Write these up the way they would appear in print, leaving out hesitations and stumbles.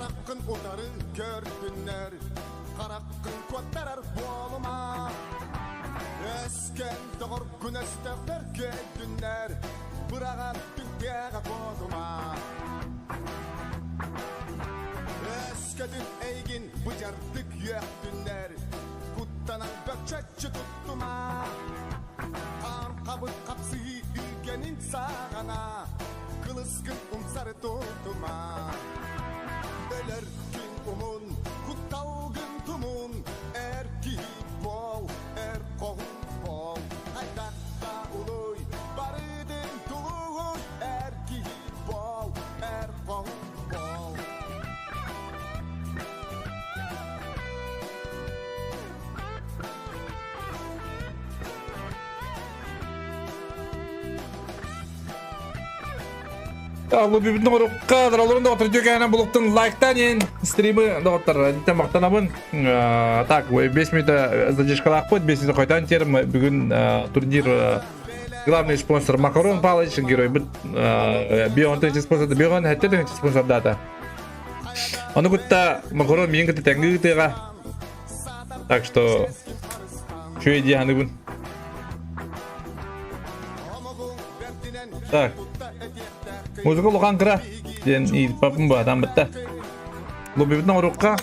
Хараххын утары көрдүннэр, хараххын куоттарар буолума. Өскөн доҕоргун өстөөхтөр көйдүннэр, быраҕан түҥкээҕэ куотума. Өскөтүн эйигин быдьардык үөхтүннэр, куттанан бөкчөччү туттума. Хаан хабыт хапсыһыы үгэнин саҕана, кылыскын умсары тутума. Өлөр күн умун, кутталгын тумун, эр киһи буол, эр хоһун буол. Хайдах да улуй, барытын тулуй, эр киһи буол, эр хоһун буол. Лобибитин оҥорукка дараларын доҕоттор дьүкээнэ булуктун лайктаан иһин стримы доҕоттор итинтэн махтанабын. Так, 5 минута задержкалаахпыт, 5 минута хойтоон терм бүгүн турнир главный спонсор Макарон Палыч, геройбут Бион спонсор Бион хэтте спонсордаата. Ону кытта Макарон миин кытта тэҥҥэ ыытыаҕа. Так что үчүгэй дии саныыбын. Так. Музыка улахан кыра диэн иирпаппын баатаан бытта. Лоббибитин оҥоруохха.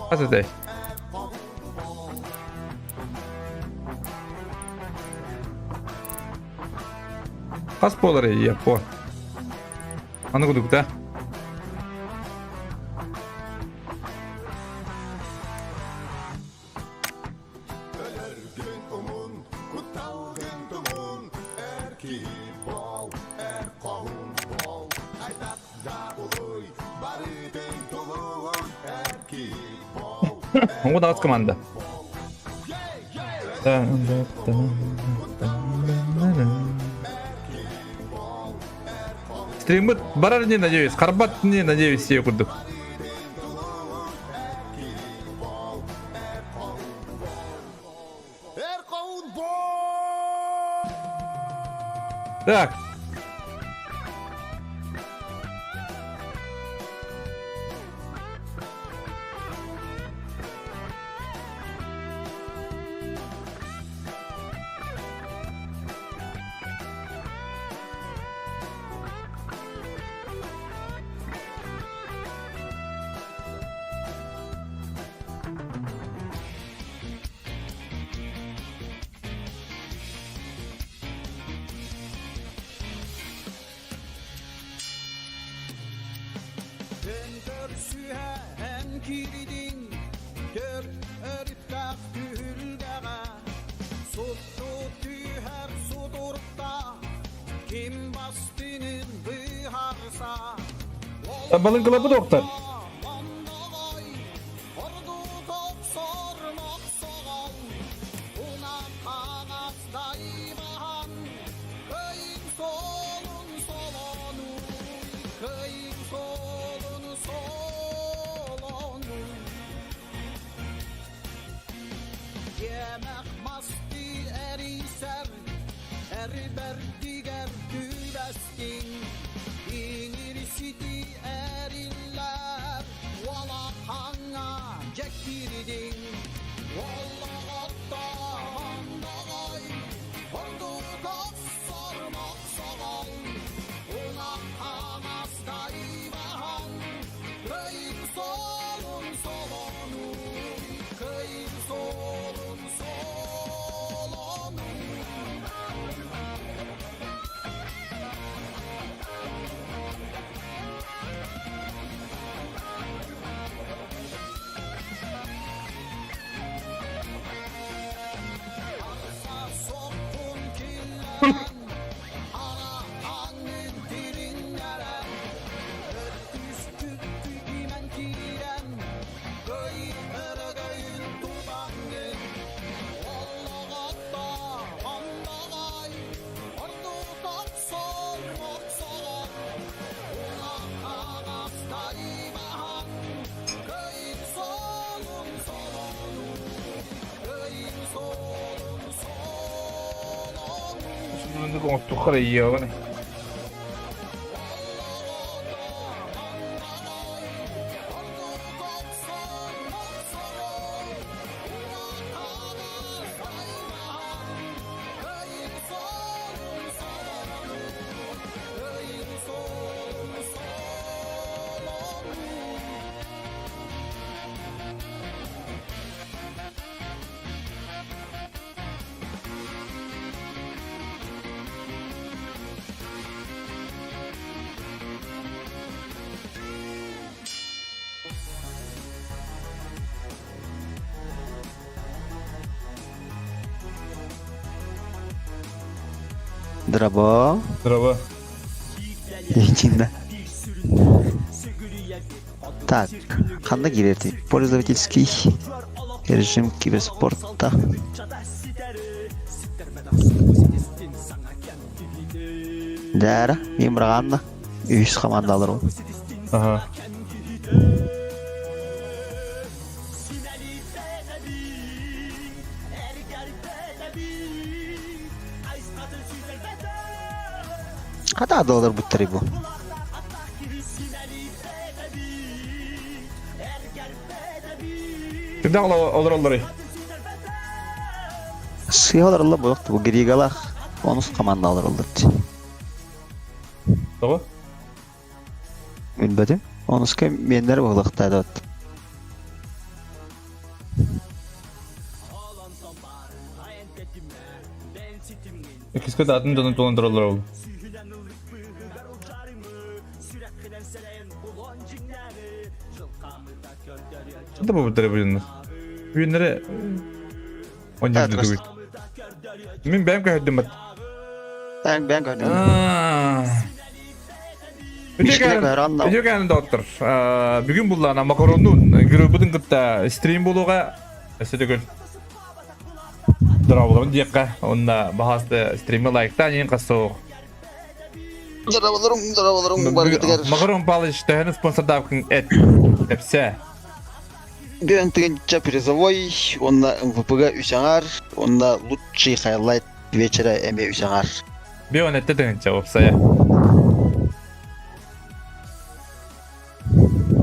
Хас этэй? Хас буолар Япон? Аны кудукта. Өлөргүн умун, кутталгын тумун, эр киһи буол, эр хоһун буол. Хайдах да улуй, барытын тулуй, эр киһи буол, эр Оҥо даҕас команда. буол. Стриммыт барар не надеюсь, харбат не надеюсь сие курдук. Так. Көрсүһэн киирдиҥ төрт өрүттээх түһүлгэҕэ сутту түһэр сутурта ким бастыҥын быһаарса Балын кылапы доктор. Иэмэх мастыы эрийсэр, эрбэрдигэр түбэстиҥ, иҥирситии эриллэр, уолахаҥҥа дьэ киирдиҥ. Олоҕотто хондоҕой, ордук охсор мохсоҕол, уҥа-хаҥас дайбаһан, кыйын суолун солонуй, кыйын суолун солонуй. Оннук оҥостуохха эрэ иэҕин. Драво. Драво. Итиннэ. Так, ханна киирэрий? Пользовательский режим киберспорта. Дара, мин быраҕаанна. Үһүс командалар ол. Ага. Хата адалар буттары бу. Кимдэ олороллорый? Сыа олороллор буолуох бу Григалах онус команда олороллор. Тоҕо? Билбэтим. Онуска миэннэр буолуохтаах Иккискэ атын дьону туолан тураллар ол. Да бу блин. Бүгүннэри онньуурду Мин бэйэм көһөрдүм бат. Бэйэм бэйэм көһөрдүм. Үтүө кээн доктор. Бүгүн буллаана макароннун геройбутун кытта стрим болуға өссө төгүл дорооболорун диэххэ уонна баһаасты стримҥэ лайктаан иһин хас суох Дорооболорум, дорооболорум баргытыгар. Макарон Павлович төһөнү спонсордаабыккын эт. Эпсэ. Бүгүн тыгынча призовой, уонна МВП-га үс аҥаар, уонна лучший хайлайт вечера эмиэ үс аҥаар. Бион этте тыгынча уопсайа.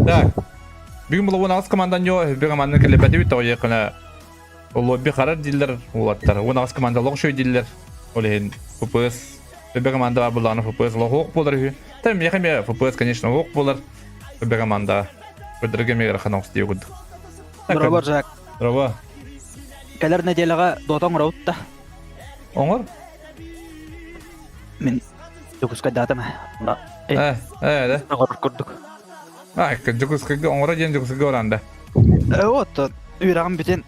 Так. Бүгүн булугун аҕыс командан ньо бір команданы кэлэпэтибит тоҕо Лобби харар дииллэр уолаттар. 18 команда олох үчүгэй дииллэр. Ол иһин ФПС ФБ команда бар буоллаҕына ФПС олох уох буолар үһү. Та миэхэ эмиэ ФПС конечно уох буолар. ФБ команда көрдөргө эмиэ ыарахан оҕус дии курдук. Дорообо, Жак. Дорообо. Кэлэр нэдиэлэҕэ Дота оҥоробут да. Оҥор? Мин Дьокуускайдаатым. Э, э, да. Оҥорор курдук. А, Дьокуускайга оҥоро диэн Дьокуускайга баран да. Э, вот, үөрэҕим бүтэн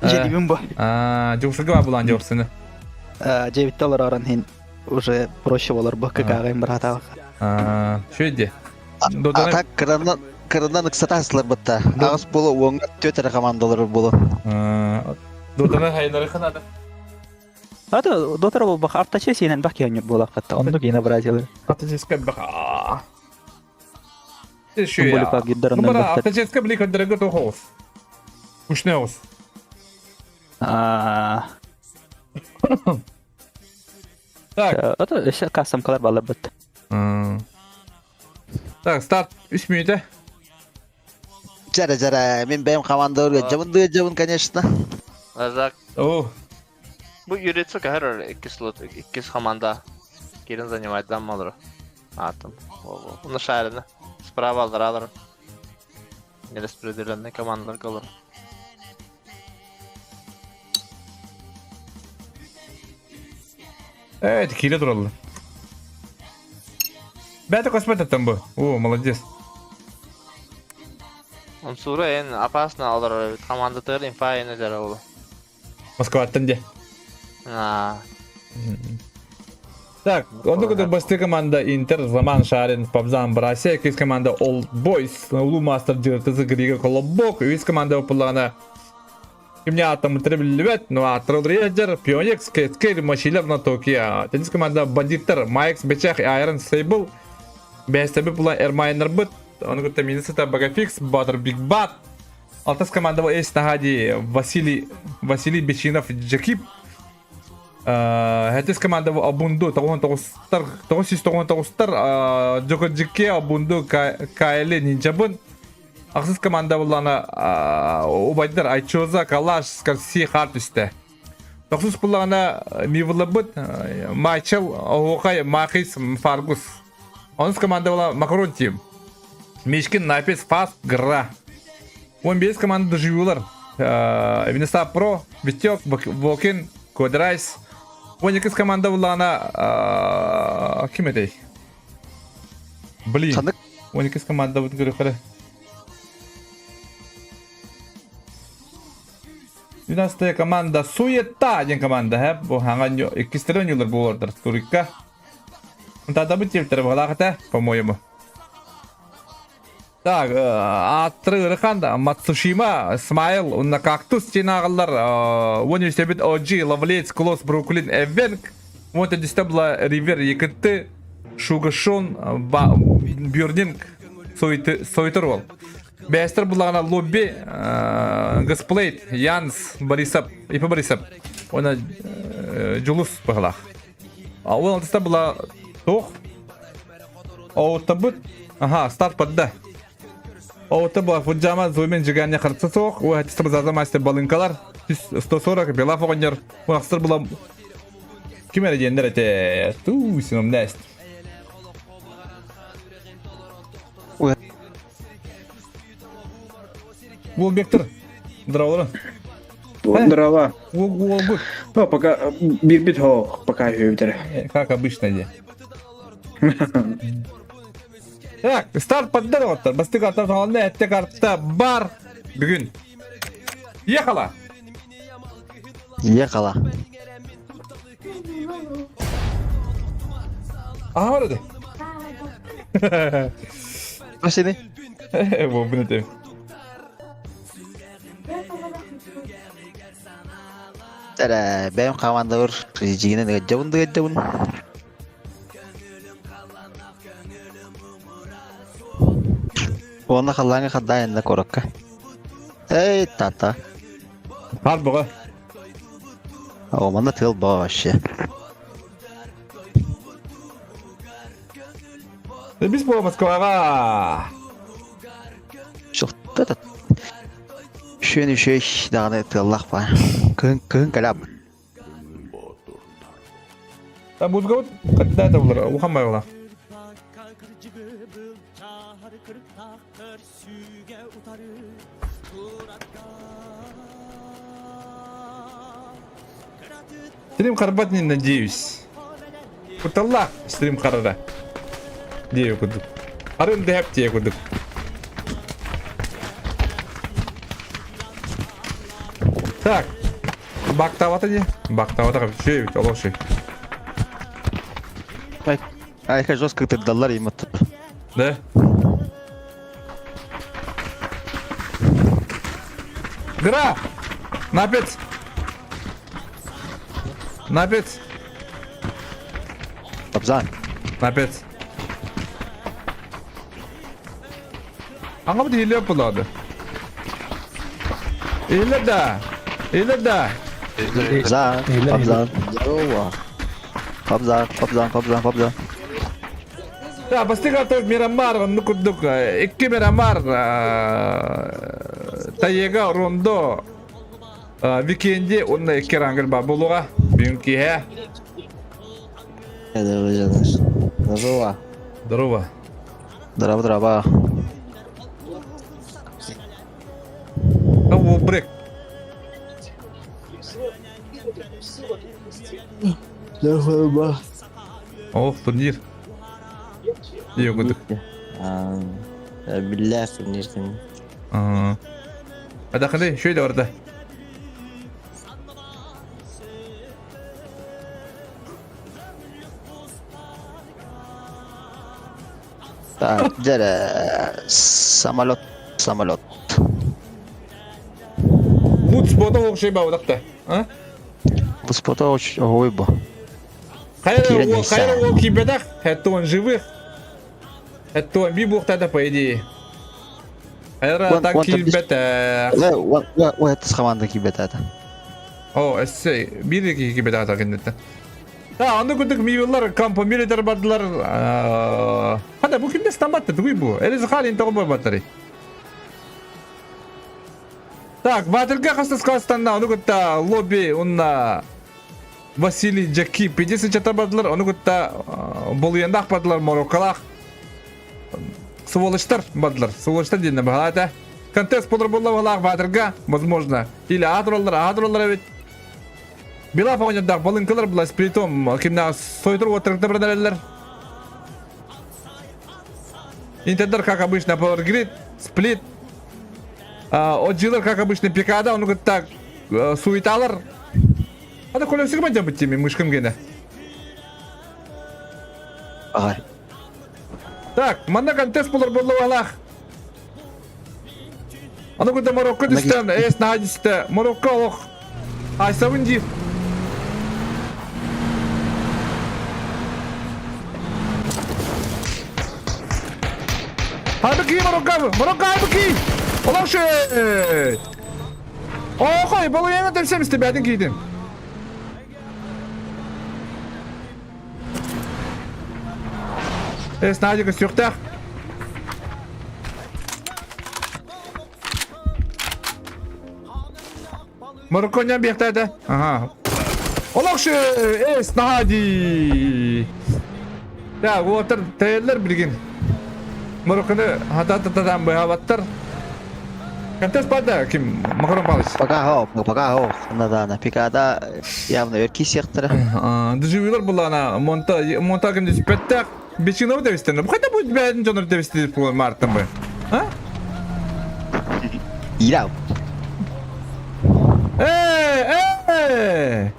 дьиэлиибин бу. Аа, Дьокуускайга баар булаан дьоксыны. Дьиэбиттэ олоророн иһин уже проще болор бу кыкааҕайым быраатаах. Аа, шү дии. А так кыранан кыранан ыксата сыларбытта. Аҕыс буолу уоҥҥа түөрт эрэ командалар буолу. Дотаны хайнары ханада. Ата дотар болбах авточе сиэнэн бах киһи буолаххатта. Оннук иина бразилы. Авточеска баха. Ну, бара, авточеска били көрдөрөгө тоох оҕус. Кушне оҕус. Так. Ото өссө кассамкалар баларбыт. Так, старт үс мүнүүтэ. Жара жара, мен бэйэм командаларга дьабын дьабын, конечно. Азак. О. Бу юрецо кахар иккис слот, иккис команда. Кирин занимает заммалры. Атом. Уну шарина. Справа алдар Нераспределенный командалар kalır. Evet, киирэ тураллар. Бэйэтэ косметаттан бу. О, молодец. Ансура эн опасно алар командатыгар инфа эн эдэр ол. Москваттан де. Аа. Так, онно кытта бастыы команда Интер, Заман Шарин, Пабзан Брасе, иккис команда Old Boys, Улуу Мастер Дьыртысы Грига Колобок, үс команда опыллаҕына кимне ааттаммыттара биллибэт, но ааттара уларыйа Пионекс, Кэскер, Мачилев на Токио. Теннис команда Бандиттар, Майкс, Бечах, Айрон Сейбл, бэстэби була Эрмайнербыт, ону кытта Минисета Багафикс, Батер Биг Бат, Алтыс команда Эс Нагади, Василий, Василий Бечинов, Джакип. Хэтис команда Обунду 99-тар 999-тар Джокоджике Обунду Кайли Нинджабын. Ахсыс команда буллана убайдар Айчоза Калаш Скорси хаар түстэ. Тохсус буллаҕына Мивлабыт Майчел Оһуохай Махис Фаргус. Онус команда була Макарон Тим. Мишкин Напис Фас Гра. 15 команда доживюлар. Винеса Про, Витек, Вокин, Квадрайс. 12 команда буллаҕына ким этэй? Блин. Ханнык? 12 команда бут көрөхөрө. 12 команда Суета диэн команда һэ бу хаҥан иккистэрин оонньуулар буолардар Турикка. Татабыт диэбиттэрэ баҕалаах этэ, по-моему. Так, ааттары ыарахан да Мацушима, Смайл, уонна Кактус диэн ааҕаллар. Уон үстэбит OG, Ловлец, Клосс, Бруклин, Эвенг. Уон төрдүстэ була Ривер, Якыты, Шугашон, Бюрнинг, Сойтер уол. Бэстер буллаҕына Лобби, Гасплейт, Янс, Борисов, Ипа Борисов. Уонна Дьулус быһалаах. Уон алтыста була туох? Оуттабыт. Ага, старт подда. Оута була Фуджама, Зумен, Жигане, Харца суох. Уа, хатистар Заза мастер балынкалар. 140, Белав оҕонньор. Уахсыр була Ким эрэ диэннэр этэ. Туу, синомнест. Ой. Уолбектор. Здраволара. Здорово. Уолгут. Ну, пока бирбит хо, пока үбүтэр. Как обычно де. Так, старт поддерживаться. Басты карта салонда, этте карта бар. Бүгүн. Ехала. Ехала. Aha var hadi. Seni. Bu bunu diyeyim. Эрэ, бэйэм хамаандабар дьиҥинэн ыалдьабын да ыалдьабын. Уонна халлааҥҥа хардаа куоракка. Эй, тата. Хаар бөҕө. О, манна тыал баа вообще. Біз була Москваҕа. Шылта Шүөн үчүгэй даҕаны тыаллаах баа. Кыһын кыһын кэлэ Музыкабыт когда это булар? Улахан байбала. Стрим харбат не надеюсь. Куталлах стрим харара. Дие кудук. Арын дэп дие кудук. Так. Бактавата ди. Бактавата шүй олох шүй. Айка жестко тырдаллар имат. Да? Гра! Напец! Напец! Абзан. Напец. Аңа бит hile yapıladı. Hile да. Hile да. Абзан. Абзан. Здорово. Абзан, Абзан, Абзан, Абзан. Да, бастык аты Мирамар, онну курдук, икки Мирамар, Таега, Рондо, Викенди, онна икки рангыл бар болуға. Бүгін киһэ. Здорово. Здорово. Здорово, здорово. О, брек. О, турнир. Ее кудук. Биллэр турнирдын. Адаханы, шөйді орда. Так, дьэ самолет, самолет. Лут спота окшей баудақта. А? Бу спота ой бу. Хайра ол кибедах, это он живых. Это он би буқтада, по идее. Хайра так кибет. Ой, это с команда кибет это. О, өссө биир киһи кибет киниттэн. Да, аны курдук мивиллар компомилитер бардылар. Хада бу кимде стамбатты тугуй бу? Элиз халин тоҕо барбаттары. Так, Батырга хастас класстанна, ону кытта лобби унна Василий Джаки 50 чата бардылар, ону кытта Болуяндаах бардылар, Мароккалаах сволочтар бардылар. Сволочтар диэнне баһалаата. Контест болор болла баһалаах Батырга, возможно. Или аатыраллар, аатыраллар эбит. Билаф оҕонньордоох балыҥкалар была сплитом кимнээх сойтор уоттарыкта баран Интердер, как обычно, Power Grid, Сплит. Отжилар, как обычно, Пикада, он так суеталар. Ада колесик бадя бит теми мышкам гене. Ага. Так, манна контест болар боллалах. Аны күндә Марокко дистән, эс на дистә. Марокко ох. Айсабын ди. Хайбыки Марокко, Марокко хайбыки. Олош. Охой, болуяңа тепсем истебәдин кийдим. Эс Надика сүхтэх. Морокконян биэхтээтэ. Ага. Олохшы эс Нади. Да, уотар тэйэллэр билигин. Морокконы хата-татадан быһабаттар. Контест бада ким Макарон Павлович? Пока хо, пока хо. Надана пикада явно өрки сектора. Деживилар булана монта монта ким диспеттак бечинов девистен. Бу кайда бу бәдин жонор девисти бу мартын бу. А? Ирау. Э, э!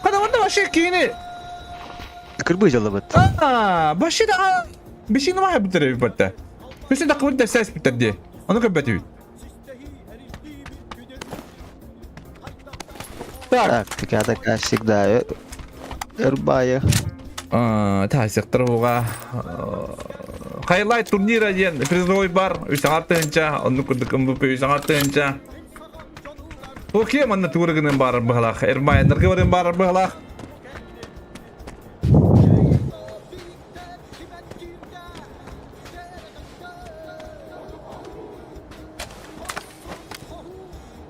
Када онда вообще кийини. Кырбы жалабыт. А, вообще да бечинов ха битер битте. Күсін да кыбыр дәсәс битер ди. Оны көбәтү. Так. Так, пикада как всегда. Эрбая. Таасыктар уга Хайлайт турнира диэн призовой бар үс аҥар тыһынча, оннук курдук МВП үс аҥар тыһынча. Окей, манна туурыгынан баарар быһалаах, Эрмайаннарга баран баарар быһалаах.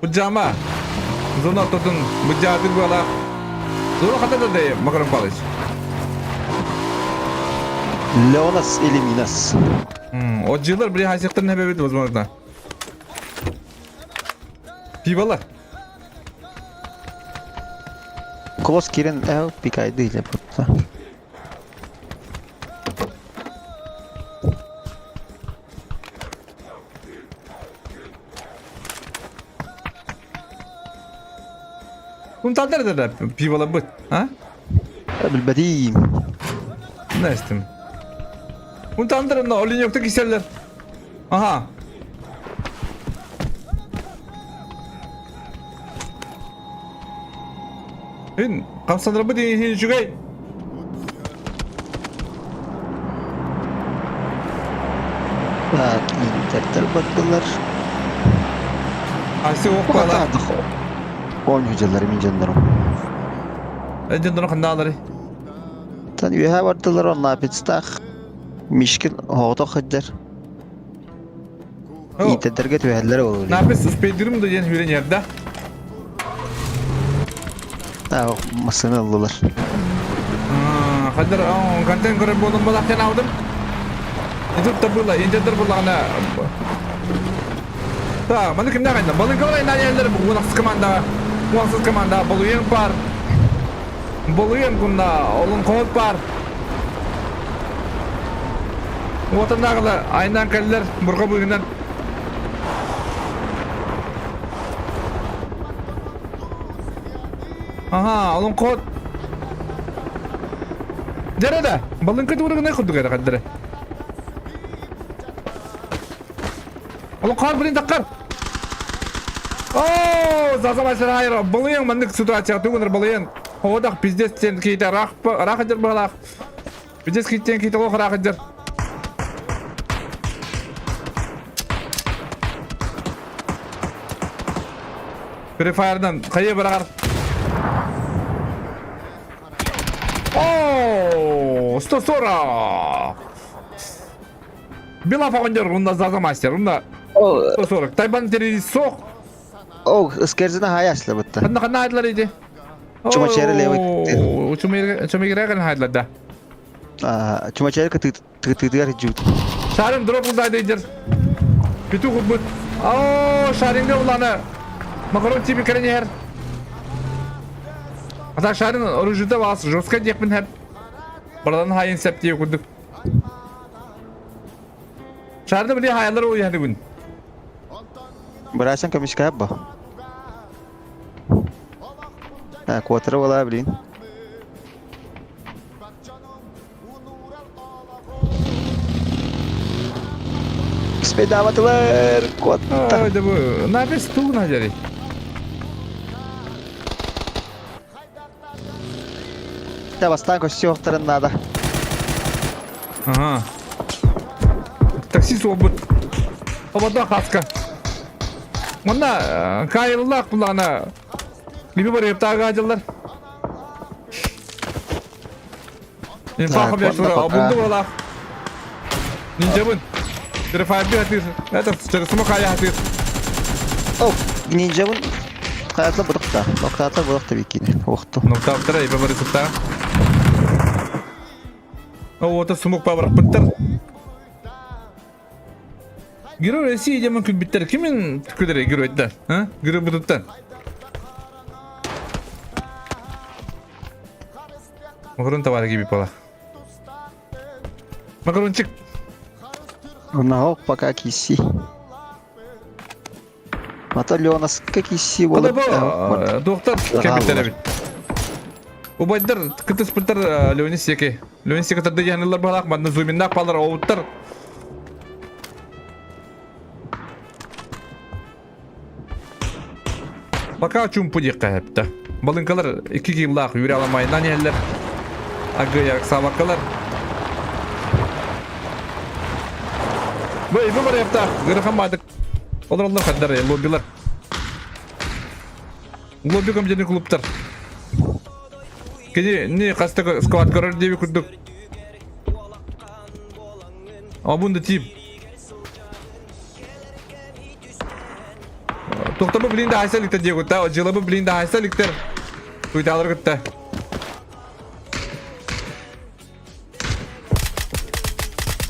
Быдьаама. Зона ортотун быдьаатыр буолаах. Зона хата да дэй, Макарон Палыч. Леонас или Минас? Отжилар били хайсыктарын хэбэбит, возможно. Пивалар. Клос кирен эл пикайды или просто. Кунталдар да пивалабыт, а? Билбэтим. Нэстим. Кунталдар но оленёкта киселлер. Ага. Ин, хамсанырбыт иһин үчүгэй. Так, интертер бардылар. Аси оккала. Оонньуу дьыллар мин дьоннорум. Дьоннору ханнаалары. Тан үөһэ бардылар онно апицтаах. Мишкин оҕото сылдьар. Иитэрдэргэ түһэллэрэ буолуо. Напис успейдырым да диэн хүрэн иһэрдэ. Аа, массыына ыллылар. Хаддар контент көрөр буолан балахтан алдым. И тут было, интердер буллаҕына Так, маны кимнээх айна? Балыҥкалар айнаан иһэллэр уонахсыз командаҕа. Уонахсыз командаҕа Болуйан бар. Болуйан кунна олоҥхоһут бар. Уотаннааҕылар айнаан кэллэр бурҕа быыһынан. Аха, олоҥхоһут. Дьэрэ да, балыҥка туурыгынай курдук эрэ хаддары. Олоҥхоһут блин таххар. Оо, зазамайсыр хайыр, балыйың маннык ситуацияға тугунар балыйың. Оҕодох пиздец диэн киһитэ ыраах ыраах сылдьар быһалаах. Пиздец киһиттэн киһитэ олох ыраах сылдьар. Free Fire'дан хайа быраҕар. О, 140! Билав оҕонньор уонна Заза мастер уонна 140. Тайбан террорист суох. О, скерзина хаясла бытта. Ханна ханна хайдылар иди? Чумачери левый. Чумачери кан хайдылар да. Чумачери тытыгар жут. Шарин дроп улдайды идер. Петух убыт. О, Шаринга уланы. Макарон типи кәрен Ата Шарин оружида вас жестко диэхпин хэп. Бардан хайын сәп дие курдук. Шарны били хаялар уйаны күн. Бырасан көмүскэ ба. А, квотера була, блин. Спейдаватылар, куотта. Ой, да бу, напис тугна дери. Да, бастаан көстүөхтэрин наада. Ага. Таксист уолбут. Ободо хаска. Манна кайыллаах буллаҕына Биби барыаптааҕы аадьаллар. Инфа хомяшура обунду буолаах. Ниндзябын. Телефайби хатыр. Это через смокая хатыр. О, ниндзябын Хаятла бырықта. Ноктаатла бырықта бикини. Охту. Ноктааттара ибе барысытта. О, смок пабырықпыттар. Герой России демон күлбүттэр. Кимин күлэр геройдар? А? Герой бутуттан. Макарон товары киби пола. Макарончик. Нао пока киси. Ата Леонас киси болар. Доктор кемиттер эбит. Убайдар кытыспыттар Леонис яки. Леонис яки тарды яһанылар балак манна зуминнах балар оуттар. Пока чумпу диэххэ сөптө. Балыҥкалар икки киилаах үүрэ аламайынан иһэллэр. Агыйа саабаккалар. Бу ибы барыаптаах ыарахан баадык. Олороллор хаддар лоббилар. Лобби компьютерный клубтар. Кини не хаста сквад көрөр диэби курдук. Обун да тип. Тохтобу блин да хайса ликтер диэгутта, дьылабы блин да хайса ликтер. Туйталар кытта.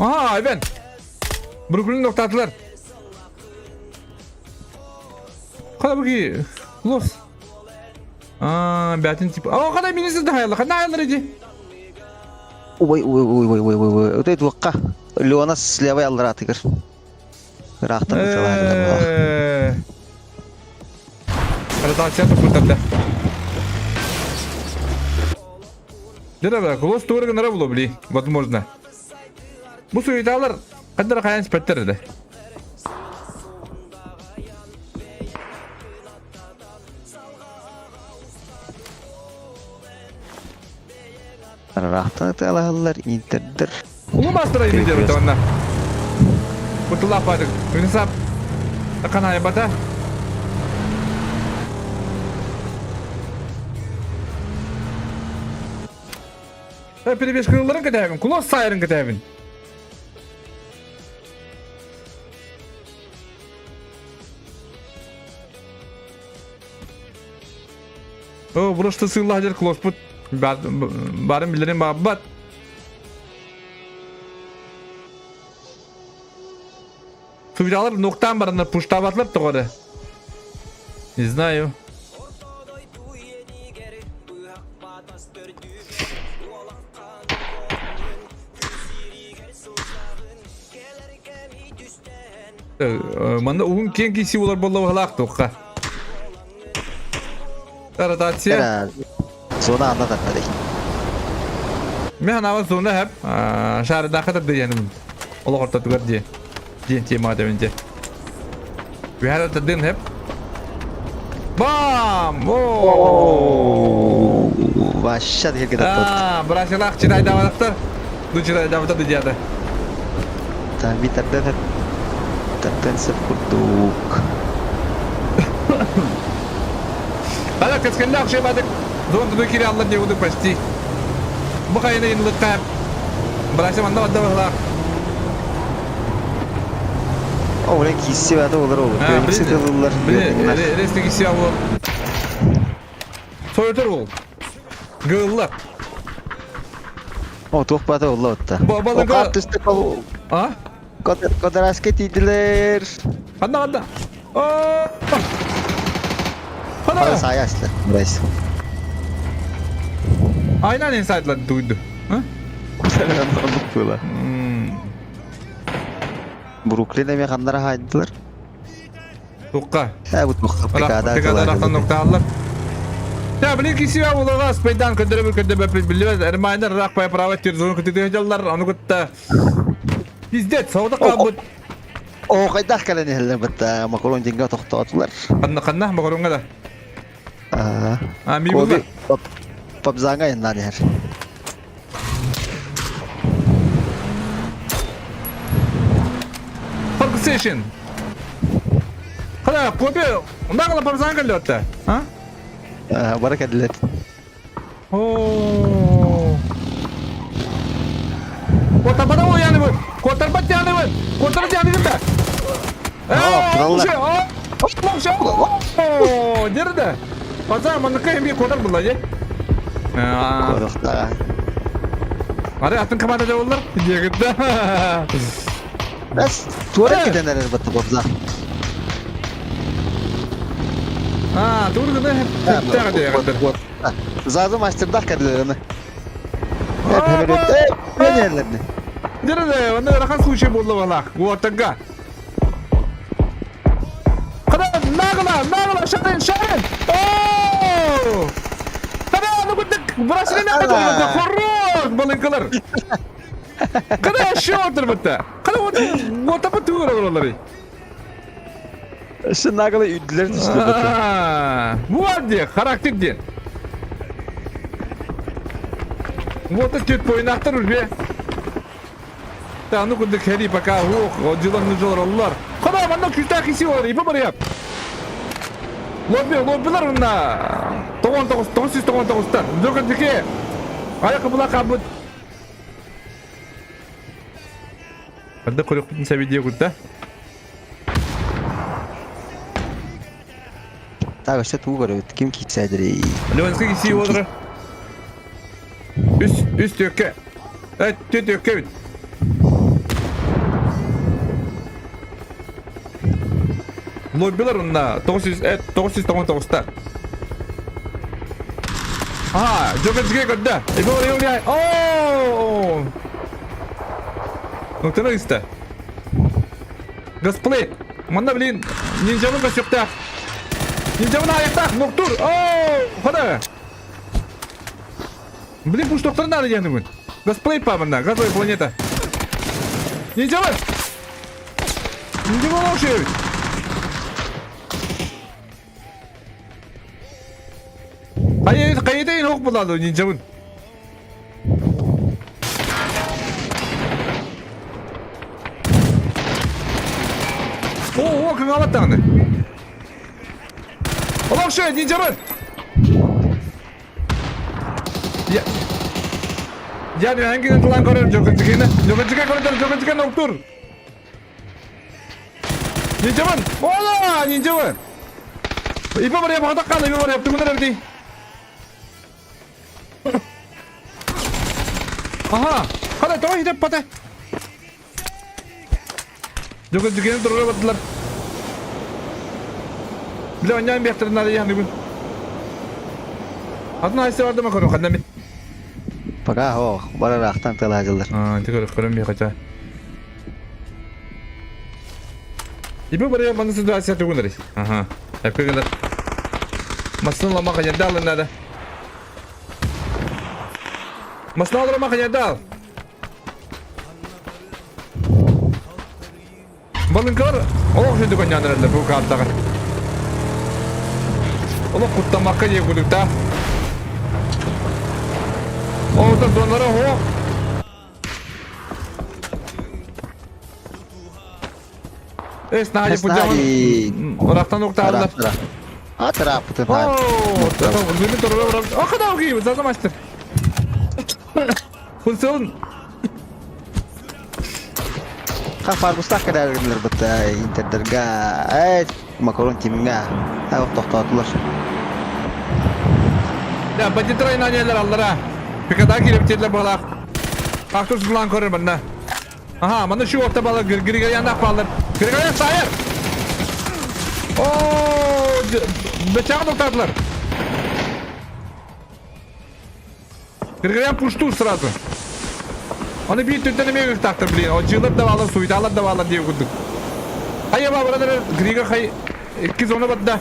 Ага, Айбен. Бруклин токтатылар. Када буки лос. А, бятин тип. А, када министр да хайла, када хайла иди. Ой, ой, ой, ой, ой, ой, ой. Өтө туаққа. Леона слева алларатыгар. Ыраахтан ыталаһыгар. Ротация туппуттарда. Дөрө клосс тугар гынара було били, возможно. Бу суеталар каддар каян спеттер да. Ыраахтан ыталаһаллар интердер. Улуу маастара иһин диэн Кутулаах баадык. Үнүсап Таканаайбата. Перебежкаларын кэтэһэбин, кулос сайырын кэтэһэбин. О, просто сыыллаах дьэр клоспут барын билэрин баабат. Судьялар нуктаан бараннар пуштаабатылар тоҕо эрэ. Не знаю. Манна уһун киэҥ киси буолар буолла быһалаах туохха. Ротация. Зона анна таттарый. Мен анаабын зона хэп шаардаахха тардыйаным. Олох ортотугар дии. Диэн тема дэбин дии. Үһэр тардын хэп. Бам! О! Вообще дихерге таттат. Аа, брасилаах чирайдаабатахтар. Ду чирайдаабата дидиата. Та би тардын тардын сып курдук. Хана кэскиллээх шебадык зон туду кире аллар диэбудук почти. Бу хайына инлыкка Брася манна бадда баһылаах. О, блин, кисси бата олар ол. Көнүксү тылылар. Блин, ресни кисси аллар. Сойотор ол. Гылла. О, туох бата олла отта. Балыга. А? Кодораска тиийдилэр. Ханна ханна? Хана. Сая астла. Брайс. Айнан инсайдлар дуйду. Оннук буола. Бруклин эми ханнара хаайдылар. Тукка. Э, бу туққа ПКда ПКда ноктааллар. Я, блин, кисия улага спайдан көдөрөбүр көдөбөппүт билбэт. Эрмайнер рак пай право тирзун күтүтү жаллар, аны кытта Пиздец, сауда калбыт. О, хайдах кэлэн иһэллэр бытта макарон дьиҥҥэ тохтоотулар. Ханна ханна макаронга да. А, ми була. Папзаҥа айаннаан иһэр. Focusation. Хана, копия, нагла папзаҥа кэллэ а? Бара кэллилэр. Оо. Куотарбата уйаныбын. Куотарбат дианыбын. Куотар дианыбын да. Оо, дерде. Пацан, манныка эмиэ куотар булла дии. Куотахтаа. Ары атын команда дьабыллар. Диэгитте. Бэс, туора китэн эрэр батта бобза. А, тур гына хептэҕэ диэҕиттэр. Зазы мастердах кэллэрини. Эп Дерде, онно ыарахан случай буолла балаах. Уотага. Хана, нагла, нагла, шарын, шарын! Оо! Хана, ну кудык, бросили на Хорош, балынкалар! Кана шотыр бытта. Кана вот вот тугура олары. Өссө нагло үрдүлэр түстүлэр бытта. Вот где, характер где. Вот это пойнактар үрбе. Та ну кудык хери пока ох, дилан нужолар. Кана манна күстә киси олар, ипа барып. Лобби, лоббилар мына. 99 999-тан. Дүкөндүкө. Аяқы була кабыт. Ханна көрүөхпүтүн сэбидиэ кутта. Так, өссө тугу көрөбүт? Ким киирсээдирий? Ленский кисии олорор. Үс, үс түөккэ. Э, түө түөккэ эбит. Лоббилар онна 900, э, 999-та. Ага, Джокер көрдө. Оо! Нуктаны ыста. Гасплей. Манна, блин, ниндзяны көсүөхтээх. Ниндзяны айыктаах, нуктур. Оо, хода. Блин, пуш доктор надо диэн бүгүн. Гасплей па манна, газовая планета. Ниндзяны! Ниндзяны ошебит. Хайа, хайа ох булады ниндзябын. Оо, кыҥаабат даҕаны. Олох шөй, ниндзябын! Я... Я үһэҥкинэн тылан көрөр Дьокутскайны. Дьокутскай көрдөр, Дьокутскай ноктур. Ниндзябын! Ола, ниндзябын! Ипа барыа баҕатах хаала, ипа барыа тугунар эбитий? Аха, хана тоҕо иһитэ Дьокутскайны туруора бардылар. Бile оонньоон биэхтэрин наада яһаныгын. Атын айсы барды ма көрүн ханна мин. Пока ох, барараахтан тылаадылар. Аа, ити көрө көрөн биэхэ Ибо барыа манна ситуация тугунар. Аха. Эпкегелер. Масын лама ханядаал надо. Масын лама ханядаал. Балыҥкалар олох үрдүк онньоон эрэллэр бу картаҕа. Олох куттаммакка диэ курдук Оҕотор донора оһо. Эс наһаа путяҕын ырахтан уктааллар. А тырааппытын хаай. О, заза мастер. Функцион. Ха фарбустаах кэрээргиннэр бытта интердерга э макарон тимҥа э тохтоотулар. Да, бандиттар айнаанелер аллара. Пикада кирип тиэллэр баалаах. Кактус булан көрөр манна. Аха, манна şu orta бала Григорьяннаах баалар. Григорьян сайар! Оо, бычаҕын тоқтатылар. Григорьян пушту сразу. Оны биир түнтэн эмиэ ыктаахтар, блин. Отжыылар да баалар, суеталар да баалар диye курдук. Хайа ба, брадар, Грига хай икки зона барда.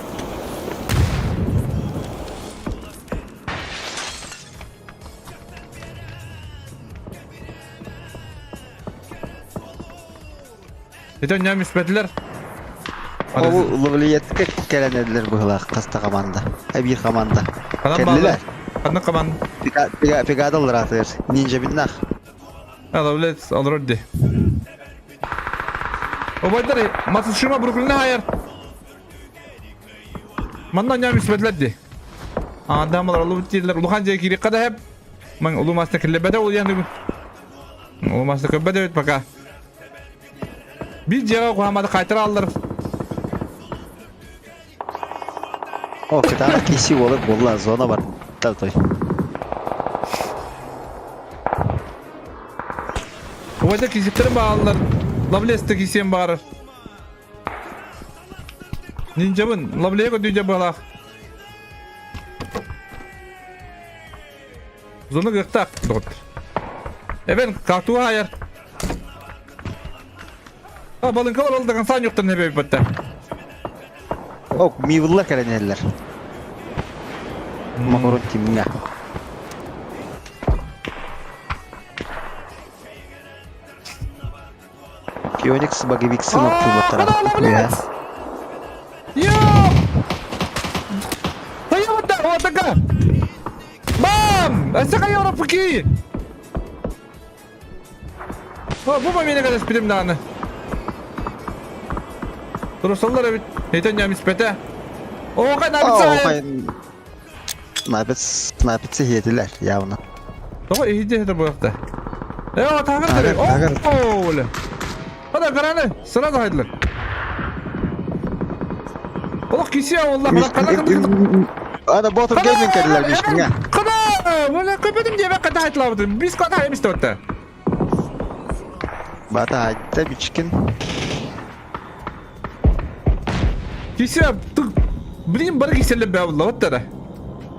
Ити онньоом испэтилэр. Ол Лавлиетка кэлэн эдилер быһылаах хаста команда. Биир команда. Ханан Кэллилэр. баалар? Ханнык команда? Пегадаллар атыыр. Нинджа биннах. Лавлет олорор ди. Обайдар Матсушима Бруклина хайар. Манна онньоом испэтилэр ди. Аандамалар олубут дииллэр. Улахан дьиэ киириэххэ да хэп. Ман улуу маста киллэрбэтэ ол яны. Улуу маста көрбөт эбит пока. Биир дьиэҕэ куһаамматы хаайтара аллар. О, кытаанах киси буолар буолла, зона бар. Той. Убайда кисиптерин бааллар. Лавлесте кисиэн баарар. Нинджабын, лавлея көдүйдэ быалаах. Зона кыахтаах, доҕоттор. Эбэн, картуга айар. А, балыҥкалар ол до конца ньуктан эбэбиппэттэр. О, мивыллар кэлэн иһэллэр. Макарон тимҥэ. Феникс Багевиксы А, мактылбаттара. Йо! Хайа отака! Бам! Өссө хайа ороппуки! О, бу мамина кэлэспитим даҕаны. Турусаллар эбит. Этэн ньамиспэтэ. Оҕо набит Набит набит сиһиэтилэр явно. Тоҕо иһийдэ иһитэ буолта. Э, о, тагыр Тагыр, тагыр. О, оля. Хада гараны, сразу хайдылар. Олох кисия олла, хана хана Ана ботом гейминг кэллэр мишкиҥэ. Хана, оля көпөтүм диэбэ ката хайтлабытым. Бис ката хаймисте отта. Бата айтта бичкин. Кисия, блин, бары киселле бәбулла оттара.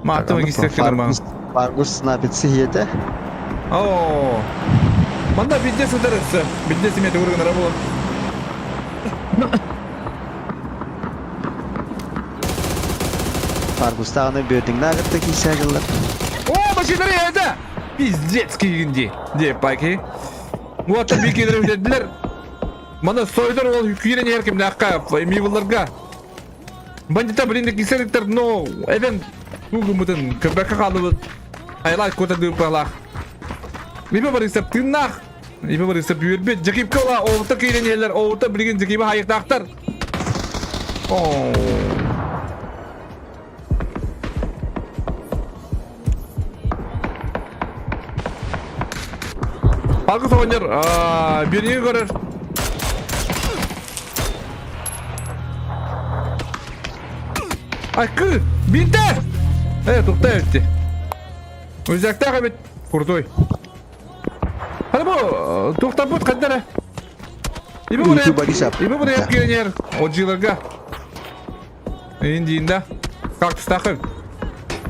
Маатыма кисек кыдырма. Фаргус набит сиһиэтэ. Оо. Манна бидде сытар өссө. Бидде симете ургынара булан. Фаргустаҕына бүөтүҥнэ кытта киисэ дьыллар. О, машиналар это! Пиздец киигинди. Де, паки. Вот бикилер үтедилер. Мана сойдор ол киирэн иһэр кимнээххэ, мивылларга. Бандита блин кисэликтэр, но эбэн тугуммутун көрбөккө хаалыбыт. Айлаах куота дыыппалаах. Ибе барыса тыыннаах. Ибе барыса үөрбүт. Дьэкиипкэ ола оута киирэн иһэллэр, оута билигин дьэкиибэ хайыктаахтар. Оо. Алгыс оҕонньор биэриигэ көрөр. Айкы! Бинтэ! Э, тухта эбитти. Өзәктәэх эбит. Крутой. Хана бу тухтаппыт хаддара. Ибе Үтү Борисов. Ибе бурая пионер. Отжиларга. Индиинда. Кактустаахын.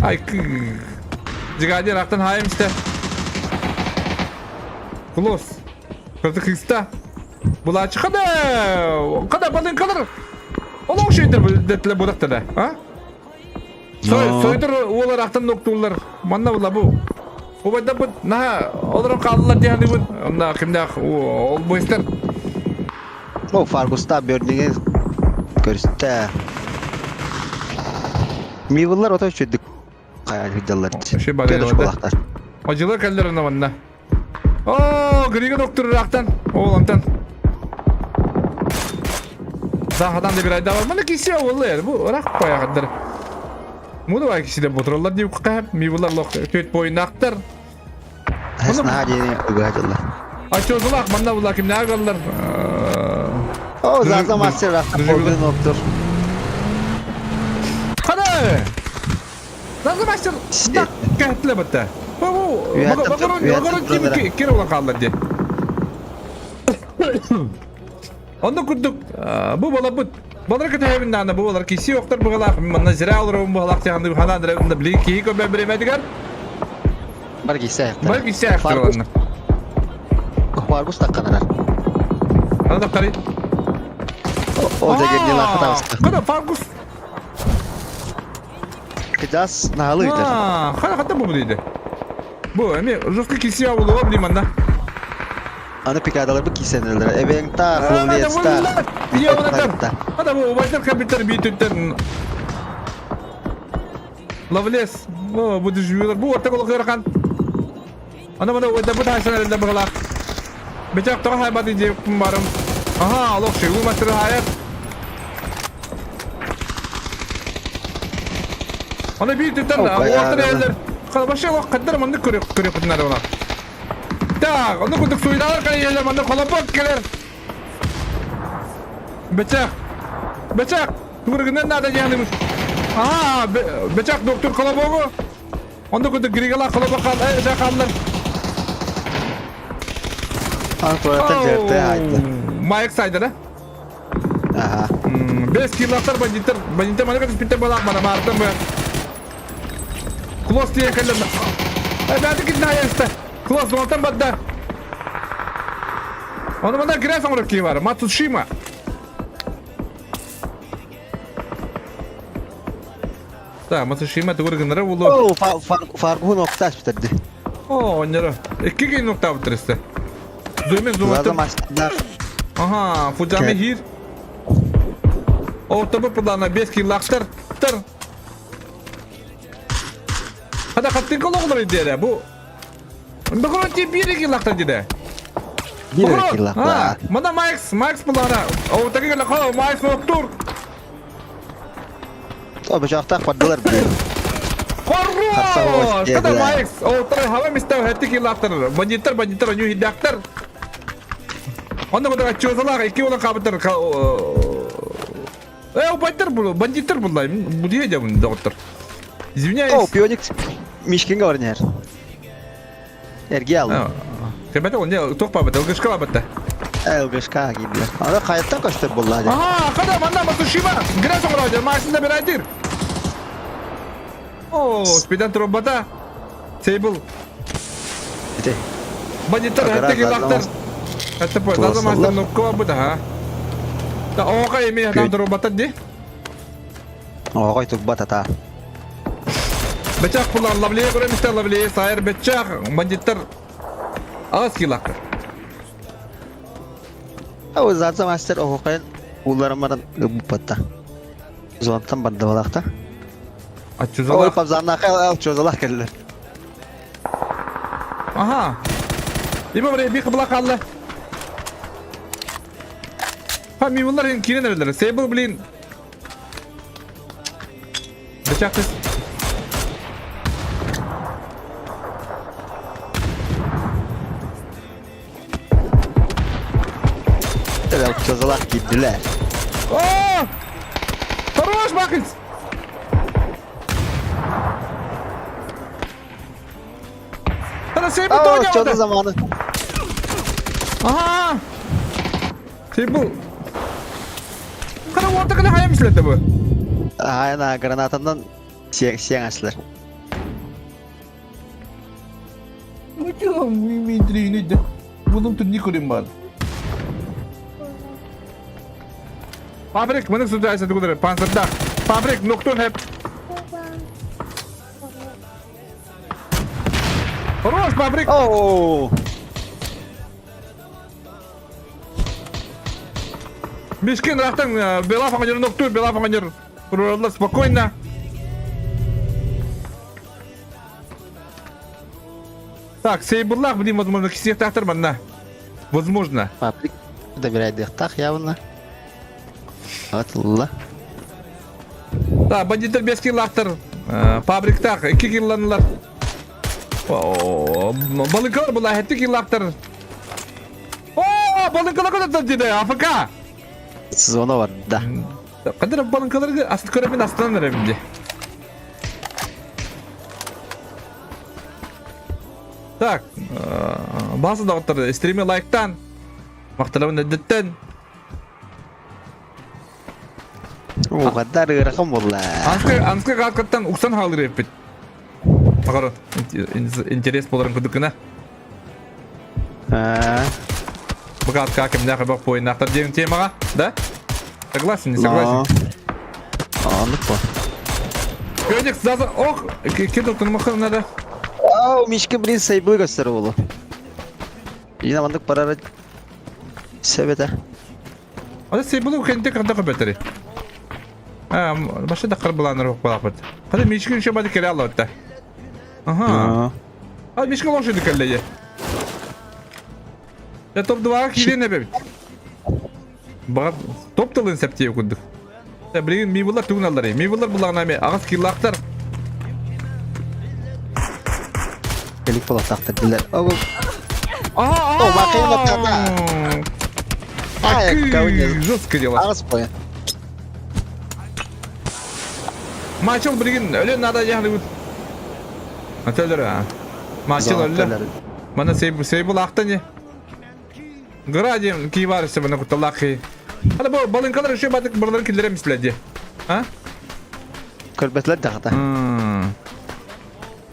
Ай, Дигадер аттан хайым истэ. Клосс. Кырды кыста. Булачы қада. Қада балын қалыр. Олоң шөйдір деттілер будақтада. А? Сойдыр олар ақтан ноктулар. Манна була бу. Убайда бут наха олорон хааллар диһаныбын. Онна кимнээх ол бойстар. Ну, Фаргуста бөрдиҥи көрүстэ. Мивыллар ото үчүдүк хайа сылдьаллар. Вообще бары Көдөш буолахтар. Ажылар кэллэр онно манна. Оо, Грига доктор ыраахтан. Ол онтон. Сахатан да бир айда бар. Маны кисе оллар. Бу ыраах баягыдыр. Муну кисиде ботураллар дип кыһап, мибулар лох төт бойнактар. Наһаа диэни ыга дьылла. Ачозулах манна була кимнәр агаллар. О, Заза мастер рахта полдын оптур. Хана! Заза мастер да кәһтле бітті. Бу Макарон ким кир olan қалдыр де. Онда курдук бу балабыт Балар кытаһабын даана бу балар киси октор быгалаах манна зря олоробун быгалаах тиһанды ханан дырабын да билигин киһи көбө биремедигер Бар кисе Бар кисе аяқтар Фаргус такканарар. Ана таққари. О дегенде лақытабыз. Қана Фаргус. Кыдас нахалы ыйтар. Қана қата бу дейді. Бу эми жестко кисе абылыға билим анда. Аны пикадалар бу кисенелер. Эбең та, хловлец та. Ана бу убайдар кабиттер битүттер. Ловлес. О, бу дежурер. Бу ортак олох ыарахан. Ана мана уйда бу тайсан эрэллэр быһылаах. Бечак тоҕо хайбат диэбиппин барым. Аха, олох шигу мастыры хайар. Аны биир түттэн уоттар эрэллэр. Вообще олох хаддар маннык көрүөхпүтүн она. Так, ону курдук суйдаалар кэлэр маннык холопок кэлэр. Бечак. Бечак. Тугургынан надо диэхнибит. Аха, бечак доктор холобогу. Онно курдук Григалаах холобо хааллар. Антуаттан дьарыктыы аайда. Майк сайда да? Аха. Бес килактар бандиттар, бандиттар маны кытыспиттер балаах мана маартан бу. Клосс тиен кэллэр. Бәді китин айаста. Клосс онтан бадда. Оны мана грязь оңорор киһи бар. Мацушима. Да, Мацушима тугур гыннара булу. О, Фаргун окташ битерди. О, оннеро. Икки кин октав битеристе. Зуймен Заза зуматтым. мастер. Ага, Фуджами хир. О, тобы пылана 5 киллактар. Тар. Хада хаттын колоғлар иде бу. Бөхөрөн ти бир киллактар диде. Бир киллактар. Мана Майкс, Майкс пылана. О, таки кэлэ хоо, Майкс оттур. Обычахтах бардылар бир. Хорош! Когда Майкс, о, тары хава мистер хэтти киллактар. Бандиттар, бандиттар, нью хидактар. Онда куда чозалар, икки olan кабыттар. Э, бандиттар бу, бандиттар буллай. Бу дие доктор. Извиняюсь. О, пионик Мишкинге барнер. Эрге алды. Ребята, он не тоқ бабыт, ЛГШК бабытта. ЛГШК киирдилэр. Аны хайаттан көстөр булла дьэ. Ага, када манна Матушима. Грязь оҥороо маасында бирайдыр. О, спидан трубата. Сейбл. Ити. Бандиттар хэтте килактар. Хэтте по заза маастан нокко бабыт, ха. Та оға эми хатан трубата ди. Оҕой турбат ата. Бечак пулар лавлие көрөмүстер лавлие сайыр бечак бандиттар ағыз килактар. Ол Заза мастер оһуохайын ууларан баран ылбыппатта. Зонаттан барда балаахта. Аччузалах. Ой, пабзаннаха чозалах кэллэр. Ага. Има бре би кыбла калды. Ха, мимулар енді кирен эрелер. Сейбл, блин. Бычак Чозалах киирдилэр. О! Хорош, Бакинс! Ана Сейбл тоня Чоза заманы. Ага! Сейбл. Кара уорта кылы хайым силетте бу. Айна гранатандан сиэн аслар. Bunun tür Nikolin var. Fabrik, мының сүзді айса түгілдері, панцирдақ. Фабрик, ноктон хеп. Хорош, фабрик! Оу! Мишкин рахтан, бела фаңанер ноктур, бела фаңанер. Спокойно. Так, сейбурлах, блин, возможно, кисиэхтаахтар манна. Возможно. Патрик добирайдыахтаах явно. Атылла. Да, бандиттар бес киллаахтар. Фабриктаах 2 килланылар. Балыкалар була хетти киллаахтар. О, балыкалар көтөр дии АФК. Сезона бар да. Кадыр балыкаларга аст көрөмүн астынан эрем ди. Так, база доҕоттор стриме лайктан, махталабын эддеттен. Угадар ыарахан буолла. Анскы анскы кааткаттан уксан хаалыр эппит. Агар интерес боларын кудукына. Бу каатка кимнээх бак буойнаахтар диэн темаҕа, да? Согласен, не согласен? Аннык по. Феникс заза ох, кидал тунмахын надо. Ау, Мишка, блин, сайбы көстөр болу. Yine маннык барара себете. Ада сейбылы кенте кырда көбөтери. А, башы да кыр буланыр балапыт. Хада Мишка еще бады келе алды. Ага. А Мишка лошади келлеje. Я топ-2 киирен эбэбит. Бағар топ тылын сәптие курдук. Билигин мивылар тугун аллар. Мивылар булаҕына эми аҕыс киллаахтар. Элик болатахтар дилер. О, бакыйын Ай, жестко дела. Аҕыс поя. Мачыл билигин өлөн надо яхлыбыт. Атөлөр а. Мачыл өллө. Мана сейбул ахта не. Градием кии бар өссө мана кутталлаах кии. Ана бу балыҥкалар еще батык барларын киллерем мислэди. А? Көрбөтүлэр даҕата.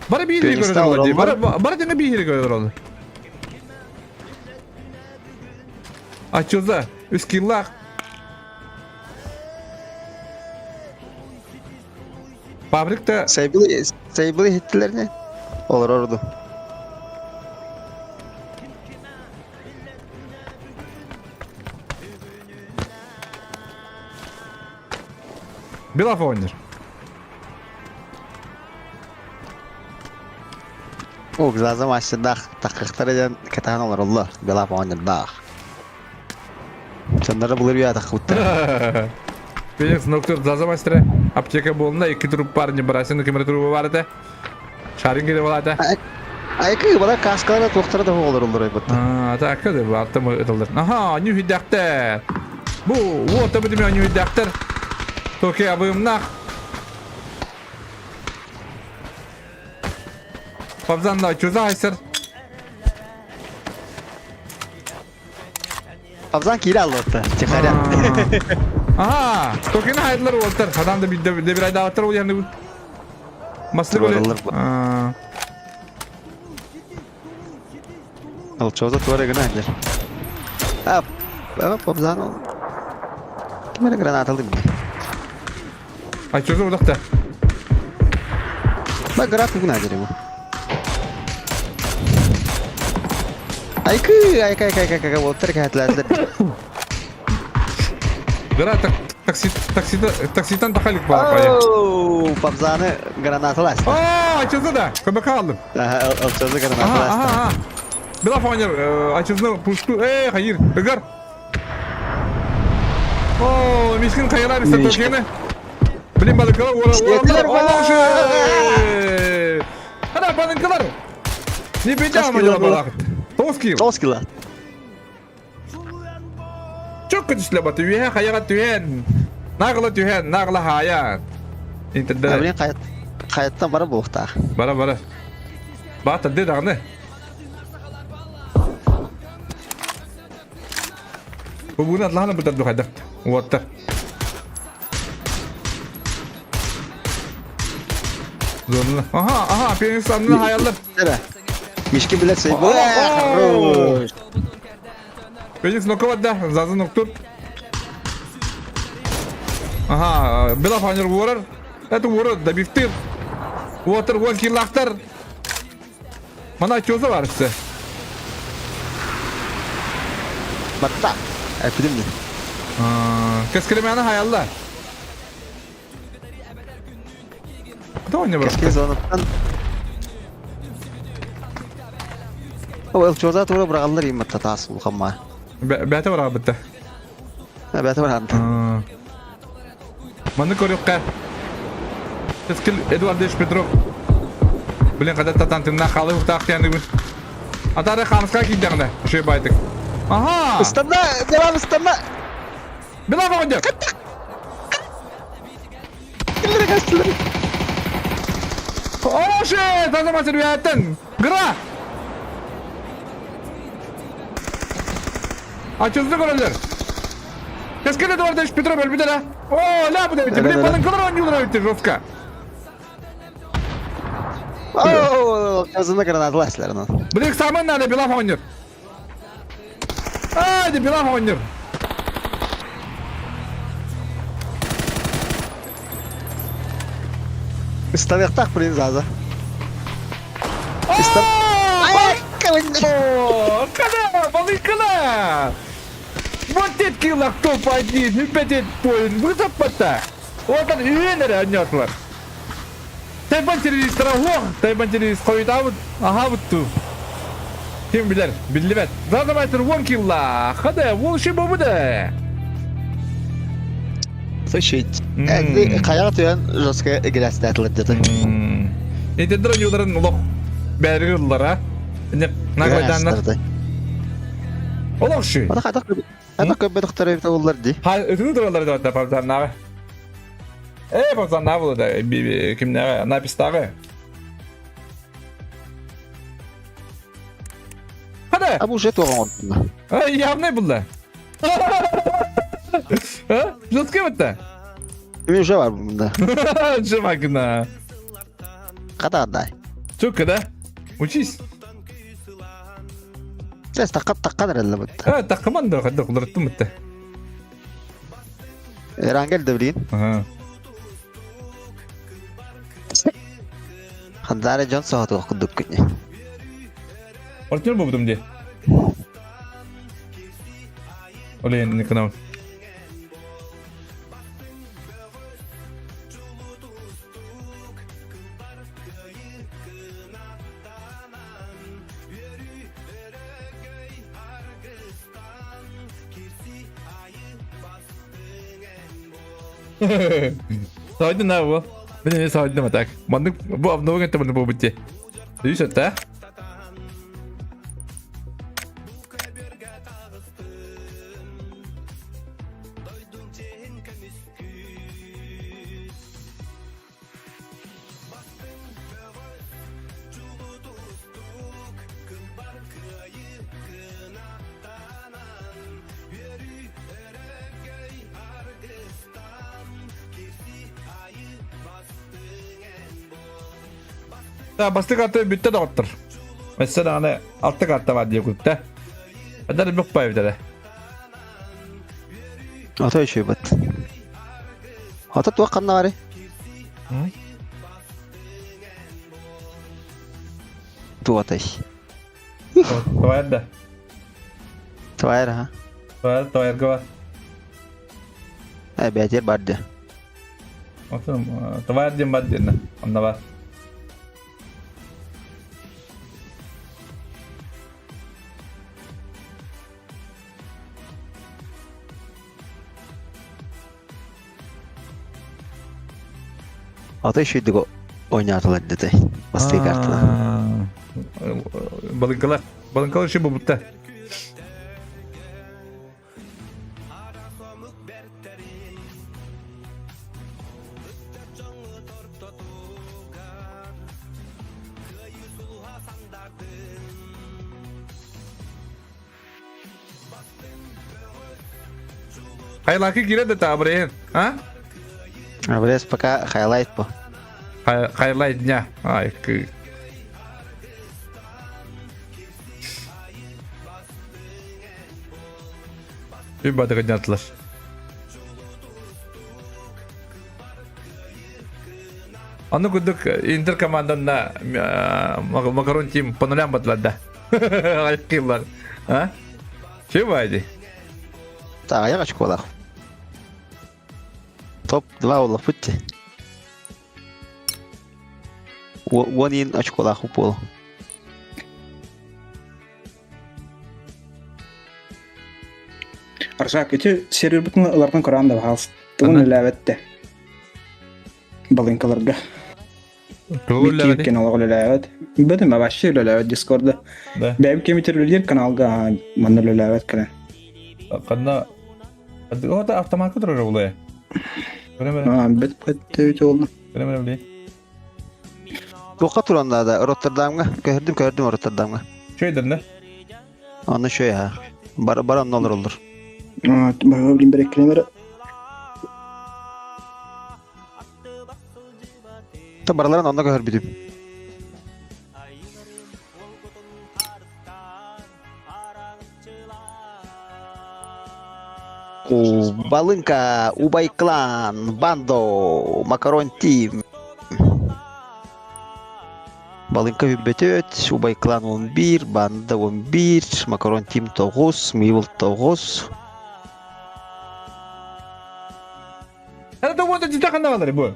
Бары биир көрөр олор Бары бары деңе биир көрөр олор. А чё за? Үс киллах. Фабрикта Сайбылы сайбылы иһиттилэр не? Олорор ду. Белов оонньуур. О, глаза мастердаах такыктара диэн кэтээн олороллор. Белап оонньурдаах. Дьонноро былыр үйэ таххыбыттара. Феникс Ноктур Заза мастера. Аптека буолна, икки труп бар, не барасин кемер трубы бар этэ. Шарин келе балата. Айкы бала каскалара туохтара да олороллор айбытта. А, так, кады аттым ытылдыр. Аха, нюхидяхтер. Бу, вот табы нюхидяхтер. Токе абымнах. Павзан чузайсер. Павзан киирэ аллотта. Тихаря. Ага, токени хайдылар уолтар. Адам да бир айдааттар ол яны. Маслы Тураллар бу. Ол чоза туара гына әлер. А, а Павзан ол. Ким эрэ граната алды бile. А чоза удакта. Ба граната гына әлер ему. Айкы, айкы, айкы, айкы, айкы, уолтар кәһәтләтләр. Граната такси такси такситан тахалик бар пая. Оу, Павзаны гранаталас. А, чоза да. Көмөк алдым. Ол чоза Ага, гранаталас. ага, ага. Бела фонер, ачызны пушту. Эй, хайыр, ыгар. О, мискин хайыра бистен токени. Блин, балыкалар, ура, ура, ура, Ана, балыкалар. Не беда, мы балакыт. Тоғыз кил. Тоғыз кило. Çok kötü баты. Түһен, хайыра түһен. Нағыла түһен, нағыла хая. Интерде. Блин, қайт қайттан бара буохта. Бара, бара. Бата, де дағны. Бу буну атлаһана бутар духайдак. Уоттар. Зонна. Аха, аха, пенис анны хаяллар. Эре. Мишки билет сей. О! Пенис нокова да, зазы ноктур. Аха, бела фанер уорар. Это уорар, добивтыр. Уотыр, уон киллахтар. Мана чоза бар işte. Батта. Эпидемия. Кескелемени хаялла. Куда он не бар? Кеске зонаттан. Ол чоза тура бырагаллар имматта таас улхамма. Бәте бар бітті. Бәте бар. Маны көрөккә. Кэскил Эдуардович Петров. Блин, когда татан тынна халы ухтаах диэн Атары хамска киирдэҕинэ, үчүгэй байтык. Аха! Ыстанна, Билан ыстанна! Билан оҕонньор! Киллere kaçtılar. О, shit! Таза сервиаттан! Гра! Ачылды көрөлөр. Кэскил Эдуардович Петров өлбүтэ да. О, ля бу да Блин, балыҥкалар оонньуулар эбит жестко. О, казына гранаталар онон. Блин, самын надо Билан оонньуур. Ай, да Билан оонньуур. Ыстаныахтаах блин Заза. Истан... О, Кана, балыҥкалар! Вот килах топ-1, үппэтит поин, высыппата. Отан үйен эрэ анньаатылар. Тайбан телевизора ох, Тайбан телевиз хойутаабыт, аһаабыт туу. Ким билэр, биллибэт. Задавайтер 10 килла. Хада, волши бобуда. Слушай, хайаҕа түһэн жестко игрястаатылар деді. Итендер ойууларын олох бәрі ыллара. Нагайданнар. Олох ши. Ата хатак хатак көбөтөхтөр эбит оллар ди. Ха, өтүнү туралар да папзаннагы. Э, папзаннагы була да кимнәгә напистагы. Хада. А бу уже туган онтуна. Ай, явный булды. А? Жестко бітті. Мен уже бар бunda. Жымакына. Ката андай. Чөккө да? Учись. Сес таккат таккан эрелле бутта. А, таккаман да хадда куларттым бітті. Эрангел да билин. Ага. Хандаре дьон соһотуох курдук күнү. Партнер болдум де. Олейін Никонов. Сойдun ha bu. Мен эмиэ сойдум а так. Маннык бу обновок это маннык буолбут дии. Үс это. Бастык аты бүттэ доҕоттор. Өссө даҕаны алта карта бар диye кутта. Адар букпай битэрэ. Ото үчүгэй бат. Ото туох ханна бары? Туотай. Твоя Твайр, ха. Твоя твоярга бар. Э, бәтер бар де. Отun твоя диэн бар диэн. Онно бар. Ото үчүгэй ойнаатылар дете. Бастыы картына. Балыҥкалар. Балыҥкалар еще бубутта. Хайлаки киирэ да таабырайын. А? Абрес пока хайлайт по. Хайлайт дня. Ай, кы. Bir бадыгы днятылар. Аны курдук Интер команданна Макарон Тим по нулям батылар да. Айкылар. А? Че байды? Тағаяқ очколах. Топ-2 олох бутти. Уон ин очколах упол. Арсак, ити сервербытын ылартан көрөн да баһалс. Тугун үлээбэтте. Балыҥкаларга. Тугу Биир үлэлээбэтий? каналга үлэлээбэт. Бөтүм вообще үлэлээбэт Дискорда. Да. Бэйэм кэмитер үлэлиир каналга манна үлэлээбэт кэлэн. Ханна Ота автоматка турар улая. Көрө Аа, бөт бөт oldu. көрө биле. Туохха туран да Роттердамга. Көһөрдүм көһөрдүм Роттердамга. Чөйдөрнө. Аны шөй ha. Бар бар онно олороллор. Аа, бага билин береккенер. Та бараларын онно көһөрбүтүм. О, Балынка, Убай Клан, Бандо, Макарон Тим. Балынка Үббөтөт, Убай Клан 11, Банда 11, Макарон Тим 9, Мивл 9. Это вот эти каналлары бу.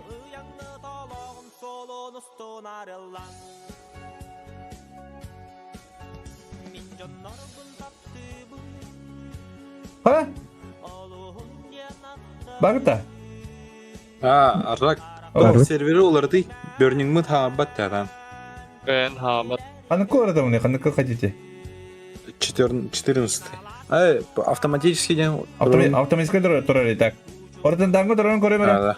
А? Багыта. А, Арак сервери уларытый. Burning хаабат тадан. Эн хаамат. Ханна городом не, ханна хотите? 14. Ай, автоматически ден. Автоматически турар так. Орден даңгы турарын көрөмөр. Да.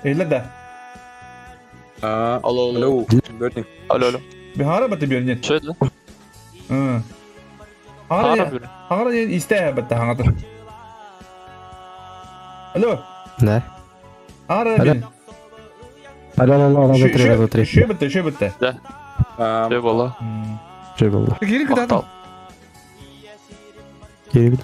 Эйле да. А, Алло, алло. алло, Burning. Алло, алло. Бихара баты бөрнен. Şöyle. Hı. Хара Хаңара бир. хаңара истэ батта хаңата. Алло. Да. Хаңара Алло. бин. Алло, алло, алло, два, три, раз, два, три. Шө битте, шө битте. А, Şey бола. Что было? Кири кытатын. Мактал. Кирибит.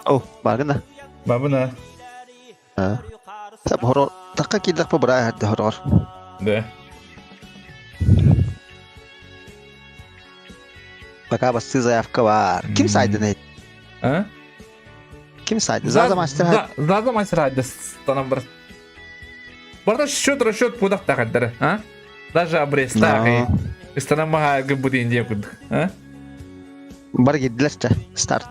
О, баргына. Бабына. А. Та хоро такка килдак по бара хадды хорор. Да. Пока басты заявка бар. Ким сайды не? А? Ким сайды? Заза мастер Да, Заза мастер хайды станам бір. Барда счет расчет пудақ тақаддары, а? Даже обрез тағы. Станам маға будин деп күдік, а? Бар кидилерче. Старт.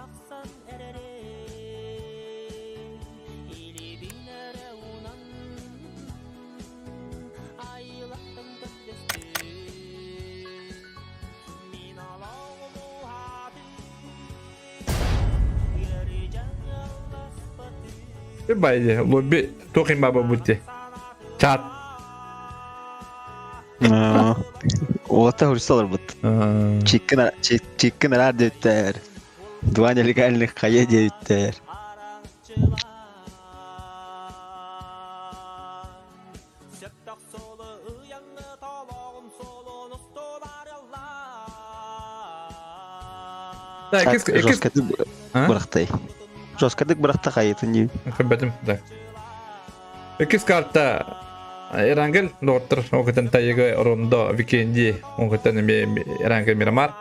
Байды, лобби тоқин баба бутте. Чат. Ота хурсалар бут. Чиккен чиккен рад диттер. Два нелегальных хае диттер. Да, экис экис Жесткадык А? бырахтай. Жесткадык бырахта хайытын не. Хабатым, да. Экис карта Эрангел доктор оғытын тайығы Рондо Викенди оғытын Эрангел Мирамар.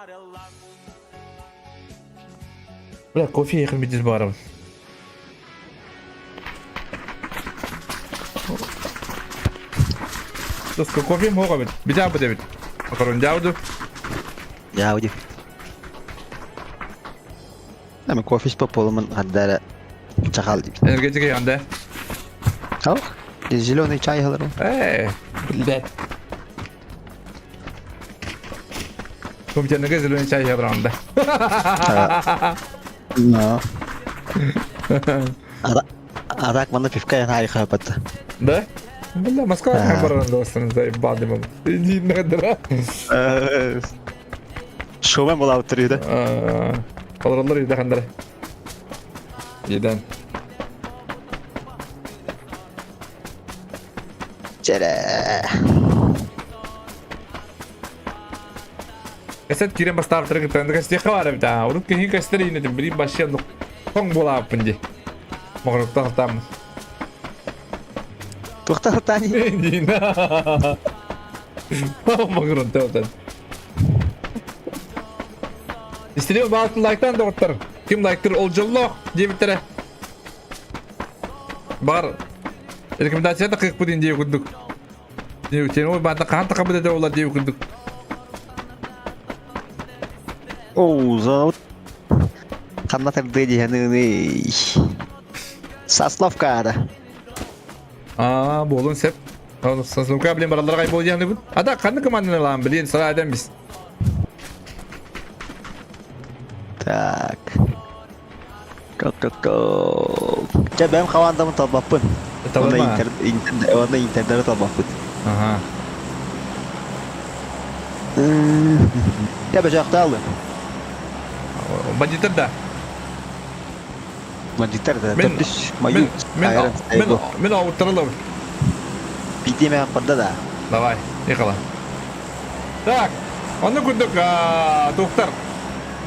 Бля, кофе ехал медиз баром. Доска кофе мога бит. Битя бит бит. Макарон дяуду. Я уди. Эми кофе испеп болумун хаддара чахал дип. Энергетика янда. Ау, зеленый чай алыр. Эй, блядь. Компьютерный зеленый чай ябранда. Но. Арак мана пивка я хайха бат. Да? Бля, Москва Да. баран достан заебал димам. Иди на дра. Шоумен була отырды. Оларлар үйде хандар. Еден. Чере. Касет кирен бастап тұрғы тәнді кәсте қабары бит. Урут кехин кәстер ине дим бирин башын тоң бола апынди. Мағрыптан там. Тухта тани. Иди на. Мағрыптан. Истерил балтын лайктан доктор. Ким лайктыр ол жоллох дебиттере. Бар. Рекомендацияда кык будин деп күдүк. Сен ой бата кан такабы деп олар деп күдүк. Оу, завод. Ханна тардыа диһаныыный? Сосновка да. Аа, буолун сеп. Сосновка блин бараллара кай буол диһаныбыт. Ата ханны команданы ылаан блин сара эден бис. Так. Так, так, так. Чэ, бэм хамаандабын талбаппын. Онно Талыма. интер, интер, онно интердары талбаппыт. Ага. Чэ, бөжөөхтөөлү. Бандиттар да. Бандиттар да. Мен Төрдүс мен мою. мен Айран мен Стайго. мен ауыттырылым. Биитиэмэ барда да. Давай, ехала. Так, оны курдук туохтар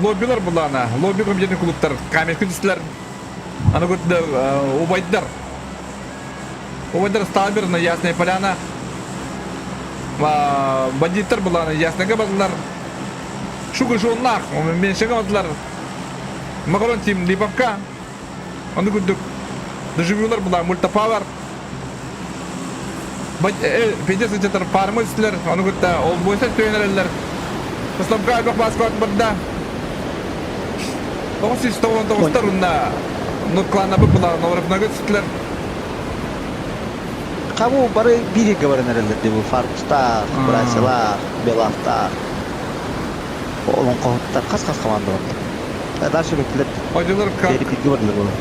лоббилар буллаана, лобби компьютерный клубтар, камерка түстүлэр. Аны курдук убайдар. Убайдар Стабер на Ясная Поляна. Бандиттар буллаана Ясныйга бардылар. Шуга Жоннах, меньшеге бардылар. Макарон Тим Липовка. Аны курдук доживюлар була мультапавар. Петя сычатар фармы үстүлэр, ону кытта ол бойса түйенереллер. Сосновка альбах баскот барда. 999-тар унна нуклана була новоропнага түстүлэр. Кабу бары бириге баран эрэллэр дии бу Фаркустаах, Братьялаах, Белаахтаах. Олоҥхоһуттар хас-хас команда барда. Дальше көттүлэр. Одилар как Бери бирге бардылар буолар.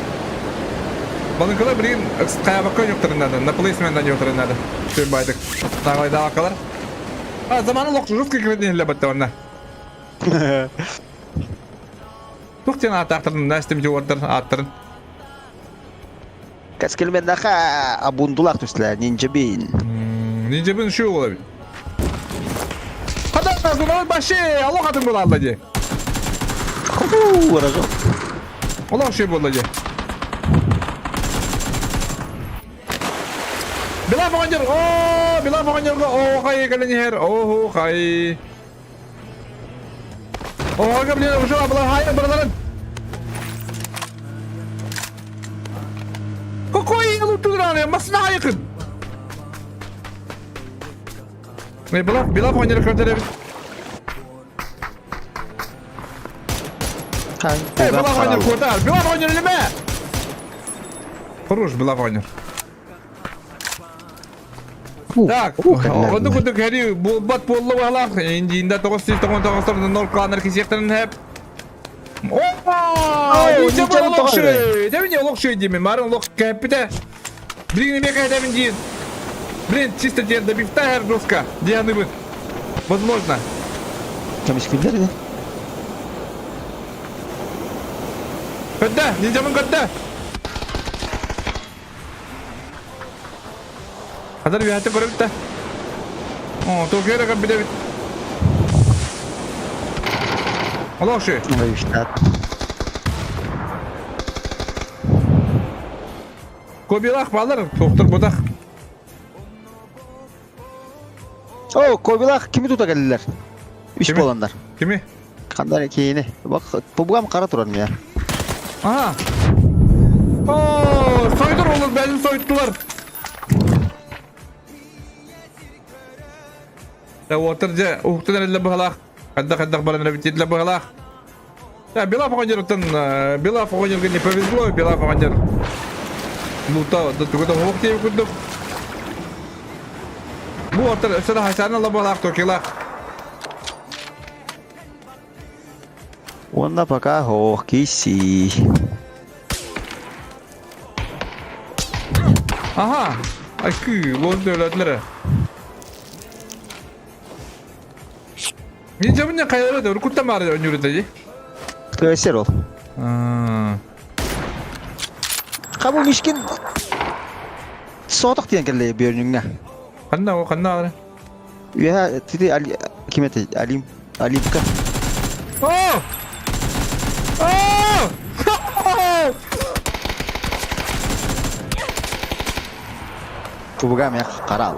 Балыҥкалар билигин хайабакка ойнуохтарын надо, на плейсмендан ойнуохтарын надо. Сүр байдык. Тааҕайдаабаккалар. А, заманы лох жестко кирдин иһиллэ батта онна. Тух диэн ааттаахтарын, настим дьуордар ааттарын. Кэскилменнаха абундулаах түстүлэр Нинджабин. Нинджабин шүү буолабит. Хата, зуналар баши, алох атын буолаалла дии. Ху, ыражок. Олох шүү буолла дии. Била оҕонньор, оо, Била оҕонньорго оо хай кэлэн иһэр, оо хай. Оҕоҕо блин, уже была хай бараларын. Какой лутураны, масна якын. Била, Била оҕонньор көрдөрөбүт. Эй, Била оҕонньор куотар, Била оҕонньор илиме! Хорош, Била оҕонньор. Так, онно курдук хэри буолбат буолла баһалаах. Индиинда 999 нол кланнар кисиэхтэрин хэп. Опа! Ничего олох шөй. Дәмин олох шөй деймін. Марын олох кәппіте. Блин, неме кәдәмін дейін. Блин, чисто ден добивта хэр жестко. Дианы бы. Возможно. Көмүскүллэр ини. Көдді, ниндзямын көдді. Хазар үөһэттэн көрөбүт да. Оо, Токио эрэ көрбүт эбит. Олох ши. Ой, Кобилах балар, доктор Бодах. О, Кобилах кими тута кэллилэр? Үс Кими? буоланнар. Кими? Хандар киини. Бак, пубгам кара турар мия. Aha. Оо, сойдур олор бәлин сойттулар. Да уотар дьэ уһуктан эрэллэр быһалаах. Хайдах-хайдах баран эрэбит диэтилэр быһалаах. Да, Белав оҕонньоруттан Белав оҕонньорго не повезло, Белав оҕонньор лута да тугу да оһох диэбит курдук. Бу уоттар өссө да хасаан ыла быһалаах Токилаах. Уонна пока ох киси. Ага, айкы, лон өлөтүлэр. Нинджабын хайалара да уруккуттан баар өнүрүтэ дии. Көсер ол. Хабу Мишкин соотох диэн кэллэ бүөрүҥҥэ. Ханна о ханна ары? Үөһэ тити Али ким этэй Алим Алимка. О! О! Кубуга мэх карал.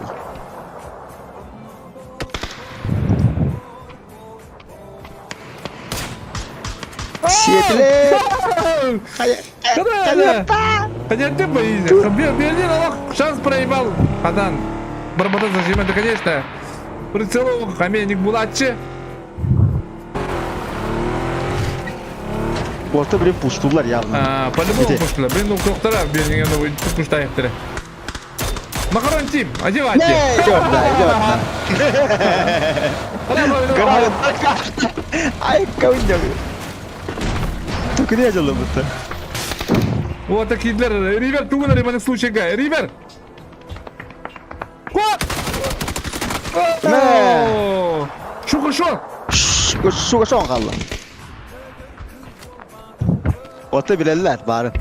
Сиэтилэр! Хотя боишься. Берлин алох шанс проебал. Хадан. Барбата зажим, это конечно. Прицелов Хаменник Булатчи. Орта билин пуштулар явно. По-любому пуштулар. Блин, ну доктора, блин, пуштайыктары. Макарон Тим, одевайте. Идет, да, идет. Ай, каундер. Только не делал будто. Вот такие Ривер, тугунар, в случае, Ривер! Кот! Шуга шо? Шуга шон қалла. Оты билеллер бары.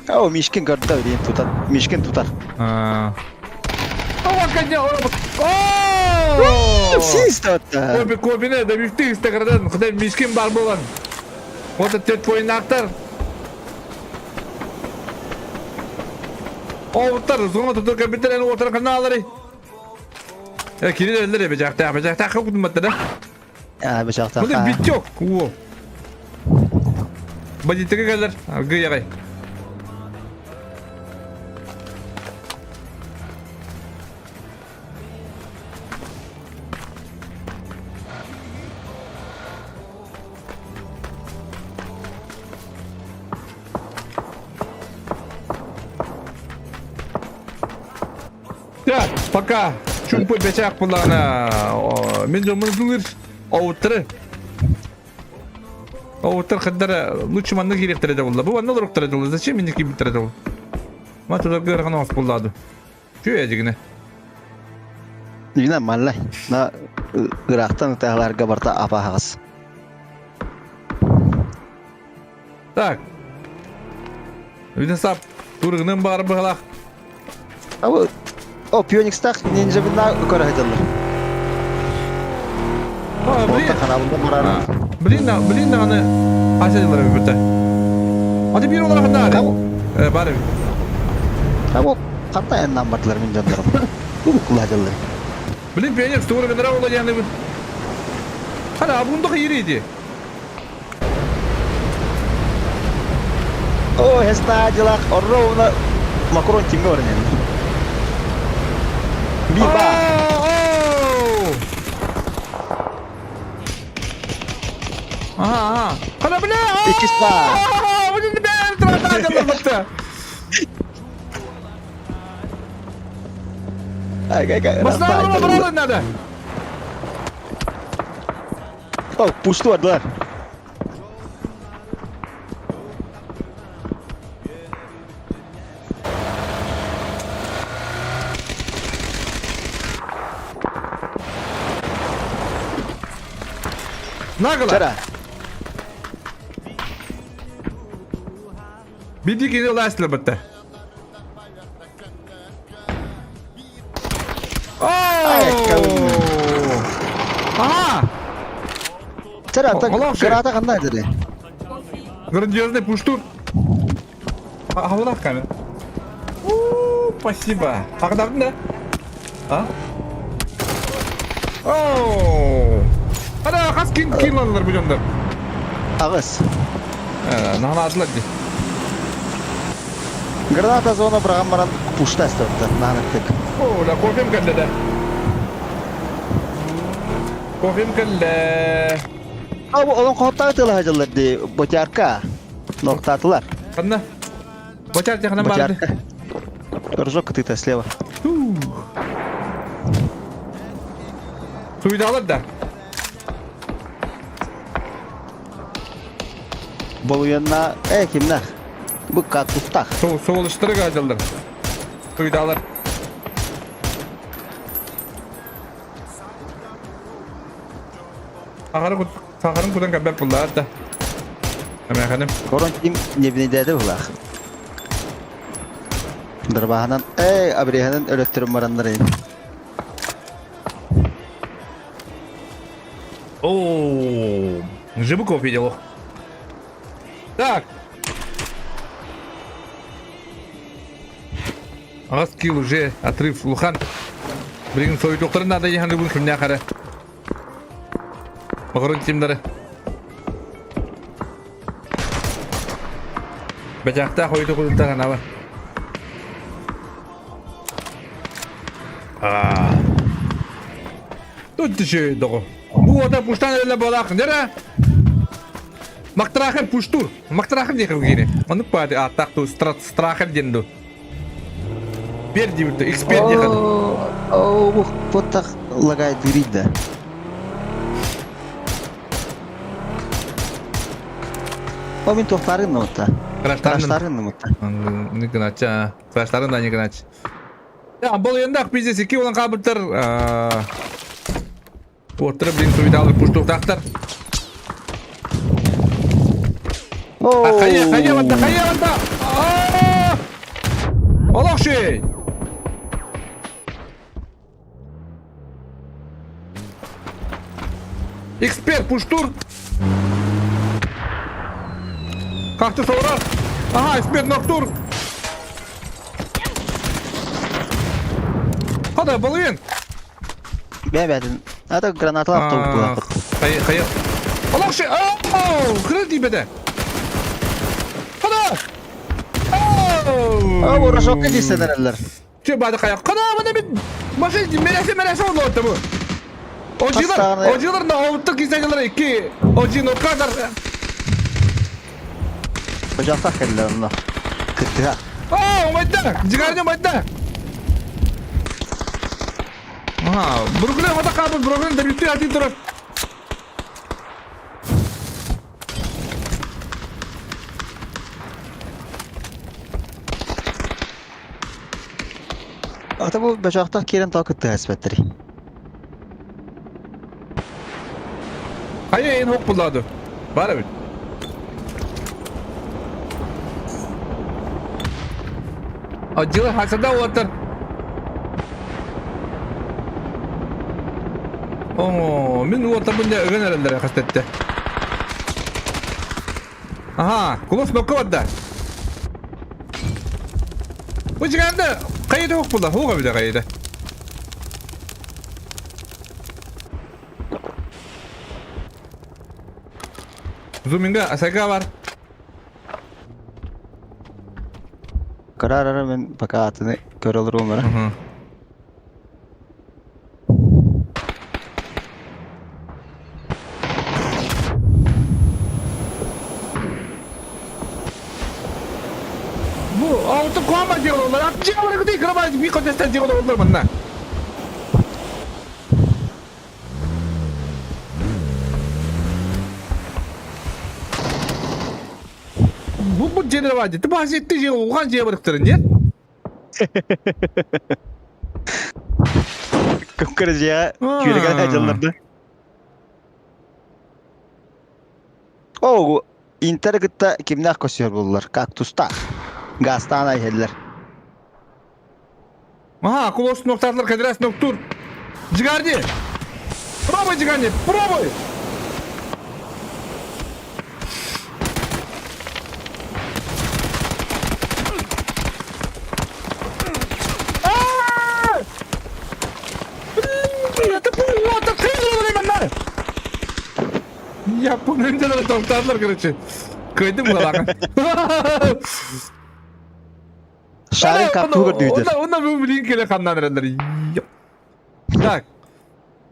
О, Мишкин көрдө билин тутар. Мишкин тутар. Систа. Коби кобине да бифти Инстаграмдан кудай Мишкин бар болан. Вот это твой нактар. Оуттар, зоңа тутар компьютерин отыр каналлары. Э, кирил эллер бежакта, бежакта кутматты да. А, бежакта. Мында битек. О. Бандиттігі кәлер, аргы ягай. Так, пока чумпу бечак булана. Мен жомун зулыр оуттыры. Оуттыр хаддара лучше манны киректер да булла. Бу манны руктар да булла. Зачем мен кибиттер да булла? Ма туда гырган ос буллады. Чү эдигине. Дигине маллай. На ырахтан тахларга барта апахас. Так. Виден сап турыгынан бар быһалах. Абы О, Пионикстах нинжа бина көрө хатылар. Блин. Блин, блин, аны асадылар бит. Hadi bir olarak da. Э, бар. Абы ката эннан бардылар мин жондарым. Бу кулажылар. Блин, Пионикс турыгынан ола яны. Хана, бунда ириди. О, хеста дилах орроуна макрон тимге орнен. Биба. Ага, ага. Хана, бля! Икиста. Блин, бля, тратадылар Ай, ай, ай. Басна брала надо. О, пушту ардылар. Нагло. Чара. Биди кини ласлы бітті. Ага! Чара, так граната кандай деди? Грандиозный пуштур. Хавалах камера. Спасибо. Тағдардың да? А? Оу! Ана, қас кин кин лалар бұл жондар. Агыс. Нағана атылар де. Граната зона быраган баран пушта истепти. Нанықтык. О, да кофем кәлді да. Кофем кәлді. Абы олон коттагы тыла хажылар ди ботярка. Ноктатылар. Қанна? Ботяр тяхынан барды. Ботярка. Рожок ты-то слева. Суйдалар да. Болуянна, э, кимнах? Бу катустах. Соғылыштыры қажылдар. Суйдалар. Сахарын кудан кәбәп бұлар да. Әмәханым. Корон ким небинедеде булах. Дарбаһанан, э, абреханан өлөттөрүм бараннар. О, Жибуков видел. Так. Ағас кил уже отрыв Лухан. Билген сойдуктарын надо яхан бүгүн кимне кара. Багырын тимдары. Бачакта койду кудуттар анаба. Тут еще доҕо. Бу ота пуштан эрэлэ буолаах дьара. Мактарахер пуштур. Мактарахер диэхэ киини. Оннук баати ааттаах ту страхер диэн ду. Пер диэбит эксперт диэхэ. Оо, бу вот лагай дырый да. О, мин туохтарын нуутта. Краштарын нуутта. Не гынача. Краштарын да не гынач. Бұл енді ақ бизнес екі olan қабыттар. Отырып, блин, суйдалы пуштуқтақтар. Хайа, хайа, ванда, хайа, ванда! Олох шей! Эксперт пуштур! Как ты соурар? Ага, эксперт ноктур! Хада, балуен! Бәбәдин. Ата гранаталар автобус була. Хайа, хайа. Олох шей! Оу! Крыл тибеде! Хада! Оу! А, урашокка десенерлер. Че бады кая? Кана мына бит машин мересе мересе oldu orta bu. Ojilar, Хастааны. ojilar da оттук кисәгеләр ике. Ожин o kadar. Бажақтақ кәлілер онно. Кыттыға. О, майда. Жигарны майда. Ага, Бруклин хата кабы, Бруклин дебютты ати турар. Ата бу бажақтақ керен таа кыттыға әспәттірі. Хайа ен хоп булады. Бара бит. Отделы хасада отыр. О, мин отыр бунда өгөн эрелер хастетте. Ага, кулос нокка барда. Бу жиганда кайда хоп була, хога биде кайда. Зуминга асага бар. Карарара мен пока атыны көрө олорум ара. Бу ауты куама диолар. Атчы кыты кырабай би котестен диолар манна. Бу бу женервади. Ты базы ты же уган же барыктырын, нет? Көккөрө күреген ажалларды. О, Интер кытта кимнах көсөр буллар? Кактуста. Гастан айхеллер. Ага, кулос ноктарлар кадрас ноктур. Джигарди! Пробуй, Джигарди, пробуй! А! Блин, это было, это Я помню, токтарлар, короче. Көйдім бұларға. Шарын капту көрдүгүтер. Онда бұл блин келе қаннан эрелер. Так.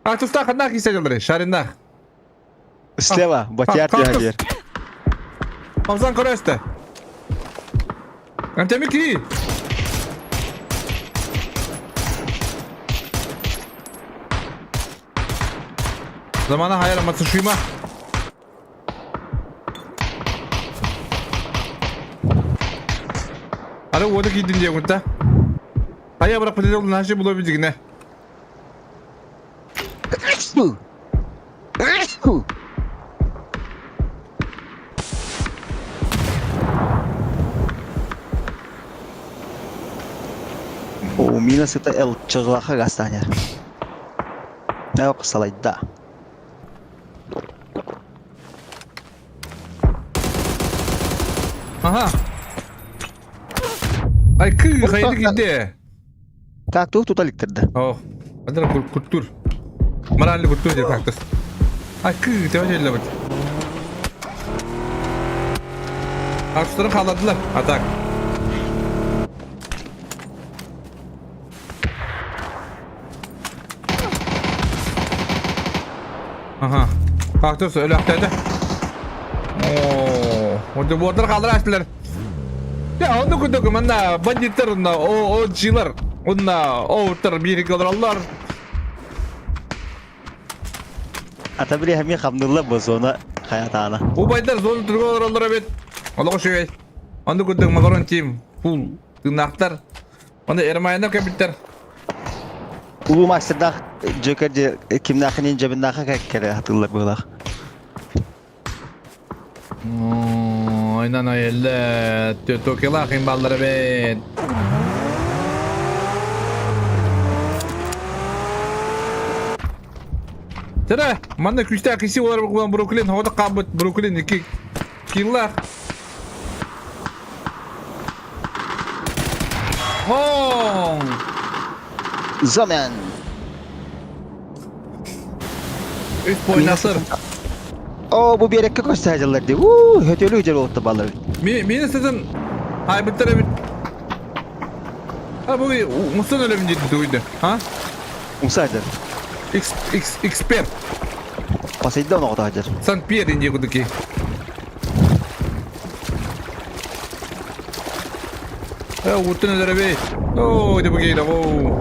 А туста қаннақ кисе Шариннах. Слева, Батяр кактус. дягер. Хамзан көрөстө. Антеми ки. Замана хайра Мацушима. Ары оды кийдин диye кунта. Хая бирок биле нашы була билдигине. О, минус это эл чыглаха гастаня. Нәк салайда. Ага. Ай кы хайды кийди. Какту туталиктирди. О, адыр культур. Моральный культур деп кактус. Ай кы деп эле бит. Кактустарын каладылар. А так. Кактус өлөхтөөтө. Оо, Одебуордар хааллар астылар. Я, онну курдук манна бандиттар онно о оджилар онно оуттар бииргэ олороллор. Ата били эмиэ хамныыллар бу зона хайатаана. Убайдар зона түргө олороллор эбит. Олох үчүгэй. Онну курдук Макарон Тим фул тыыннаахтар. Оны Эрмайна кэбиттэр. Улуу мастердаах Джокер же кимнээхинин дьабыннааха кэккэлэ хатыллар быһылаах. Айнан айылла Токилаах имбаллар эбит. Тара, манна күүстээх киси олар буолан Бруклин хоҕото хаалбыт Бруклин икки киллаах. Оң! Замен! Үс пойнасыр. О, бу биэрэккэ көстө сылдьаллар дии. Уу, хөтөлүү дьэр уолта балар. Мени сытын хайбыттар эбит. А бу мустан өлөмүн диэти тугуйда. А? Умса сылдьар. X X эксперт. Посейдон оҕото сылдьар. Сан-Пьер инди кудуки. Э, уттун өлөрөбүй. Оо, деп кейді, оу.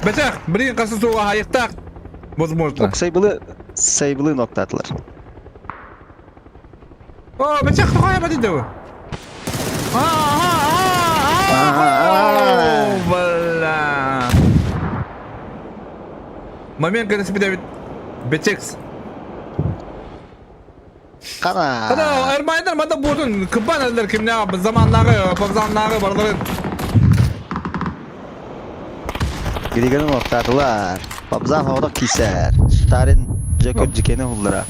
Бэтэх, блин, қасы суға айықтақ. Возможно. Сайбылы, сайбылы ноктатылар. О, бэтэх, тоқая ба дейді. Бля. Момент, когда себе Бетекс. Қана. Ана Эрмайдар манда буутун кыбан элдер кимнээ заманнагы, павзаннагы барларын. Григаны ноктатылар. Пабзан хоғдақ кисер. Штарин Джокер жикени хуллара.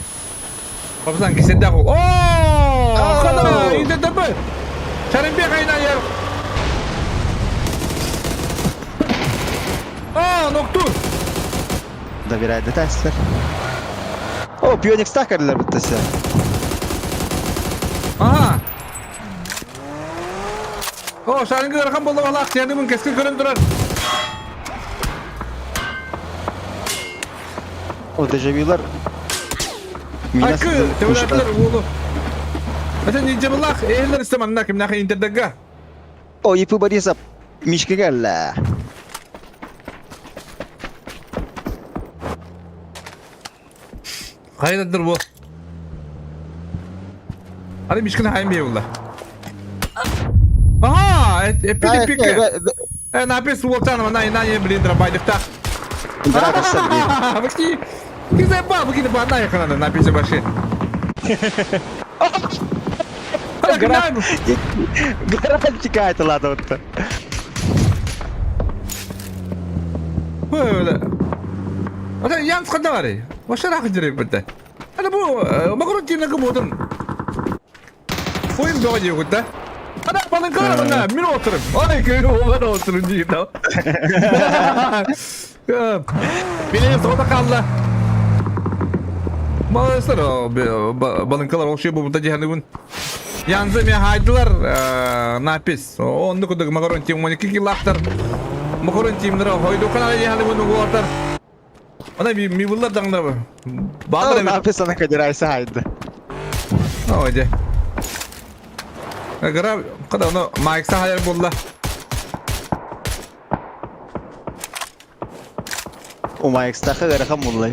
Павзан киседе хул. О! Кана иде ДБ. Шаринбек айна ер. А, ноктур. Добирайды тәсілер. О, Пионик стакерлер біттісі. Ага. О, Шаринге ырахан болду балак, сени мын кескин көрөн турар. О, дежавюлар. Айкы, төбөләтилер уулу. Это не жабылах, эллер истеманна кимнахы интердега. О, Ипы Борисов. Мишке келді. Хайдадыр бу. Hadi Mişkin hayım bir yolla. Aha, эпи пике. Э, напис уолтан, на на не блин, драбайдыхта. Баки. Ты заебал, баки на бана ехана на написи баши. Гарантика это ладно вот. Ата ян сқанда бар. Вообще рахы жүрек бітті. Ана бу макрон тимнен кім отырын. Ойын доға дейік да. Ана балын қара мына мен отырым. Ай көр олар отырым дейді. Менен соғда қалды. Малыстар балынкалар ол шей бұл дегенді күн. Янзы мен хайдылар напис. Онды күдік макарон тим 12 килактар. Макарон тимдер хойду каналы дегенді күн уғартар. Ана ми бұлар даңда. Бағыр напис ана кадирайсы хайды. Ойде. Гра, қада оны майкса хайыр болды. У майкстахы гарахан булла.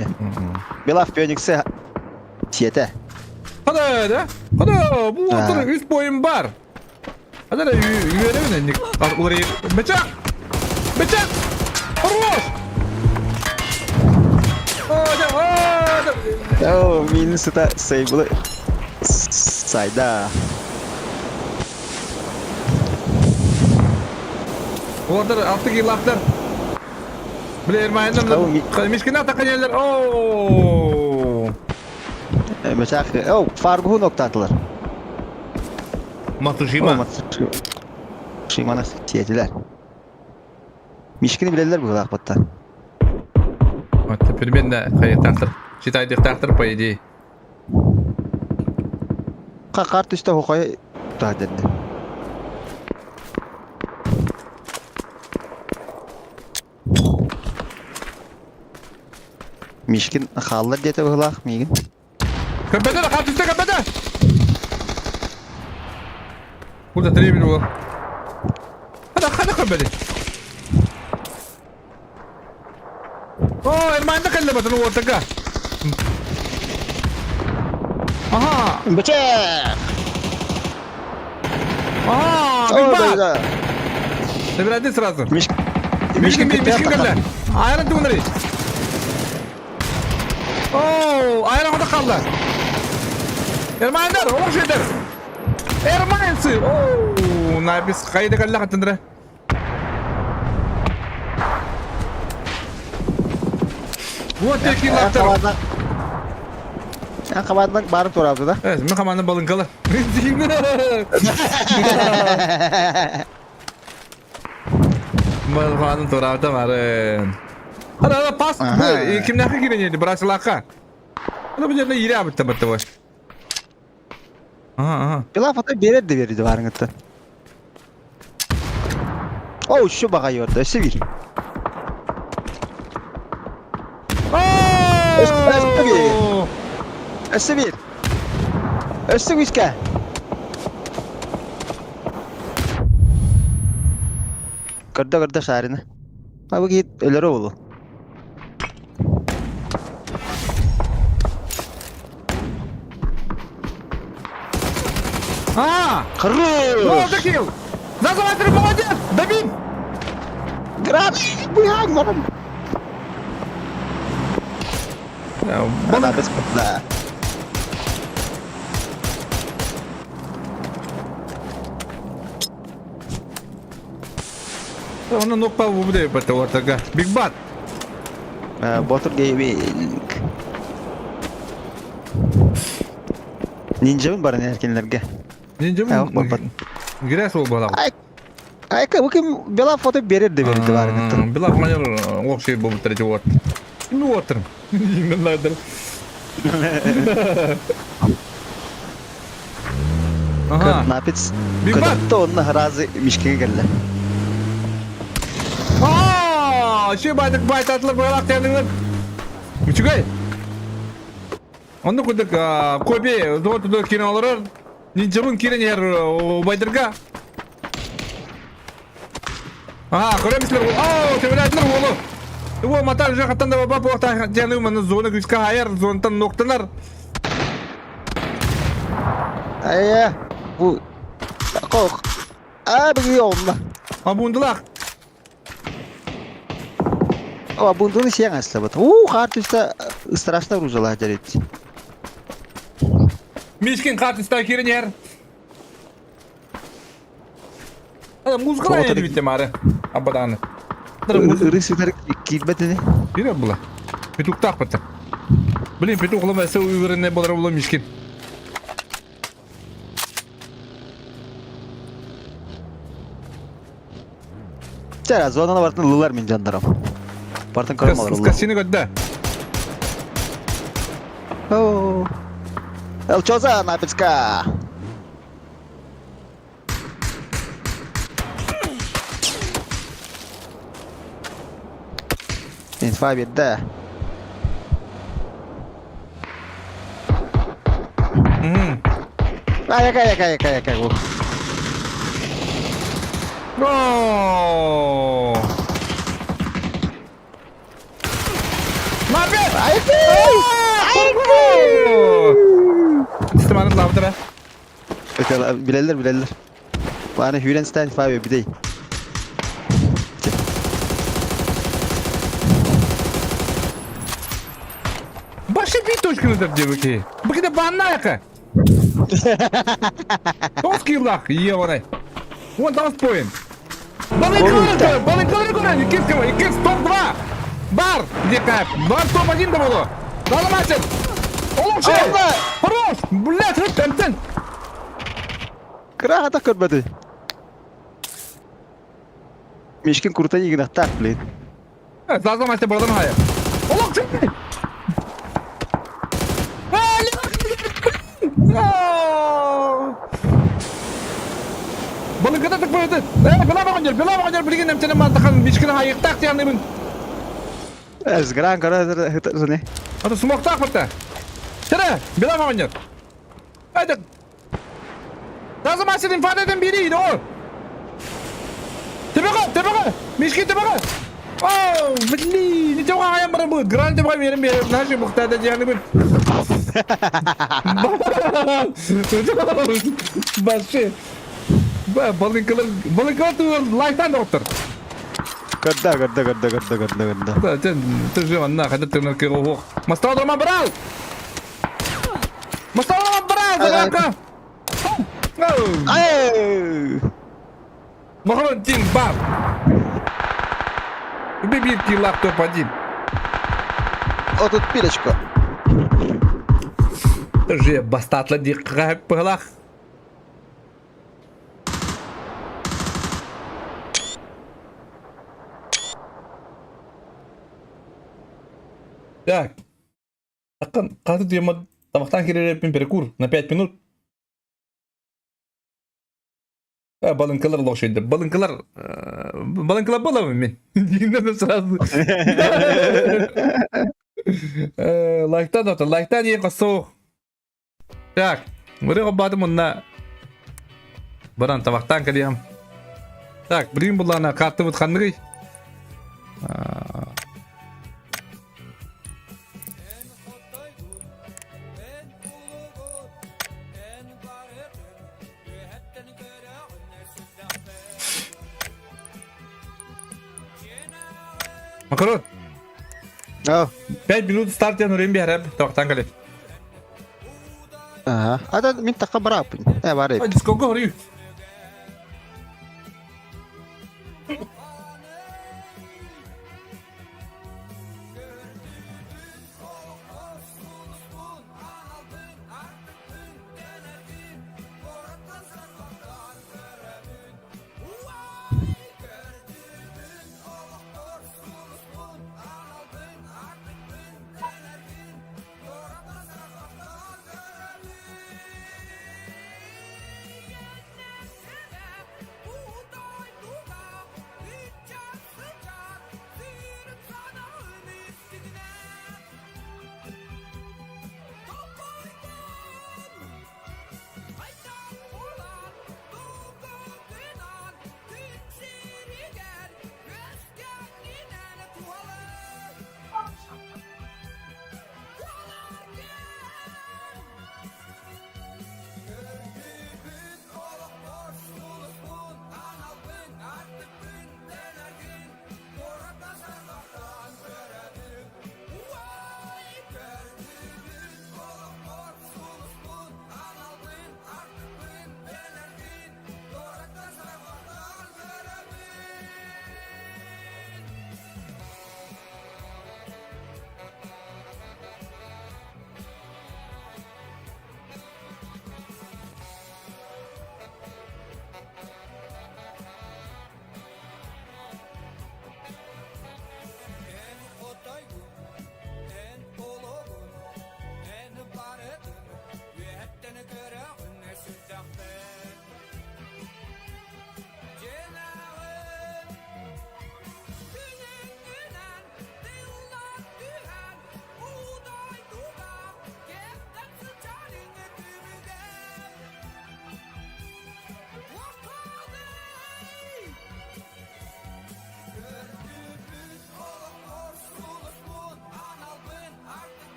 Белав Пиониксе сиете. Қада да? Қада бұл отыр үст бойым бар. Қада үйеремін Олар Бычақ! Бычақ! Хорош! О, минус это сейблы. Сайда. Олар алты килактар. Білер майындым. Мишкина тақанелер. О! Бычақ. О, Фаргу ноктатылар. Матушима. Шимана сиетилер. Мишкини билелер бұл ақбатта. Вот, примерно тақтыр. Считай, тақтыр, по идее. Қар түсті хоқай деді. Мишкин хааллар диэтэ быһыылаах миигин. Көппөтө да хаартыста көппөтө! Burada требер ол. Хада хада көппөтө. О, Эрманда кэллэ батын уотага. Аха. Быча! Аха, Ой, биг да. Забирайте сразу. Мишкин Мишкин, Мишкин кэллэ. Айран тугунары. Оо, айран хото қалды. Эрмайндар, оқ жетер. Эрмайнцы. Оо, напис қайда кэллэ хаттындыра. Вот такие лаптар. Эн хамаандан баарым туораабыта да? Э, мен хамаандан балыҥкалар. Балыҥкаларын туораабыта барын. Ара, ара, пас. Кимнээхэ киирэн иһэрди, бырасылаахха. Ана бу жерде иирэ абытта батта бой. Ага, ага. Пила фото биэрэр да биэрди баарыҥыттан. Оо, үчү баҕайы барда, өссө биир. Өссө биир. Өссө биир. Өссө күүскэ. Көрдө көрдө шарины. А бу киһи өлөрө буолуо. А! Хорош! Молодец, килл! Зазыватель молодец! Добить! Граб! Быһаҥ баран! Она бесплатная. Онно нокпал бу деп батталартарга. Биг Бат. Ботур Гейминг. Нинджабын баран эркинлерге. Нинджабын. Грязь ол балак. Айка, бу ким бела фото берер де берди барыгыттан. Бела манер окшой болуп турат вот. Ну отыр. Надо. Ага. Напец. Көтөттө онна разы мишкеге келле. Аа, ши байдык байтатылар байлак тендиңер. Үчүгэй. Онно курдук Коби зоотудо киирэн олорор. Нинджабын киирэн иһэр убайдарга. Аа, көрөмүслэр. Оо, төбөлөөтүлэр уолу. Уол матар уже хаттан да баба буохта дьаны маны зона күүскэ хайар, зонтан ноктанар. Айа, бу Кох. Аа, биги онна. А бундулах. О, бундуны сиэн аслабат. У, хаар түстэ страшно оружалаах дьэрит. Мишкин хаар түстэ киирэн иһэр. Музыкалар Тоҕо эдибитте маары. Абадааны. Ыры сүтэр киирбэт ини. Киирэр була. Петуктаах бата. Блин, петух улам эсэ уйвырынне болар була Мишкин. Чара, зонаны бартын лылар мин жандарым. Бартын көрөм алар улар. Кассины көддө. Оо. Эл чоза напицка. Инфа биэрдэ. Ай, ай, ай, ай, ай, ай. Оо! Мапет! Системаны лабытара. Билэллэр, билэллэр. Бааны хүүрэн стайн фабio бидей. Башы бит точканы деп дебеки. Быкыда баннайка. Тоғыз киллах, ебаный. Вон там споем. Балык балык көрөн, иккис кого, иккис топ-2. Бар, где кайф. Бар топ-1 да болу. Даламасен. Олук шей. Хорош. Блядь, рыт, тен. Кыраата көрбөтү. Мишкин курта игнаттаах, блин. Зазламасте бардан хая. Олук шей. Балыката тыкпайты. Э, била бағанжар, била бағанжар билген эмчене мантахан мишкин хайыктак тияныбын. Эсгран көрө. Ата смоктаах барта. Тара, билам оҕонньор. Айда. Таза мастерин фадeden biri o. Төбөҕө, төбөҕө! Мишки төбөҕө! О, блин, не төбөҕө айан баран бу. Гран төбөҕө берем берем. Наши бухтада дианы бу. Башы. Балынкалар, балынкалар тугар лайктан доктор. Көрдө, көрдө, көрдө, көрдө, көрдө, көрдө. Да, тен, ты же анна, хотя ты на кого. Мастал брал! Мастал брал, заявка! Ай! Махрон Тин бам! Бибирки лаптоп один. О, тут пилочка. Же бастатла ди пылах. Так. Қаты тема тамақтан керереппин перекур на 5 минут. Балынкалар лошадь. Балынкалар... Балынкалар было мен. Сразу. Лайктан доктор, лайктан ең қосу. Так, мыры қоббатым мұнна. Баран тамақтан кәдем. Так, білейін бұлана қатты бұтқандығы. Макарон. 5 минут старт я нурим бихараб, тамақтан кәле. Ага. А мин такка барапын. Э, бар. Ай, сколько говорю?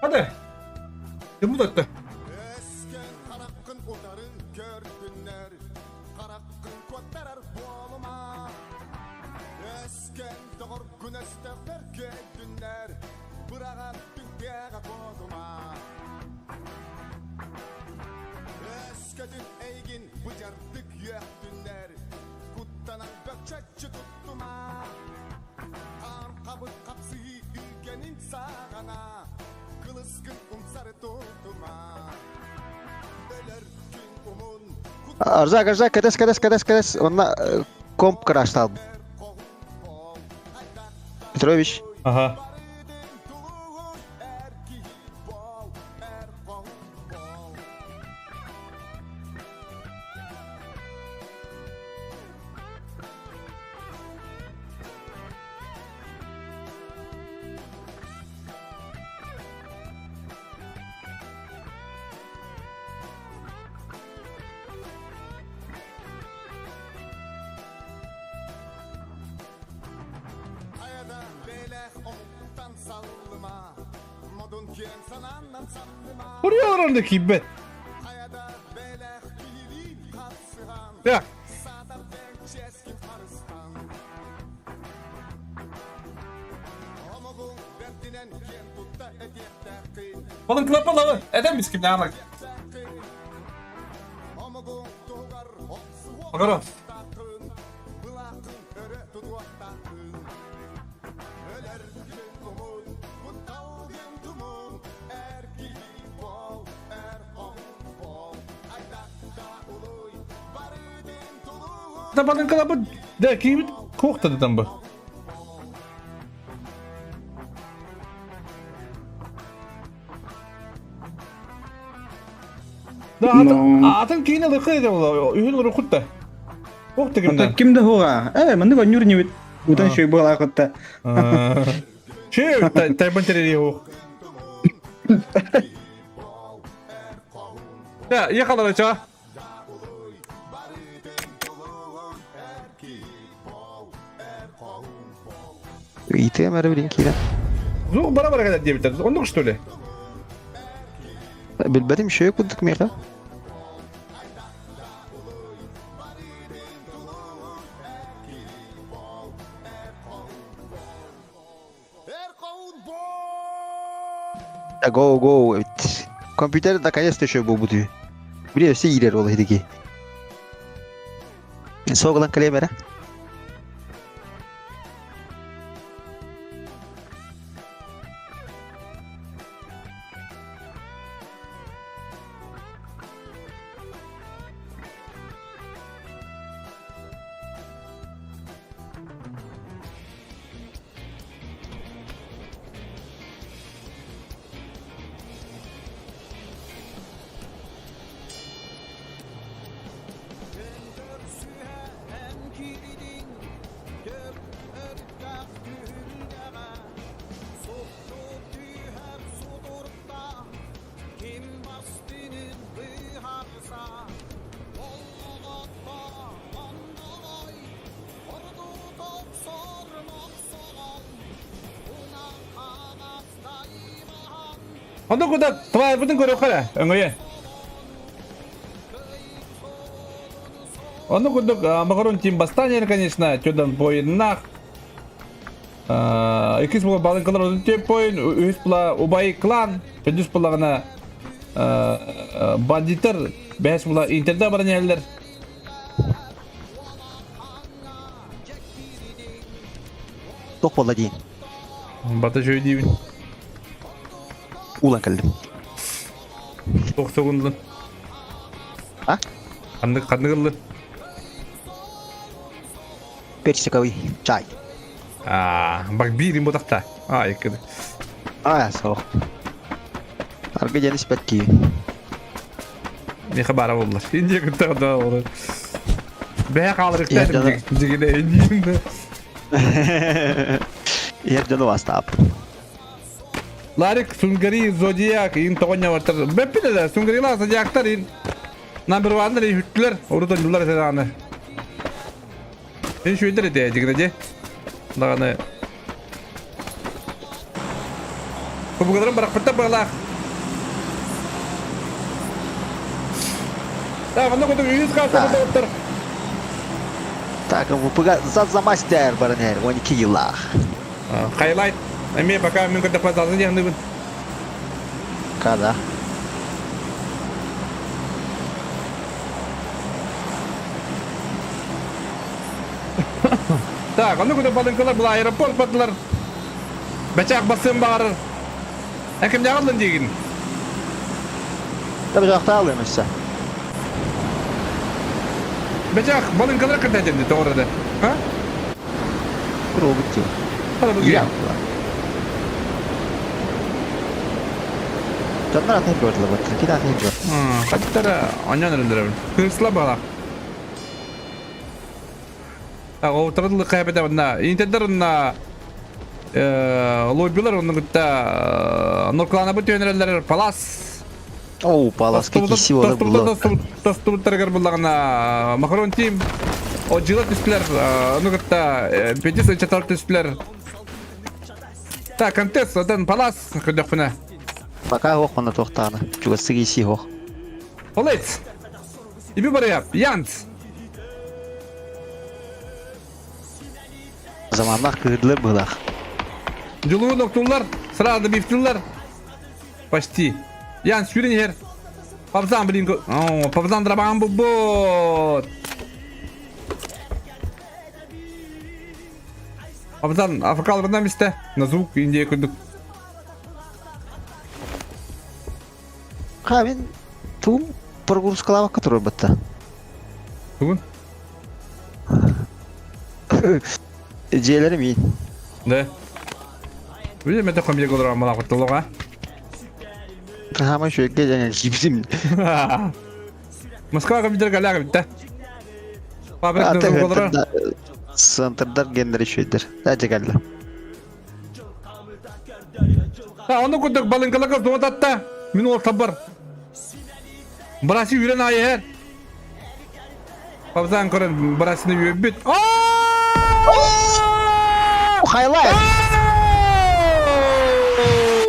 Hadi. Ким утатта? Өскөн хараххын утары көрдүннэр, хараххын куоттарар буолума. Өскөн доҕоргун өстөөхтөр көйдүннэр, быраҕан түҥкэҕэ куотума. Өскөтүн эйигин быдьардык үөхтүннэр, куттанан бөкчөччү туттума. Хаан-хабыт хапсыһыы үгэнин саҕана, кылыскын умсары тутума. Өлөр күн умун, Арзак, Арзак, кэтэс, кэтэс, кэтэс, кэтэс. Онно комп краштал. Петрович. Ага. Vuruyorlar onu киирбэт. Так. Onun клапалары эден biz kimden bak. Bagara. Табанын клапы да кийбит кохта дедем бу. Да атын атын киин ылыкы ede була. Үһүн урукут да. Ох тегимден. Ким да хуга. Э, маннык онньуур ньүбүт. Утан шөй буолаа кытта. Че, тайбан терери хух. Да, ехала ча. Ыйтыам эрэ билин киирэн. Зук бара бара кэлэр диэбиттэр. Оннук что ли? Билбэтим шөй курдук миэхэ. Go go эбит. Компьютер наконец-то еще буолбут үһү. Били өссө иирэр ол иһитики. Суох ылан кэлиэм эрэ. Онно куда тварбытын көрөххө эрэ, өҥөйө. Онно курдук Макарон Тим Бастанер, конечно, чудан поиннах. Иккис була балыҥкалар отун түөрт поин, үһүс була Убай клан, төрдүс булаҕына бандиттар, бэһис була Интерда баран иһэллэр. Туох буолла дии? Бата үчүгэй диибин. Уулан кэллим. Туох соҕунлун? А? Ханнык ханнык ыллын? Персиковый чай. Аа, бак биирин бутахта. Аа, иккиди. Аа, суох. Аргы диэн испэт киһи. Миэхэ баара буоллар. Индия кытта да олорор. Бэйэ хаалырыктаатым дьигинэ индиин. Иһэр дьону бастаап. Ларик Сунгари Зодиак ин тоҕонньобортор. Бэппит да Сунгарила Зодиактар ин number one үһүттүлэр. Урут оннулар этэ Ин шүйдер этэ дьигинэ дьэ. Даҕаны Кубугаларын барахпыттар быалаах. Так, онно кутук үһүс хаастабыт доҕоттор. Так, ВПГ за замастер баран иһэр 12 йыллаах. Хайлайт. Эмиэ пока мин көрдөхпө зазы диэхныбын. Када. Так, онно кутук балыҥкалар була аэропорт бардылар. Бэчээх бассыан баҕарар. Эн кимнээҕи ыллын диигин? Да бэчэхтаалыам өссө. Бэчээх балыҥкалар кытта этинди тоҕо да. А? Куруубут дии. Я. Дьоннор атын көрдүлэр баттар. Кит атын көр. Хаттара онньон эрэллэребин. Кырсла бала. Оҕотторун кэпэтэ онна интердер онна лоббилар онну кытта норкланабыт түөнэрэллэр палас Оу, паласка киси олар булла. Тостубуттарыгар буллаҕына Макарон тим отжила түстүлэр ону кытта петис ычатар түстүлэр. Так, контест, одан палас көрдөхпүнэ. Пока ох онно туохтаана. Чугастык иси ох. Олец. Иби барыйап, Янц. Заманнах кыһыдылар быһылаах. Дьулуһун октуллар, сразу бифтиллар. Почти. Ян сүүрэн иһэр. Павзан, блин, о, Павзан драбаан булбут. Павзан африкаларынан истэ. На звук Индия курдук. Ха, мин тугум прогрузкалаабакка турарбатта. Тугун? Дьиэлэрим иин. Да. Видимо, это хомье голора малахоттолога. Хаама үчүгэй дьаҥа киирбитим. Москва компьютер галяга битте. Фабрик голора. Центрдар гендер үчүгдэр. Дача кэллэ. А, ону курдук балыҥкаларга туотатта. Мин ортабар. Браси үрэн айыһэр. Павзан көрөн Брасины үөрбүт. Хайлайт!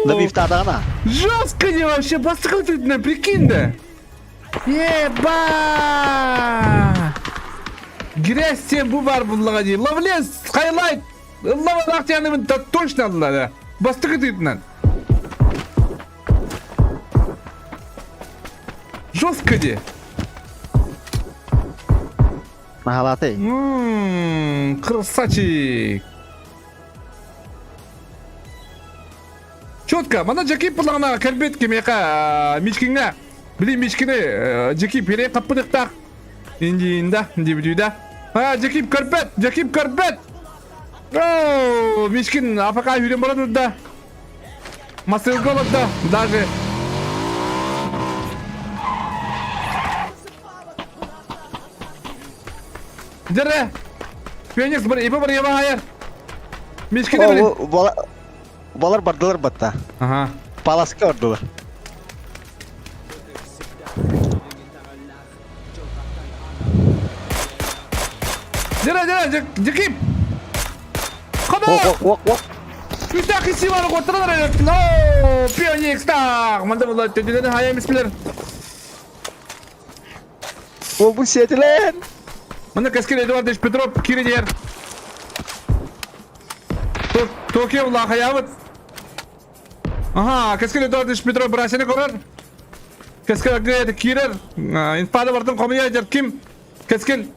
Да бифтадаҕына. Жестко не вообще бастыкы прикинь да. Еба! Грязь сен бу бар буллаҕа дии. Ловлес, хайлайт! Ыллабалаах диэнибин точно ылла Бастакы тыытынан. Жестко ди. Наһалаатый. Красавчик. Четко. Мана Джеки пылаҕына кэлбит кимиэхэ Мичкиҥҥэ. Били Мичкини Джеки пере хаппытыктаах. Индиинда, дибдүүда. А, Джекип көрбөт, Джекип көрбөт. О, Мичкин АФК үүрэн баран турда. Масылга олордо, даже. Дere. Феникс бар, ипа бар, еба хайар. Мичкин О, Балар бардылар батта. Ага. Паласка бардылар. Дьэ, дьэ, дьикип! Хоба! Ок, ок, ок. Үстәк хисиваны коттыралар No, Пионикс так! Манда була төдүләрне хая мисплер. Ол бу сетилен. Мында Каскел Эдуардович Петров киридер. Токио лахаябыт. Ага, Каскел Эдуардович Петров брасины көрөр. Кэскил агыйа киирэр. Инфада бартын хомуйа дьэр ким? Кэскил.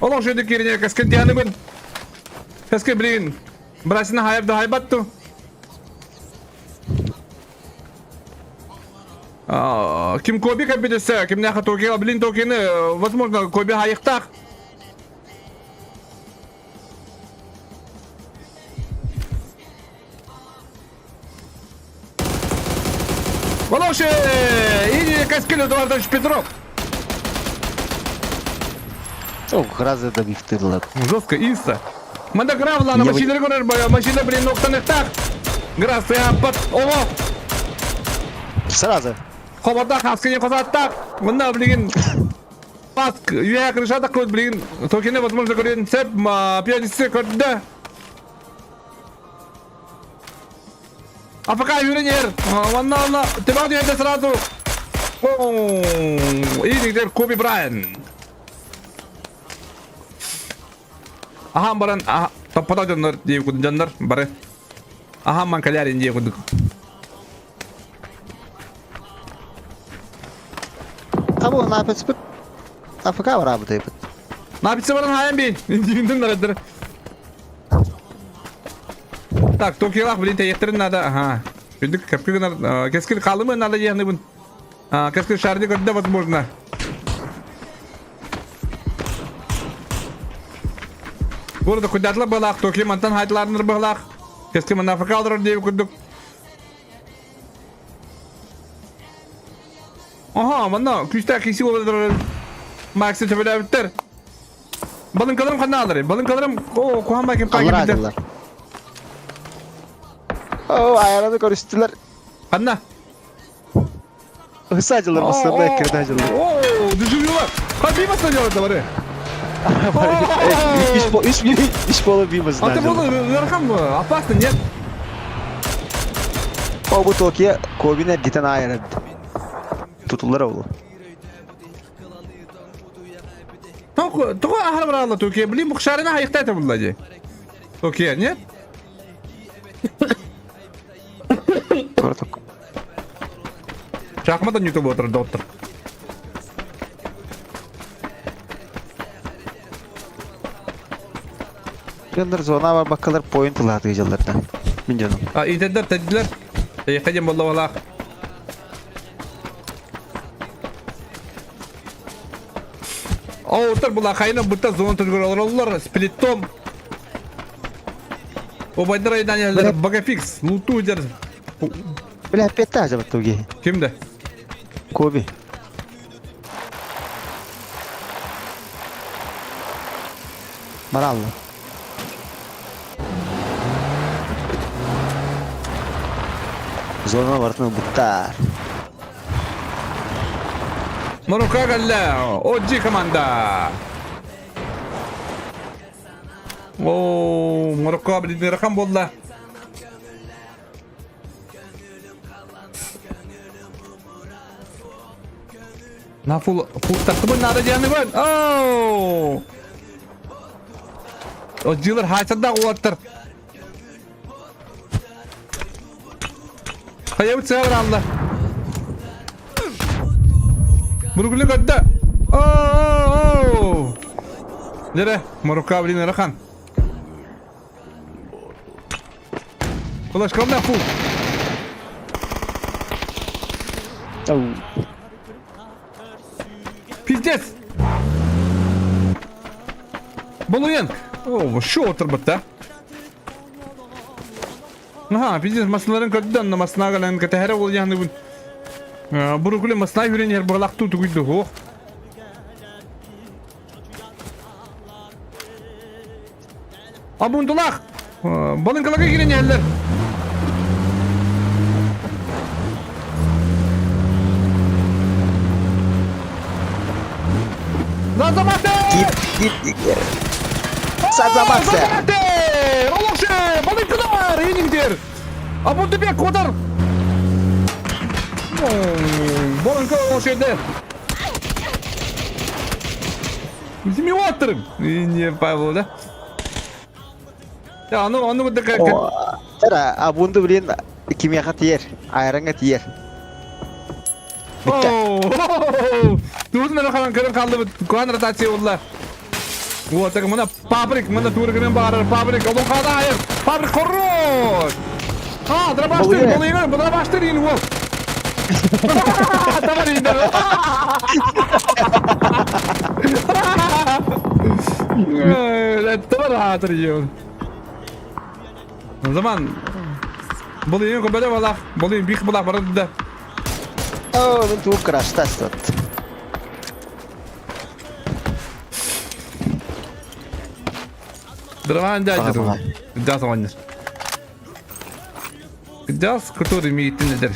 Олох жөдү кииринэ Кэскил дианыбын. Кэскил билигин брасина хайар да хайбатту. Ким Коби кэлбитесе, кимнээхэ Токио, блин Токионы, возможно, Коби хайыктаах. Волоши! И Каскил Эдуардович Петров. Ох, разы да бифтырлар. Жестко, инста. Манда гравла на машина көрөр бая, машина блин ноктан так. Грасы аппат. Ого! Сразу. Хобарда хаскыны козаттак. Мында блин Паск, я крышата код блин. Токене возможно көрген сеп, пианисты көрдү. АФК юренер. Онна онна. Тебак дүйэнде сразу. Иинигдер Коби Брайан. Ахан баран топпото дьоннор дии дьоннор бары. Ахан ман калярин дии курдук. Абу напицпыт АФК бараабытайбыт. Напица баран хаайан бин. Индивиндин нарадыр. Так, Токиолах блин тэйэхтэрин надо. Ага. Үрдүк кэпки гынар кэскил халымы надо диэхныбын. Кэскил шарды көрдө возможно. Burada кудатла балах, Токио мантан хайтыларыныр балах. Кэскил манафака алырар диэби курдук. Аха, манна күүстээх киси олорор Максы төбөлөөбүттэр. Балыҥкаларым ханна алары? Балыҥкаларым о, куһаан бакин Аллар адылар. О, айараны көрүстүлэр. Ханна? Ыса дьылар масырда эккирде дьылар. О, дежурила. Хабби масырда бары. Үс үс болу бимыз. А ты был верхом опасно, нет? О, бу Токио Кобин эргитен айарад. Тутулар ол. Тоҕо аһар бараалла Токио? Блин, бухшарына хайыхта булла дии. Токио, нет? Шахматан ютуб отыр, доктор. Дьоннор зона бар баккалар point ылаатыы дьылларда. Мин дьонум. А, итендер, тедилер. Тейхе дем болла Оутар була хайна бутта зона түгөр олороллор сплиттом. Обайдар айдан багафикс луту дер. Бля, петта жабат туги. Кимде? Коби. Маралла. Зона бартын буттар. Марокко кэллэ. OG команда. О, Марокко блин, ыарахан буолла. На фул фул тахтыбын надо дианыбын. Оу! OG-лар хаачардаах уолаттар. Хайабыт сыа бараалла. Буругуле көрдө. Оо! Дере, Марокко блин ырахан. Кулашкална фу. Пиздец! Балуен! О, шо отырбыт да? Аха, пиздец, масыналарын көрдү онно масына кэлэн кэтэһэрэ ол яһаныбын. Бурукуле масына хүрен иһэр быгалахтуу тугуйду ох. Абундулах! Балыҥкаларга киирэн иһэллэр. Зазамате! Кип, кип, Сазамате! Зазамате! Олохше! Балыҥкалар! Иниңдер! Абундубек куотар! Балыҥка олохшерде! Зимиоттырым! Не, Павел, да? Аны аны бу Тара, а бунду блин кимиэхэ тиер, айраҥҥа тиер. Туутун эрэ хаlan көрөн хааллыбыт. Куан ротация улла. Вот, так мына паприк, мына туургынан баарар паприк, олон хаада айыр. Паприк хорош! А, дробаштыр, болыгын, дробаштыр ин уол. Давай индер. Давай хаатыр ион. Заман Болыгын көбөлө балах, болыгын бих балах барады да. О, мен туып краштас тут. Дрован дядя. Дядя оонньор. Дяс, который миигиттин эдэр.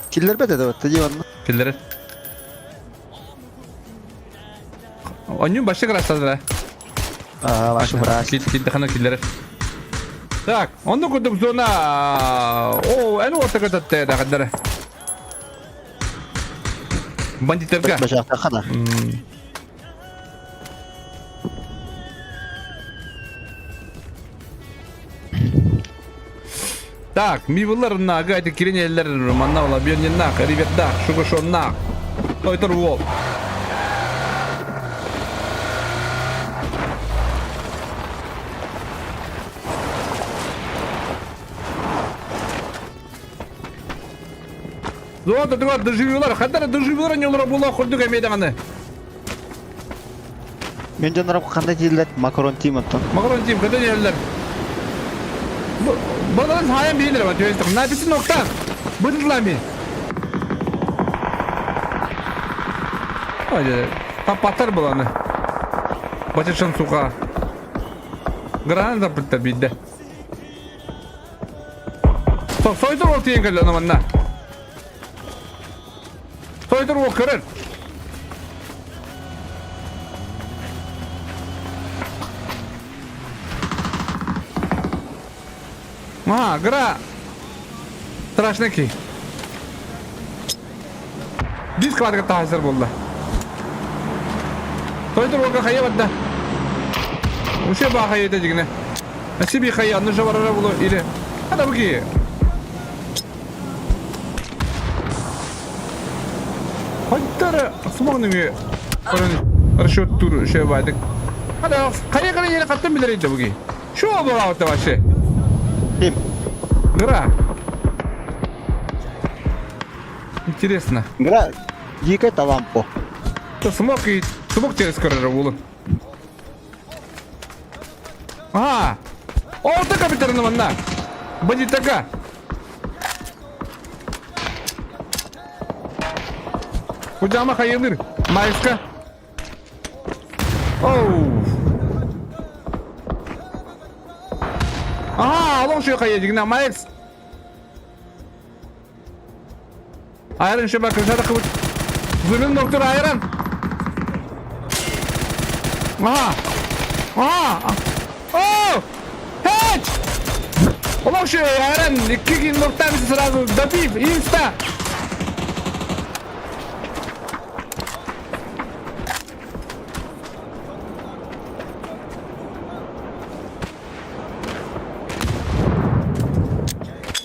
Киллэрбэт этэ батта дии онно. Киллэрэр. Онньун башчы крастадыра. Аа, башы быраас. Килдэхана киллэрэр. Так, онно курдук зона... О, эн уота көтөттэ даҕаддара. Бандиттарга. Бачаахтахха да. Так, мивылар нага, эти киренелер, манна лабьонинах, ребятах, шугашоннах. Тойтор уол. Золото тугар доживилар, хадара доживилар не олора була курдук эмиэ даҕаны. Мен дьоннорум ханна дииллэр макарон тиим оттон. Макарон тиим кытын иһэллэр. Баларын хаайан биһилэр ба түөстэх. Написи нокта. Быдылами. Ой, таппаттар буланы. Бачышын сука. Граната таппыттар биирдэ. Сойдур ол тиийэн кэллэ манна. Сойдур ол көрөр. А, гра. Страшный ки. Диск квадрат таһасар буолла. Сойдур уолга хайа барда. Уше баа хайа дигинэ. Сиби хайа анны жабарара булу или. Хада буки. Хантара сумагын көрөн расчет тур шө байдык. Хада хайа кара yere каттан билер иде буги. Шо болаабыта вообще? Ким? Гра. Интересно. Гра, дикая талампо. То смог и смог через көрөр булу. А! О, така битерин манна. Бандитака. Кудама хайылыр. Майска. Оу. Ага, алон шуя хайы дигна Майкс. Айран шеба крышада кыбыт. Zulüm доктор Айран. Ага. Ага. О! Хеч! Олох шуя Айран. Икки ноктан сразу добив. Инста.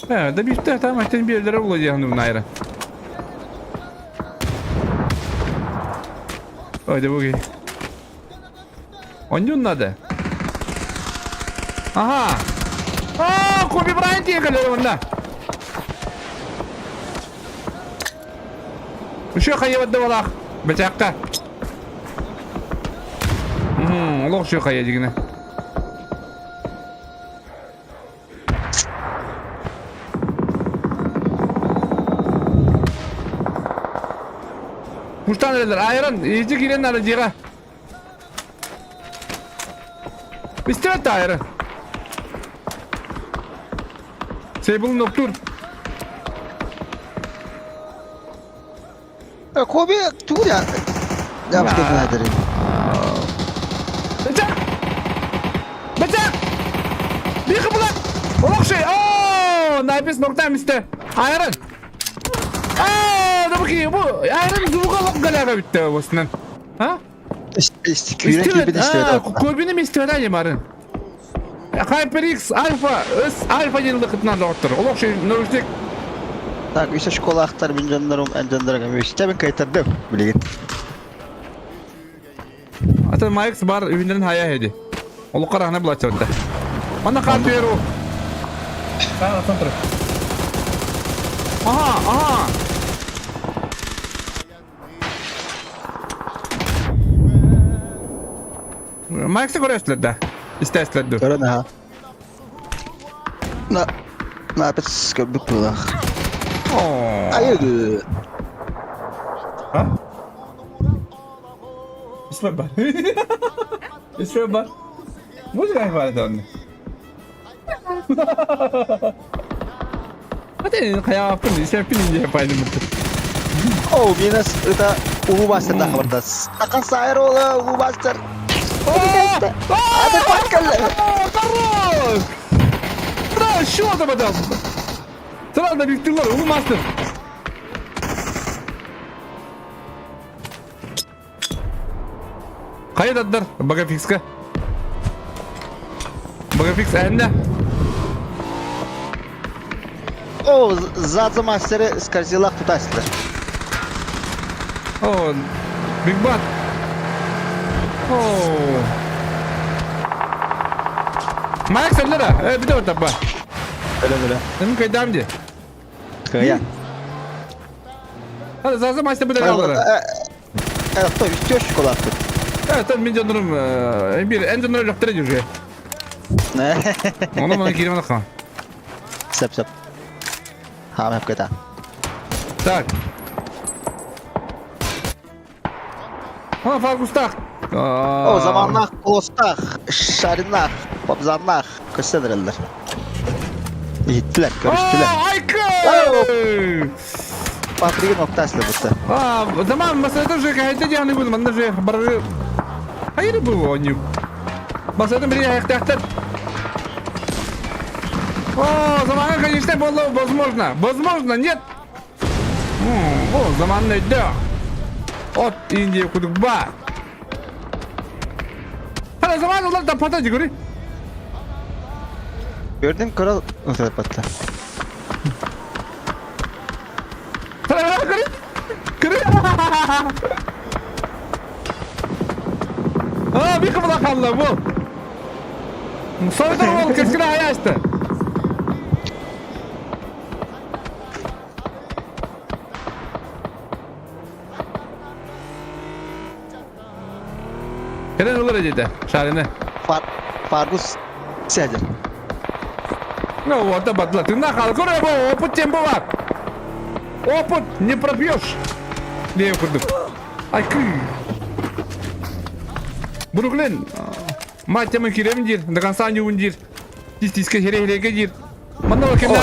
Э, добивте, там айтен биерлere була Айран. Ойде буги. Онньун надо. Ага. А, Коби Брайант диэн кэлэр онна. Еще хайа балах. Бачакка. Олох еще хайа дигине. Куштан эрэллэр. Айран, иһдьи киирэн наада дьиэҕэ. Истибэт да айран. Сейбл ноктур. Коби тугу я? Я бача. Бача! Бача! Биир булан! Олох шей! Оо! Найпис ноктаан мистэ. Айран! Аа, добки, бу айран звука олох галяга бүттэ осынан. А? Күүрэн киирбит истибэт. Кобини мистибэт марын. HyperX Alpha, S Alpha диэн лыкытынан доҕоттор. Олох шей нөрүстек. Так, үс школаахтар мин дьоннорум эн дьоннорум үстэбин кайтардым билигин. Ата Майкс бар үһүннэрин хайа эди. Олукка рахна булаччабытта. Манна хаат беру. Центр. Ага, ага. Майксы көрөстүлөр да. Истээстилер ду. Көрөн аха. На на опять көрбүт булах. Айы. А? Испэ бар. Испэ бар. Музыка бар да. Ате хайааппын исэппин инде пайдым. О, минус это улуу мастер да хабардас. Акан сайр ола улуу мастер. Аты паккалла. Хорош! Да, что там это? Сразу на Виктор, улуу мастер. Хайа тардар Багафикска. Багафикс әһиннэ. О, Задза мастеры скользилах тутастылар. О, Биг Бат. О. Майк сэллера, э, бите таппа. Өлө өлө. Эми кайдам ди. Кыя. Hadi Zaza maçta bir de kaldı. Э, үстөш шоколадты. Evet, мен жандырым, bir en жандырым жақтыр уже. Оны мына кире мына Сөп сөп. Хаам кета. Так. Ана Фаргустах. О, заманнах, колостах, шаринах, бабзаннах көстөдөрөллөр. Иттилер, көрүштүлөр. Айка! Патригин октаслы бутта. А, заман масалата же кайта дияны бу, манда же бары. Hayır bu они. Масалата бери аяктактар. О, заман, конечно, было возможно. Возможно, нет. О, заман да. От Индия кудук ба. Hadi zaman onlar da patacı görü. Gördün kral patla. Hadi görü. Görü. Aa bir kıvılak Allah bu. Soydur ol keskine ayağı açtı. Кэлэн ылар деді шарины. Фар Фаргус сәдер. Ну вот, батла. Ты нахал, көрө бу, опыт тем бар. Опыт не пропьешь. Лев курдук. Ай кы. Бруклин. Мать тема кирем дир, до конца не ундир. Тис тиске хере хереге дир. Манда кемдер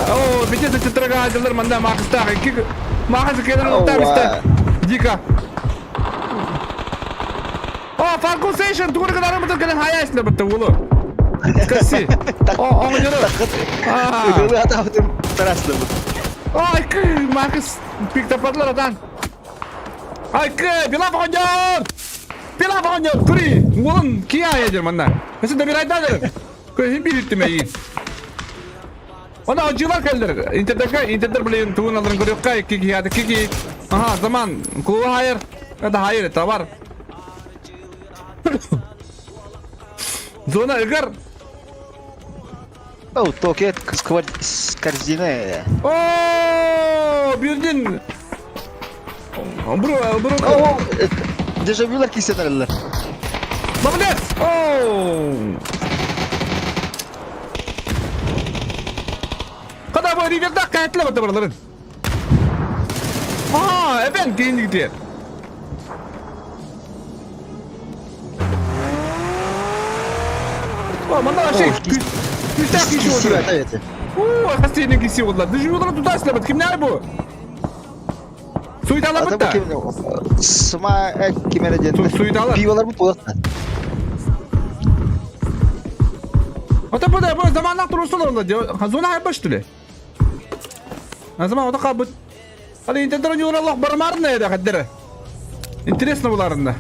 О, бите тетрага адылар манда мақыстақ. Мақысы келер оттабысты. Дико. О, Фаргусейшн, тугур кадары мытыр келен хаясында бітті улы. Скажи. О, оң жүрі. Ыгылы атабытым тараслы бут. Ай, кы, Маркус, пиктападлар атан. Ай, кы, Билап оғынжар! Билап оғынжар, күри, олын кия едер манда. Өсі добирайдадыр. Көзін билітті мейін. Она ожилар келдер. Интердека, интердер билен туын алырын көрөккә, кики хады кики. Ага, заман, клубы хайыр. Это хайыр, это бар. Зона ыгыр. О, токет с корзины. О, бирдин. Бро, бро. О, дежавюлар кисенерлер. Молодец! Оу! Kada bu riverda kayıtlı batı buraların. Aha, efendim keyin gidiyor. О, манда şey, күстәк киши oldu. Evet. Оо, хастейнин киси oldular. Дежавюлар тудасылар, бит кимнәр бу? Суйдалар Ата бу битте. ким? Сма кимере ден. Суйдалар. Пивалар бу полакта. Ата бу да бу заманнак турусулар oldu. Зона айбаштылы. Азама ода кабыт. Hadi интернет юраллах бармарын еді хаддere. Интересно буларында.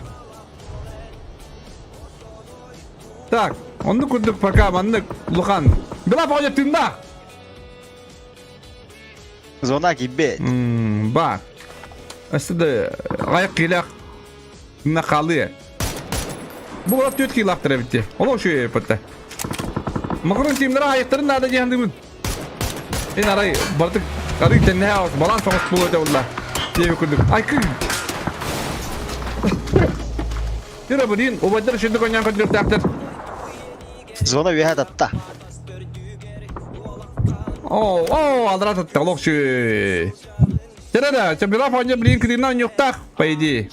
Так, онны күрдүк пока, манны Лухан. Била пойдет тында. Зона кибе. Ба. Асыды аяк килак на халы. Бу булат төт килактыр битте. Оло шу патта. Махрун тимдер аяктарын нада жандымын. Эн арай бардык арый тенне баланс оңос болот улла. Деп күрдүк. Ай кы. Юра бурин, убайдар шүндү коньян көтүрүп тактыр. Зона веха татта. О, о, алдрат атты, олох шу. Терада, чемпионат фонде блин кырына нюктах, по идее.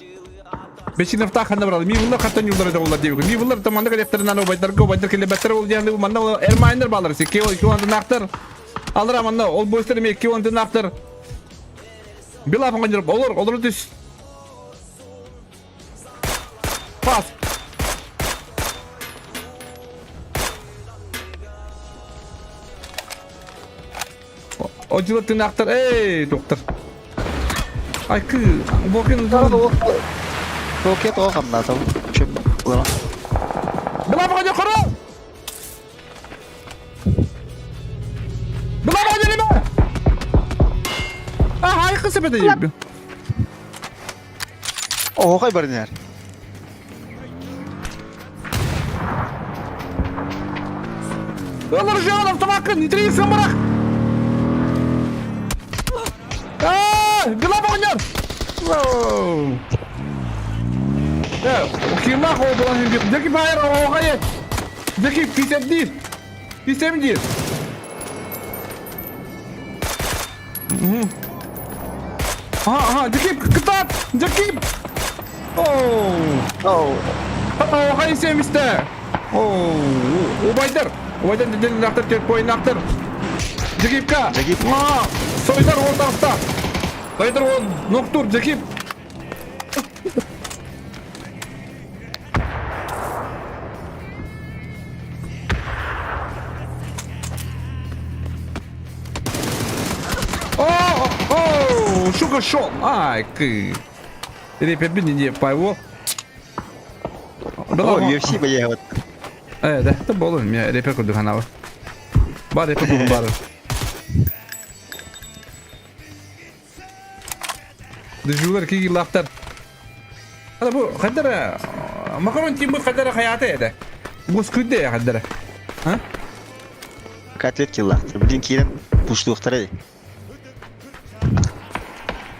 Бешинов ханда брал. Ми булла каттан юлдары да улар дейбик. Ми буллар таманда керектеринен убайдар убайдар келе беттер ол дегенде манда ол эрмайнер балар. Секе ол кионды нактыр. Алра манда ол бойстер ме кионды нактыр. Била фонга жүрүп олор, олор түс. Пас. О жылы тынактыр. Эй, доктор. Ай кы, бокен Токет о хамна там. Олорон. Была погоди, хоро! Была погоди, лима! А, хайқы себеті. Оһоқай барынар. Олар жаған автоматқа не трейсің бірақ. А, Была погоди! Воу! Кимах ол була Деки байыр оғайы. Деки 51. 51. Ага, ага, Декип, кытат! Декип! Оу! Оу. Оу, хай семісті! Оу, убайдар! Убайдар деден нақтыр, терп бойын нақтыр! Декипка! Декип. А, сойдар ортақта! Сойдар ол ноқтур, Декип! О, о, шука шон! Ай, кы! Репер не пайво. О, UFC бая вот. Э, да, это было, меня репер курдук ханава. Бар репер курдук бар. Дежурlar киги лаптар. Hadi bu kadar makaron tim bu kadar hayatı edi. Bu sküde ya kadar. Ha? Котлет киллахтыр. Блин, кирен пуштуқтары.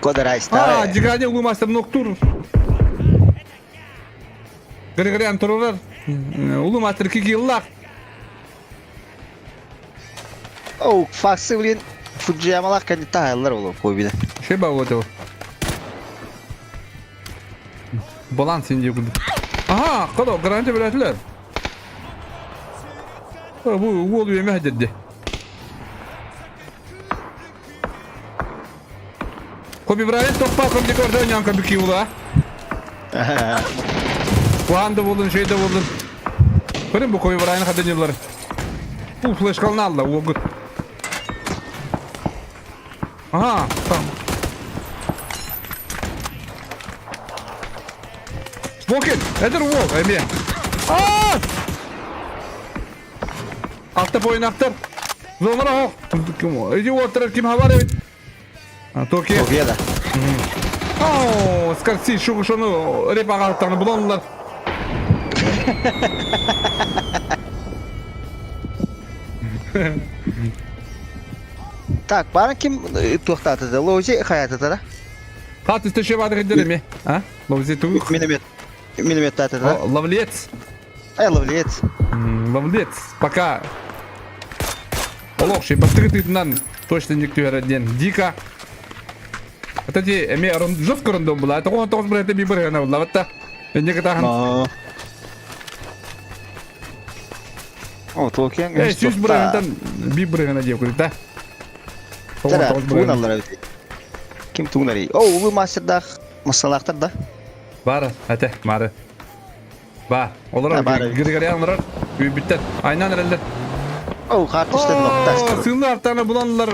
Кодар А, айстары. дигане улу мастер ноктур. Григориан антурулар. Улу мастер киги лак. Оу, факсы, блин. Фуджиямалах кәне тағайлар олы қойбиді. Şey bağlı o. Баланс инде күлді. Ага, қадау, гарантия беретілер. Бұл ол еме хәдедді. Коби Брайант тоқпа көмде көрді нянка бүки ула. Қуанды болдun, şeyde болдun. Көрін бұл Коби Брайант қаден елдері. Бұл флешкалны алды, ол күт. Ага, там. Волкин, это волк, эме. А! Алты бойын ақтыр. Зонра оқ. Иди отырып ким хабар ебит. Токи. Победа. Оу, скарси, шуғы шоны реп ағалықтағını бұланлар. Так, барын ким туқтатыды? Лоузи хаятыды да? Қат үсті шеп адыр едер еме. А? Ловзи тух. Миномет. Миномет татыды да? Ловлец. Ай, ловлец. Ловлец. Пока. Олох, шей, бастығы точно никто вероден. Дико. Вот эти, эме, жестко рандом была. Это он тоже, блядь, бибер, она была. Вот так. Некотахан. О, Толкин. Эй, сүүс бырыгынтан би бырыгына диэп курдук да. Тара, туун аллар эбит. Ким туунарый? О, улуу мастердах масалаахтар да. Бары, ате, бары. Бар. Олар Григориан олар бүттен. Айнан эреллер. О, картустан ноктас. Сылны артаны буланлар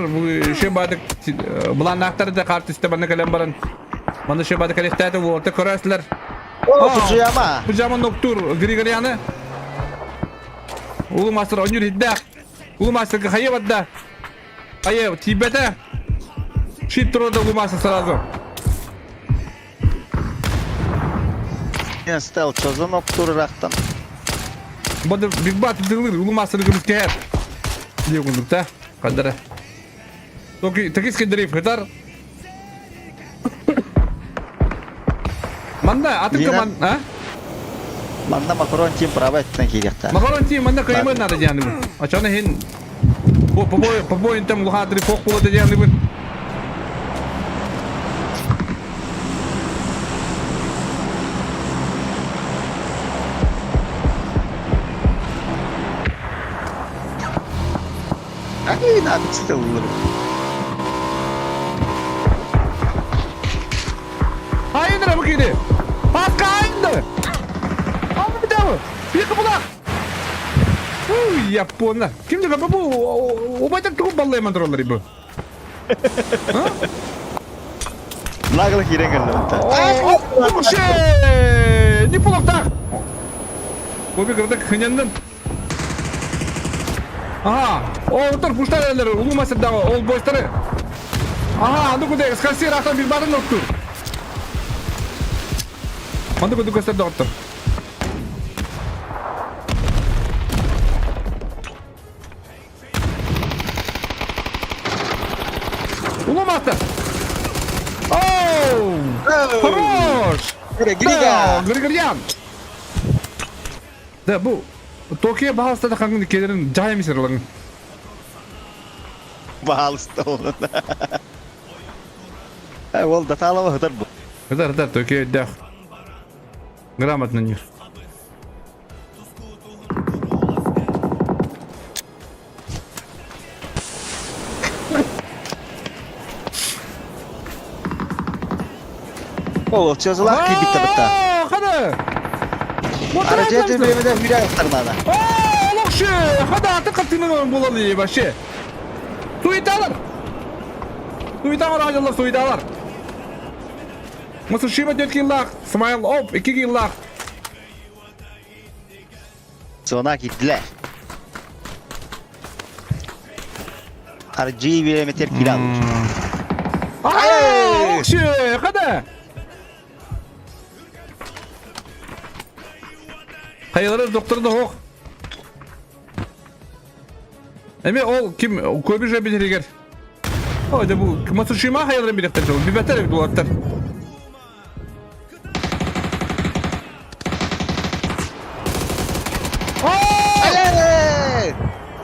ши бадык буланнактар да картуста баны калем баран. Маны ши бадык алехтаты орта көрөслөр. О, Фуджияма. Фуджияма ноктур Григорианы. Улу мастер онюр хидда. Улу мастер хайы бадда. Айы, тибете. Шит турода улу мастер сразу. Стел чозон ноктур рахтан. Бады Биг Бат дылыр улу мастер гүмүскер. Дие кундук та. Кандара. Токи такис дрейф хытар. Манда атын команд, а? Манна макарон тим право эттен кириэхтэ. Макарон тим манна кыймын надо дианы. А чона хин бу побой побой там лухадры фок болады дианы бу. Ай, надо циталыр. Айындыра бу киди. Паска айынды. Айынды. Бик булак. Уй, япона. Кимде бу обайтан тугу баллайман туралар бу. Нагло кирен келди. О, ше! Не булактак. Коби кырдык хыняннын. Ага, оҕолор пуштар эрэллэр, улуу мастердаҕы ол бойстары. Ага, анды кудай, скорсир atan bir барын оттур. Манды куду көстөр доҕоттор. Улуу мастер! Оу! Хорош! Грига! Григорьян! Да, бу Токио баһалыста да хангын келерин жай эмес ырылың. Баһалыста ол. Ол даталава хытар бу. Хытар, хытар, Токио өйдөөх. Грамотно нюр. Ол чозулаах киирбиттэ бытта. Хана! Арача биремеде хүрэ аяқтарнана. Олохшы! Хада аты қаттының болалы вообще. Суеталар! Суеталар ажалlar суеталар. Мысы шима 4 киллах, Смайл оп 2 киллах. Зона киирдилэр. Арджи биреметер киирэ Олохшы! Хада! Хайалары доктор да хоқ. Эми ол ким көбү же билеригер. Ой, да бу Матушима хайаларын билектер жол. Бибеттер булаттар.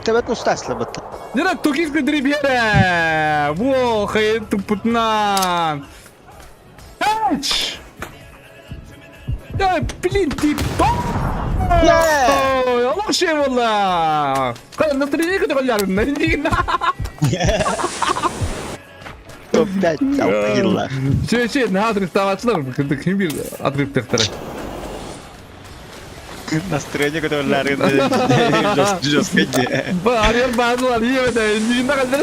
Төбөт устаслы бытта. Нера токийский дрибьере! Во, хайын тупутнан! Ач! Да, блин, ты Олох шей болла! Кайда настроение көтө колларын, Топ-5 алты yıllar. Şey şey, ne адрес табачылар, ким бир адрес Настроение көтөрләрин жестко Арыяр базылар, ие нигинде калды.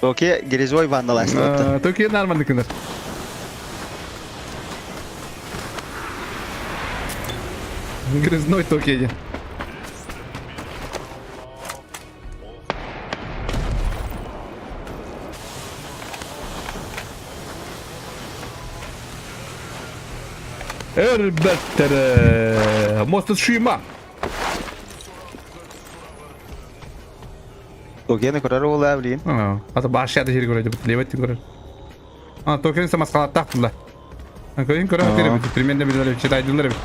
Окей, грязевой вандаластырыпты. Токио нормальный күндөр. Грязной Токио. Элбеттере. Мост Шима. Токионы көрөр буолла билигин. Ата башяды жери көрөдү, лебет көрөр. А, Токионы самаскалаттак була. Көрүн көрө теребит, примерно бир читайдылар бит.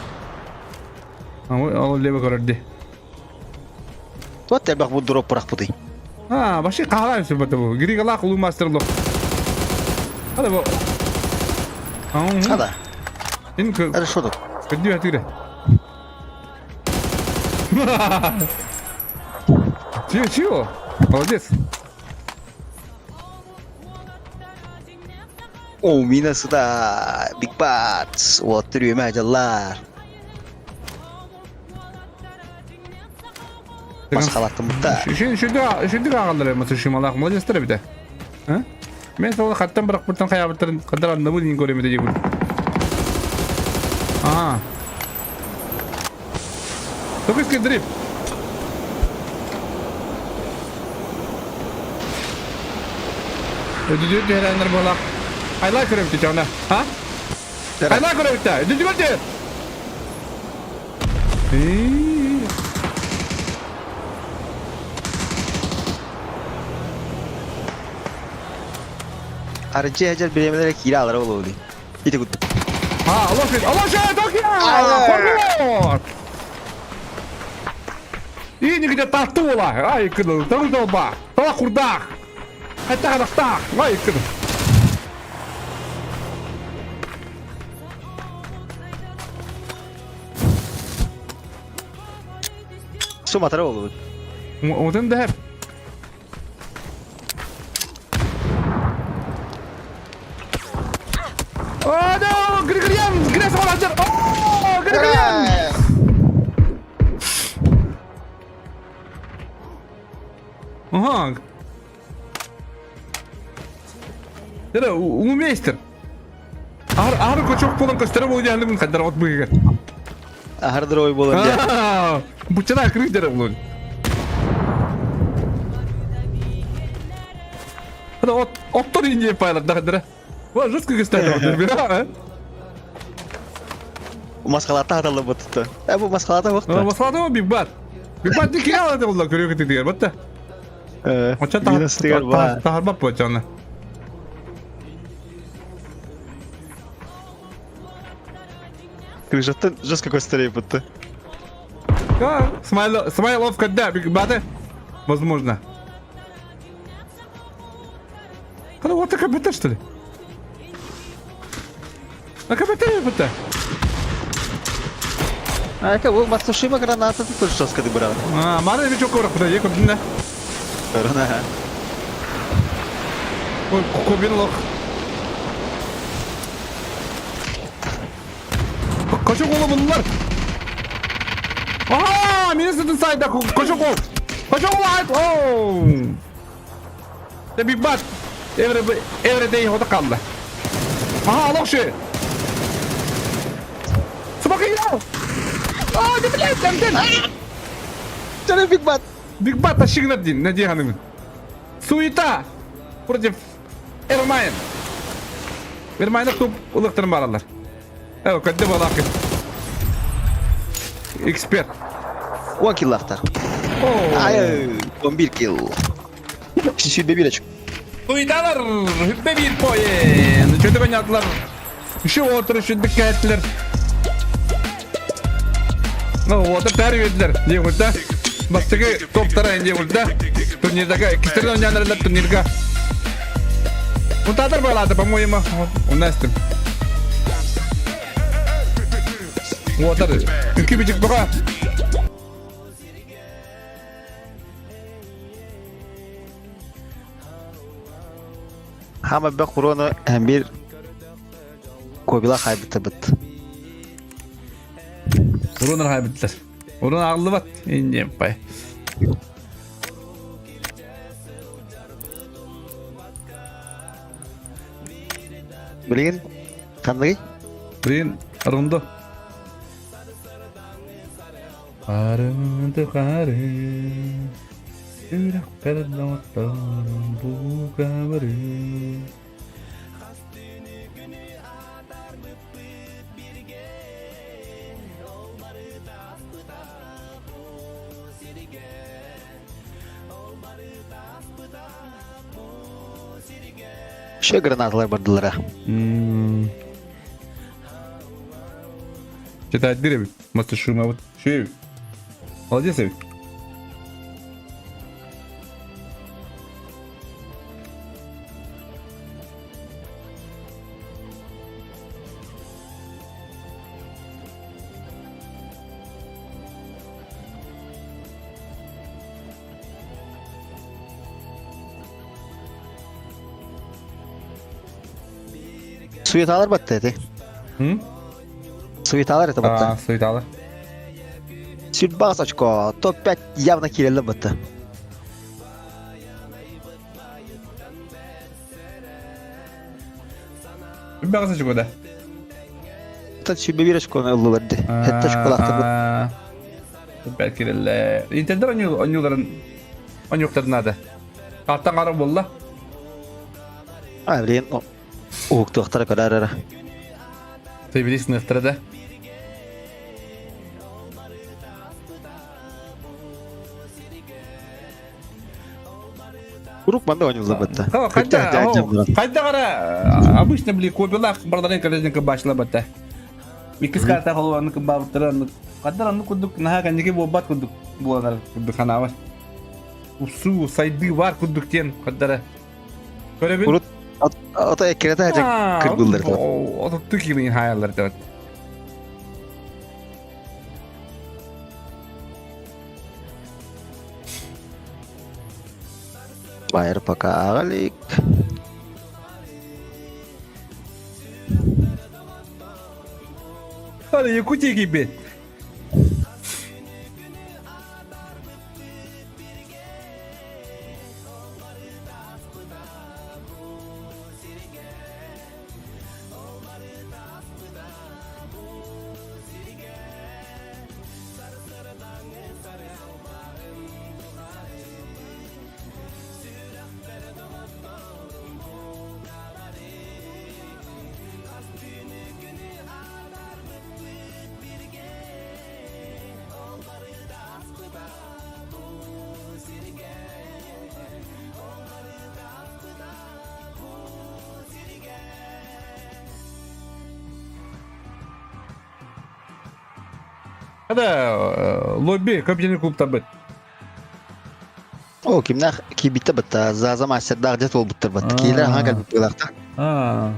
Ал лебе көрөрдү. Туат элбэх бу дроп бырахпытый. А, баши каалайм сүбөтө бу. Григалак улуу мастерло. Хада бу. Хада. Ин Хорошо тут. Көдү атыра. Чего, чего? Молодец. О, мина сюда. Big Bats. Вот түрүмэ дьаллар. Масхалаттым бутта. Шүндү агалар эми шималак молодец тер бите. А? Мен сол хаттан бирок буртан каябыртын кадар анны бу көрөмү дейбин. А. Токийский дрип. Өдүдү деренер болак. Айла көрөбүт жана. А? Айла көрөбүт да. Өдүдү көрдү. Арджи хажар биремелere кире алар болу. Ити гуд. А, лошадь, лошадь, Токио! Хорош! И нигде татула! Ай, кыды, таңдолба! Тала курдах! Хайта кадахтах! Ай, кыды! Суматара болу. Отын да хеп. О, да, Григорьян! Грязь молодец! О, Григорьян! Ага. Это умейстер. Ахыр кочок болон көстөрө болу диһалымын хаддар от быгыгар. Ахар дырой болон дия. Буччана акырык дere болун. Хада от оттор инде пайлар да хаддара. Ва жестко көстөрө болун. Масхалата хаталла бутта. Э бу масхалата вакта. Масхалата биг бат. Биг бат дикке алады болла көрөкө дигер батта. Оча тахарбап бочаны. Крышаттан жестко көстөрөй бутта. Смайл, Смайлов когда биг баты? Возможно. Когда вот такая БТ, что ли? А КБТ БТ? А это бу Мацушима граната тут жестко ты брал. А, мары бит жок көрөк кудай, көрдүн да. Корона. Ой, кобин лох. Кошок оğlu bunlar. Aha, Minnesota sayda koşuk oğlu. Koşuk oğlu ait. Oh. De bir bak. Evre evre değil o da kaldı. Aha alok şu. Smoke ya. Aa, ne bileyim demden. Чара биг бат. Биг Бат ашигнат дин, Надия ханым. Суета против Эрмайн. Эрмайны туп ылықтырын баралар. Эв, кәдді балақы. Эксперт. 10 килл автор. Ай, 11 килл. Сүйбе бир очко. Суеталар, хүппе bir поен. Чөтіп ойнадылар. Үші отыр, үші діккәттілер. Ну, отыр тәрі берділер. Не болды? Бастығы топтара не болды? Турнирдегі кістерден ойнадылар турнирге. Мутатор балады, по-моему. У нас там. Отыр. Үкі бітік бұға. Хама бе курона hem bir кобила хайбыты быт. Урунар хайбыттар. Урун ағылы бат. Индем пай. Билген кандай? Блин, арунду. Арынды қары. Үрек оттарым бу кабыры. Шö гранаталар бардылар. Читать дыры, Мастер Шума, вот. Шею. Молодец, Эвик. Суеталар батты эти. М? Суеталар это батты. А, суеталар. Сүрбас очко. Топ-5 явно кирелли батты. Бәғысы чыгуда. Та сүрбе бир очко ыллыларды. Хетте очко лахты. Бәлки ле. Интердер онюларын онюктарын ады. Аттан қарап болла. А, блин. Уктуктар көрөр. Ты билесің да. Курук манда онюлла батты. Қайда қайда қара обычно били кобилах бардарын колезинка башла батта. Иккис карта холуаны кыбабыттыран кадар аны кудук наха канеге бобат кудук буалар кудук ханабар. Усу сайды бар кудук тен кадара. Көрөбүн. Урут ата эккерете хажа кыргылдар. Отутту кимин хаялар деп. Байыр пока агалик. Hadi Якутия gibi. Хада лобби компьютерный клубтарбыт. О, кимнээх киирбиттэ батта, Заза мастердаах дьэ туолбуттар батта. Киилэр аҥа кэлбит быылаахтар. Аа.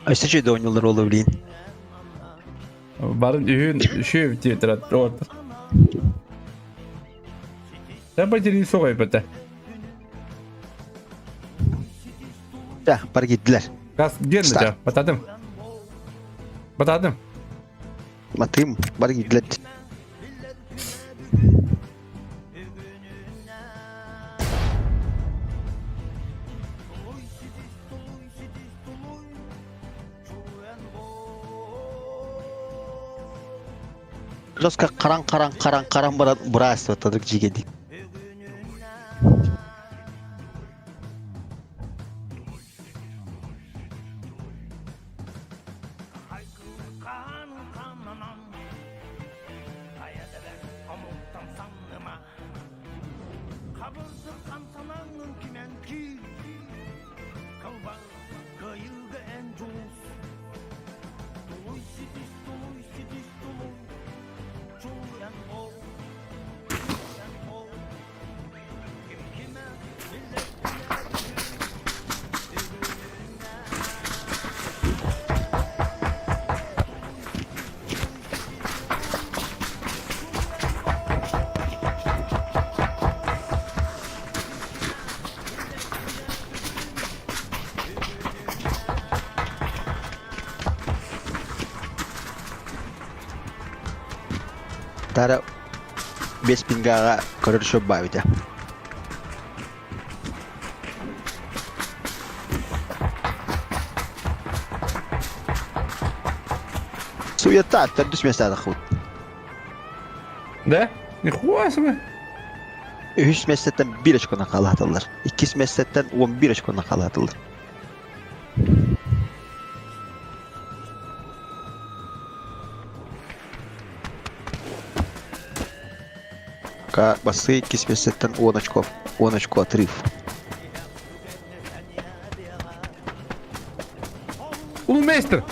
Өссө үчүгэй оонньуулар буолла билигин. Барын үһүн үчүгэй диэтэр оҕотор. Тәпа тирии соҕой бата. Да, бар киирдилэр. Газ диэн да батадым. Батадым. Матым, бар киирдилэр. Жестко қаран қаран қаран қаран баран бұрас оттадык жигедик. Тара бес пингаға көрөр шөп баабыта. Суета, төрдүс месте хут. Да? Нихуя себе. Үһүс местеттен бир очкона хаалаатылар. Иккис местеттен 11 очкона хаалаатылар. Пока басы иккис местеттен 10 очков. 10 очко отрыв. Улуу мейстер!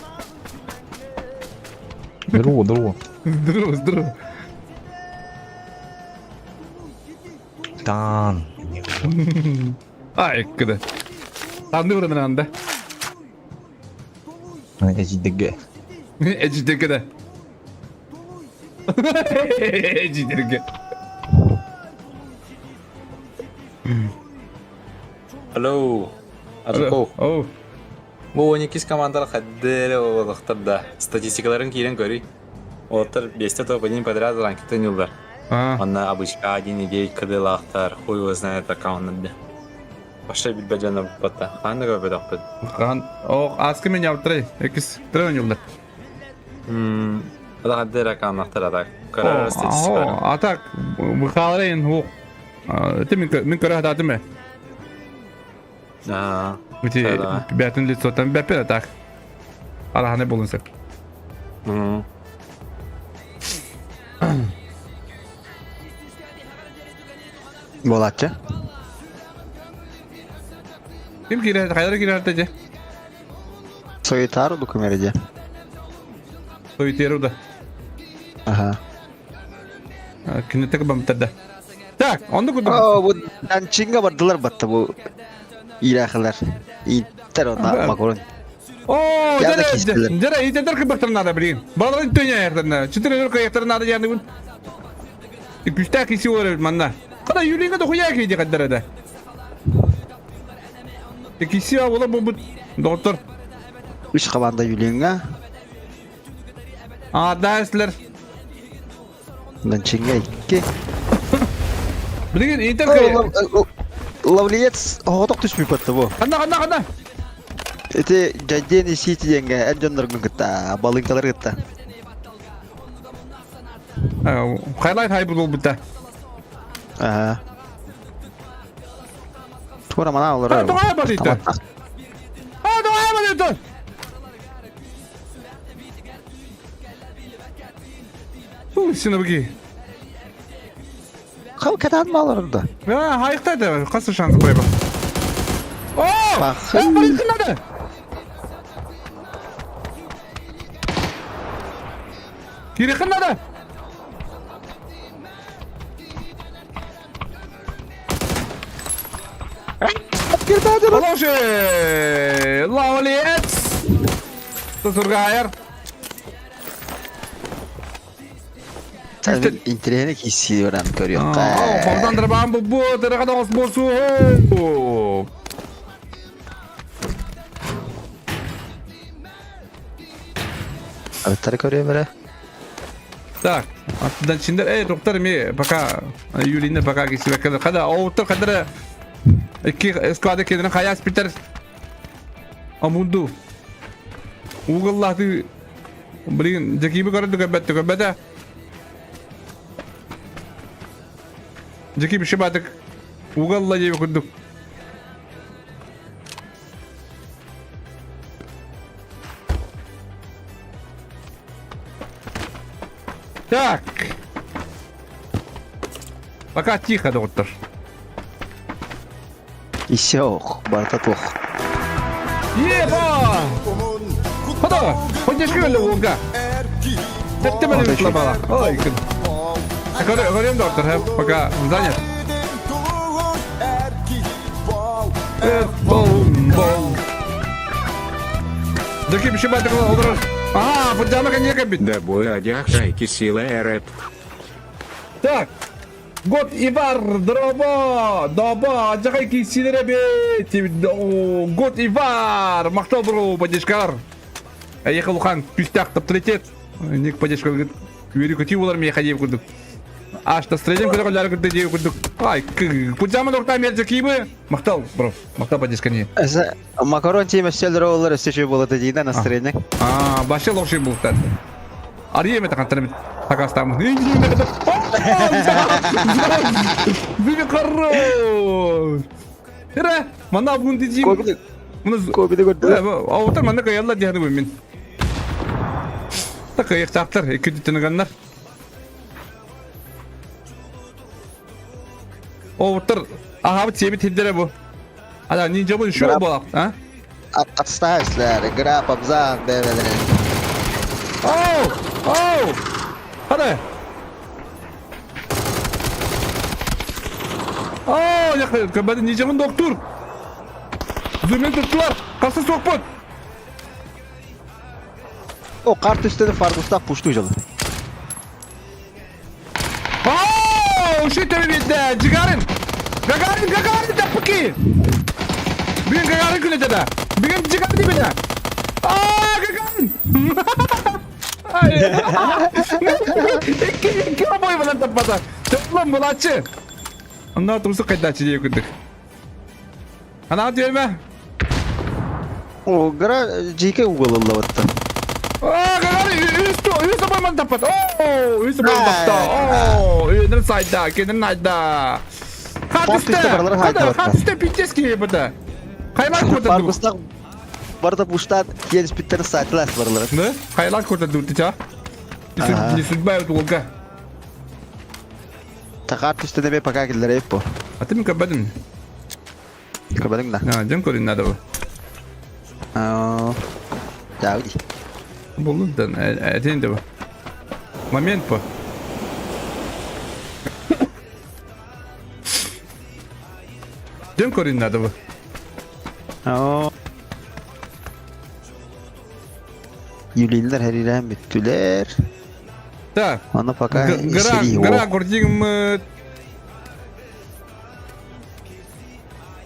Здорово, здорово. Здорово, здорово. Тан. Ай, кыда. Танды бұрын анда. Эжидеге. Эжидеге да. Эжидеге. Алло. Аржаков. Оу. Бу 12 командалар хаддere олохтор да. Статистикаларын киирэн көрүй. Олохтор бесте топ-1 подряд ранкетен юлдар. Онно обычка 1.9 кыдылаахтар, хуй его знает аккаунт. Паша билбэ дьоно буппата. Хаан да көрбөтөхпүт. Хаан, о, аскы мен явтырай. Экис трен юлдар. Мм, ада хаддere аккаунтар ада. Көрөр статистикаларын. А так, быхаларайын хук. Ты мен мен көрө хататым э. Аа. Бити бәтин лицотан бәпе так. Араханы болун сеп. Мм. Буолааччы. Ким киирэр, хайдара киирэр дьэ? Сойтару документ дьэ. Сойтару да. Ага. Кинетек бамтарда. Так, онда куда? О, бу Данчинга бардылар батта бу ирахылар. Иттер онна макорон. О, дьэ, дьэ, иттер кыбахтар надо, блин. Баларын төня яртарна. Четыре только яртар надо яны бун. Күстээх киси олорор манна. Хата Юлиҥа дохуя киһи хаддара да. Киси ола буолбут доҕоттор. Үс команда Юлиҥа. Адаслар. Нанчиҥҥа икки. Билигин Интер Лавлиец оҕотох түспүт батта бу. Ханна ханна ханна. Ити Жаден Сити диэҥҥэ эр дьонноргун кытта, балыыҥкалары кытта. Хайлайт хайбы буолбута. Аа. Туора манаа олорор. Тоҕо барыта. А, тоҕо барыта. Фу, синабги. Хал катан малар да. А, хайыкта да, қасы шансы қойба. О! Бахын. Барыттын надо. Кириэххин надо! Положи! Лаулиец! Тусургайар! Интириэһинэй киирсии баран көрүөххэ. Хомтан дырбаан булбут, ырыга доҕос буолсуу. Арыттары көрүөм эрэ. Так, аттыдан чиндер, эй, доктор ми пока Юлина пока кисибеккелер. Хада, оуттар хадара икки склада кедерин хаяс битер. Амунду. Угыллаты Блин, дьэкииби көрө көрбөттө көрбөтө. Дьэкииби шибатык угалла диэби курдук. Так. Пока тихо, доктор. Иссе ох, барыта туох. Еба! Хода! Поддержка өлө уолга. Тетте мені лабала. Ой, күн. Көрем, доктор, пока занят. Бол, бол. Дәки биши батыр олар. Ага, поддама коньяк бит. Да бой адях шайки сила эрэп. Так. Год Ивар, дроба, доба, адьахай киисилэрэ бит, Год Ивар, махтал бро, поддержкалар. Эйиэхэ улахан күүстээх авторитет. Ник поддержка үөрүү көтүү буолар миэхэ диэбит курдук. Аш настроением көрө коллары курдук диэбит курдук. Ай, пуджама докта мерзакибы. Махтал, бро, махтал поддержканы. Макарон тиэмэ өссө олар өссө үчүгэй буолата диинэ настроение. Аа, башы лоши бултар. Ария эмэ тахантарым такастаамын. Били хорош. Ира, мана бүгүн дижим. Кобили Муну кобили көрдү. Ауытар манна кыйалла диһаны бу мин. Та кыйыктаахтар, икки түттүнүганнар. Оуттар аһаабыт сиэбит сирдэрэ бу. Ада нинджабын шо буолак, а? Отставь, граб, абзан, бэбэлэрэ. Оу! Оу! Хана! Оу, яқы, көбәді нинджабын доктор. Зүмен туттулар, қасы соқпыт. О, қар түстені фаргустақ пушту жылы. Оу, шүйтіп бетті, Жигарин! Гагарин, Гагарин таппыки! Бүгін Гагарин күні деді. Бүгін Жигарин деймін. Аа, Гагарин! Икки, икки обой булан таппата. Топлом булачы. Онда турсу кайдачы деп күндүк. Ана диэме. О, гра жеке уголыллабытта. Аа, Гагарин үс үс обойман таппат. О, үс обойман тапта. О, үйнен сайда, кенен найда. Хатысты, хатысты питески быта. Кайлар көтөрдү. Фаргустак барда буштан келиспиттер сайтылас барлар. Да? Кайлар көтөрдү тича. Не судьба уолга. Тахар түстүнө пока келдер эп бу. А ты мне көрбөдүм. Көрбөдүң да. А, жөн көрүн надо бу. Дауди. Болду да, этин да бу. Момент бу. Жөн көрүн надо бу. Юлинлер хэрирэн бүттүлэр. Так. Аны пока Гра, гра, гордигм.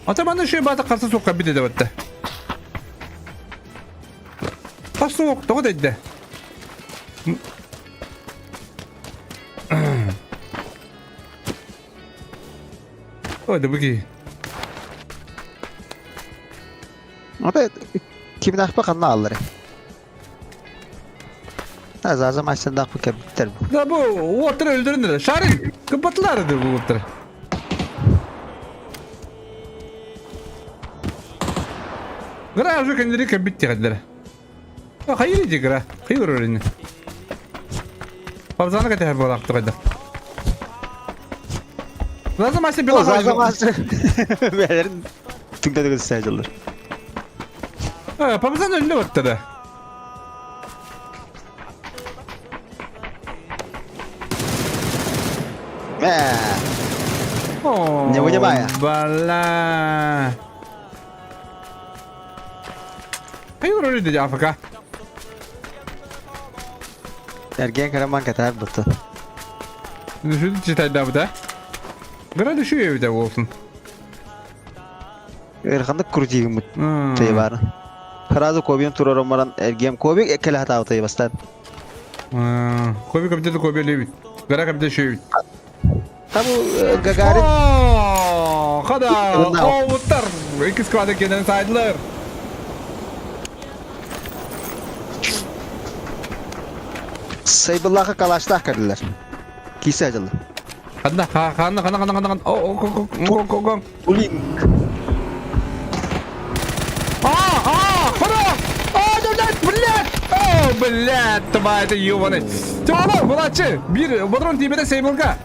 Ата маны шүй бата қарсы соққа бите деп атты. Қарсы соқ, тоғы деді. Ой, да бүки. Ата кимин ахпа канна аллары. Азаза масында бу кебиттер бу. Да бу оттыр өлдөрүндүр. Шарин, кымпатылар бу оттыр. Гра уже кендери кебитти каддер. Хайыр иди гра. Хайыр өрүнү. Пабзаны кете болакты кайда. Заза масы била. Заза масы. Бәлерин түңдәдегез сәҗәләр. Пабзаны өллө баттыр. Не вынимая. Бала. Хайыр өрүдэ АФК. Эрген караман катар буту. Düşürdü читайдабыта. Гыра düşüyor эбите болсын. Ыараханнык крутигыммыт тыйбаары. Сразу кобием турарым баран эргиэм кобик эккэлэ хатаабытай бастаан. Коби комитеті коби лебит. Гора комитет шөйбит. Там Гагарин Хада, оуттар. Икки сквады кенен сайдылар. Сайбыллаха калаштаах кэллилэр. Кисе дьылы. Ханна, ханна, ханна, ханна, ханна, о, о, о, о, о, Блин. А, а, хана! А, блядь, блядь! О, блядь, тварь ты ебаный. Тёма, молодцы! Бир, патрон тебе это сейблка.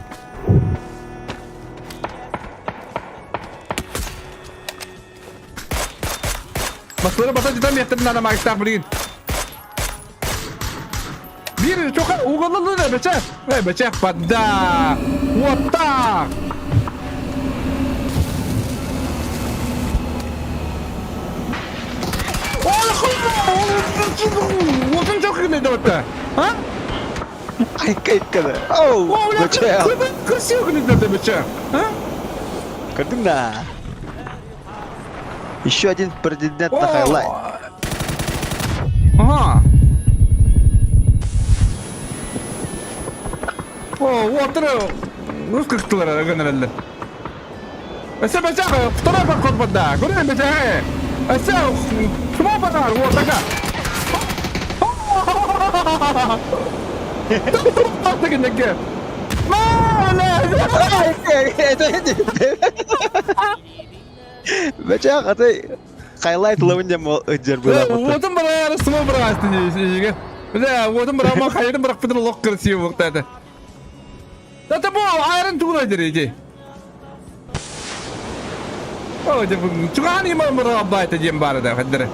Баслары баса жетем мехтерин ана магистах билигин. Биир чоха уголлы да бече. Эй, бече подда. Вот так. Отын жоқ кіне деп атты. А? Айка-айка. Оу, бече. Красиво кіне деп бече. А? Көрдің да. Еще один претендент на хайлайт. Ага. О, уоттары өз кырктылар генераллар. Эсе бече, второй подход подда. Көрін бече. Эсе, шума багар, вот така. Деген Бече, аты хайлайт ловын дем өджер була. Отын бар, сымы бар астын Бля, отын бар, ама хайырын бірақ бітір лоқ красиво боқтады. Это бу айрын тугуна дер иди. О, деп чуган има мыра байта дем бары да хаддыр.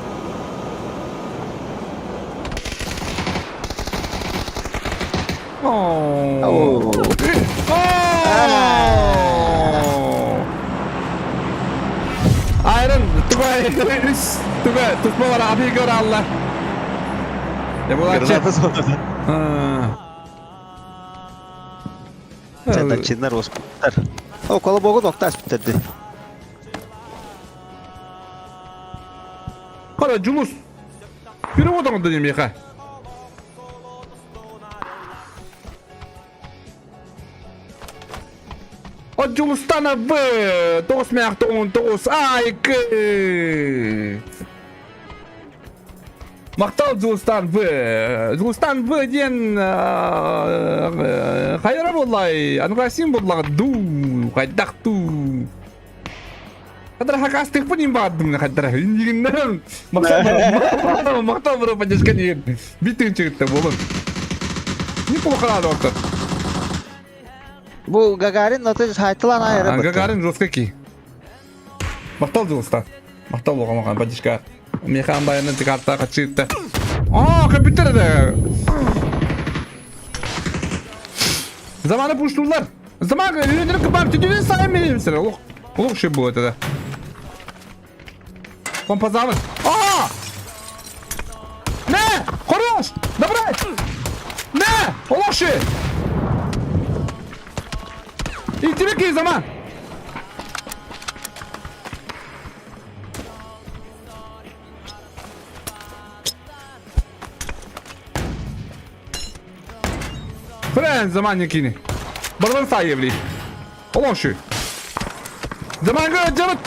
О. Айрын туга үс туга тутма бар abi gör Allah. Ya bu Граната сонда. Ченнер оспуттар. О, колобогун октас бүттерди. Кара Жулус. Перевод оңды немеха. О Жулустана В 9 айкы. Мактал Жулустан В. Жулустан В диэн хайра боллай, анғасин боллаға ду, хайдақ ту. Хадара хакастык бу ним бардым хадара. Индигиннен. Мактал мактал бро поддержка деген. Битин чыгытты болун. Неплохо надо доктор. Бу Гагарин аты хайтылан айры. Гагарин жестко ки. Мактал Жулустан. Мактал болған маған поддержка. Механ байының карта качытты. А, компьютер да. Заманы пуштулар. Заман үйреніп барып түтінен сайын мен Олық, олық шөп болады да. Помпазамын. А! Не! Хорош! Добрать! Не! Олық ше! İltirik zaman. Френ zaman yakini. Барбан сайевли. Олық ше. Заманга жабыт.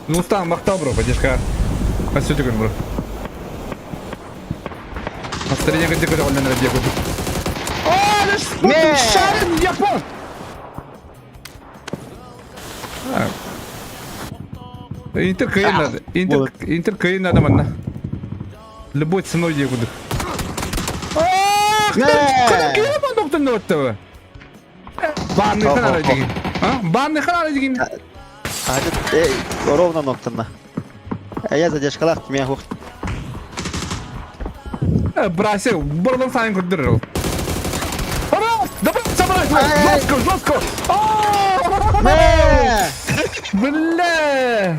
Нустан мактал бро, поддержка. Спасибо бро. Настроение где где он на где О, лишь шарин япон. Интер кыйын надо. Интер Интер кыйын надо манна. Любой ценой егуды. Ах, кыйын доктор нотты. Банны ханары деген. А? Банны ханары деген. А, ровно ноктанна. А я задержкалах, меня хух. Брася, бұрылым сайын көрдірер ол. Давай, собрать! Жестко, жестко! Бля!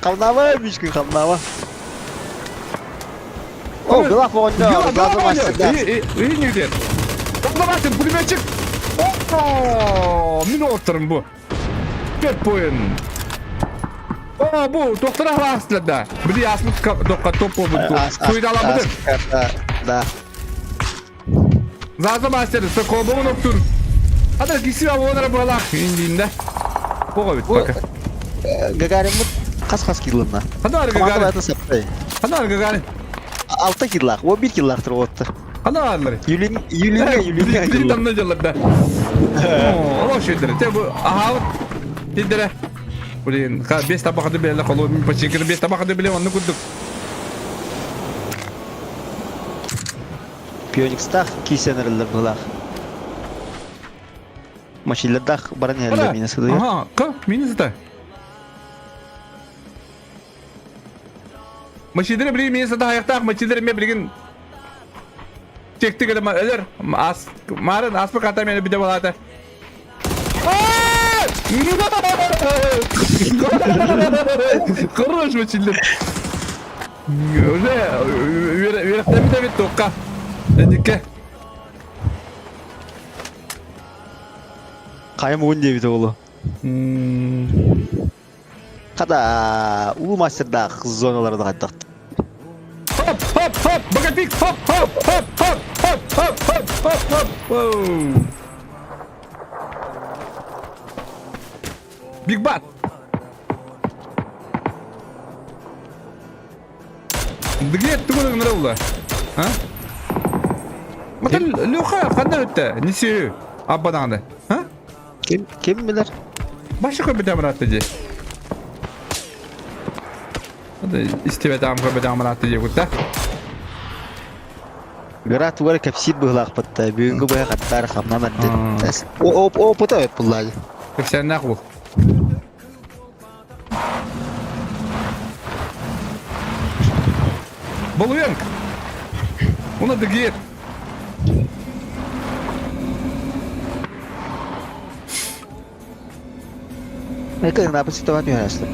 Хамнаба, мишкин хамнаба. О, Белах оҕонньор, Газа мастер. И нигде. Давайте, пулеметчик! О, мин оттарым бу. Төрт поин. О, бу, доктора хластла да. Били асмыт доққа топ болбут. Суйдаламыды. Да. Заза мастер, сокобоң октур. Ада киси авонара балах индинде. Бога бит пока. Гагариммыт хас-хас килланна. Ханар Гагарин. Ханар Гагарин. Алта киллах, о бир киллах тур отты. Ханар Юлин, Юлинге, Юлинге. Бир тамна жаллар да. О, ол шүйдір. Те бу аха. Тидере. Блин, ха бес табақады биле колу, мин починкini бес табақады биле онны курдук. Пионикстах кисенерлер булах. Мачиллердах баран иһэллэр миинэ сыдыйар. Ага, ка, миинэ сыта. Мачидere билигин миинэ сыта хайахтаах, мачидere ме билигин текти геле өлөр ас марын аспы ката мени бите балата. Хорош мачиллер. Уже үөрэхтэммит эбит туохха. Эникке. Хайым уун диэбит оҕолу. Хата уу мастердаах зоналарда хайдах. Хоп, хоп, хоп, богатик, хоп, хоп, хоп, хоп, хоп, хоп, хоп, хоп, хоп. Оу. Биг Бат. Где тугу ыҥырылла? А? Матын Леха ханна өттө? Не Аббадааны. А? Ким ким билэр? Башы көбүтэ амыратты дии. Истибэт аам көбүтэ амыратты дии кутта. Гра тугар кэпсиир быһылаахпытта бүгүҥҥү быһа хаттаар хамнан эрдэ. Опыта өп буллаады. Кэпсээннээх уол. Балуенк! Уна дыгиет! Это написи това түһэрэстэ.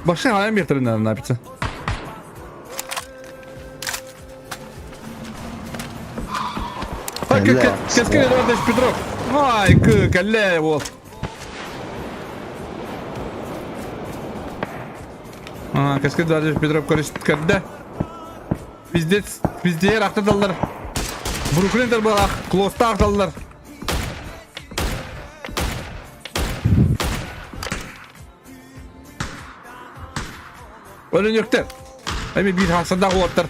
Башын алайм бехтерин написи. Кескин Эдуардович Петров. Ай, кэллэ вот. Кескин Эдуардович Петров көрүстү Пиздец, пиздеер ахтадаллар. Бруклин балах, клоста ахталлар. Өлөнүөхтэр. Эми биир хасандаах уоттар.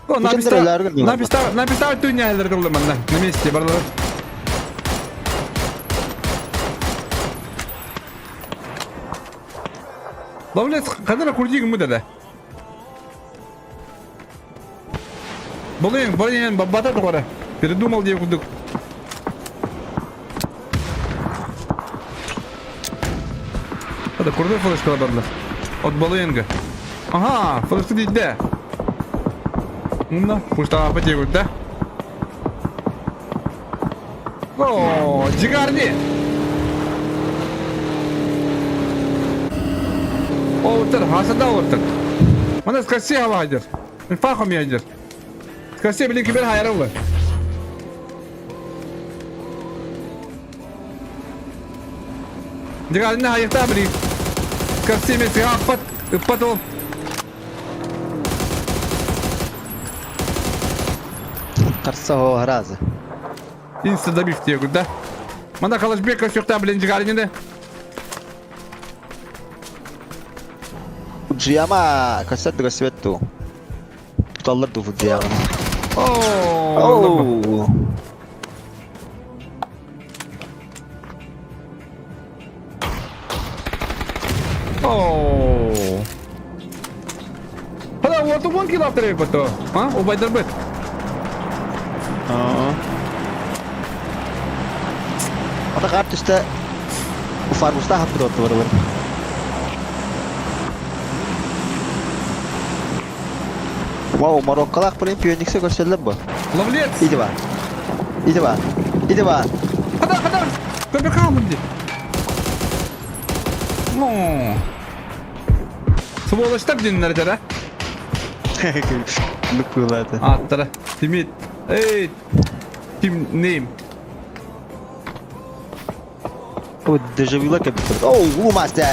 О, написал, написал түннәлер дулы манна. На месте барлар. Ловлец, кадара курдигин мы да. Блин, блин, бата тугара. Передумал где кудык. Это курдук флешка барлар. От Балыенга. Ага, флешка дейді. Умно, пусть потегут, да? О, Джигарни! Оутер, хасада оутер. Мана скаси хавадер. Фахом ядер. Скаси, блин, кибер хайрулы. Джигарни хайыкта, блин. Скаси меси аппат, ыппат ол. Қарса о разы. Инста добив тебе, да? Мана Калашбека сюхта, блин, Джигарни, да? Фуджияма көстөр көстүбэт дуу. Туталлар дуу Фуджияма. О, Оо. Хада, вот уон килл бото. А? Убайдар бит. Ата қар түсті фармуста хаппыт отты барылар. Вау, Марокколаах блин Фениксы көрсөллөр бу. Ловлец! Иди ба. Иди ба. Иди ба. Хада, хада! Көбө хаалым ди. Ну. Сволочтар диннер этэр, Нүк быылааты. Аттара. Тимит. Эй, Тим нейм. Ой, дежавюла кэбиттэр. Оу, улуу мастер!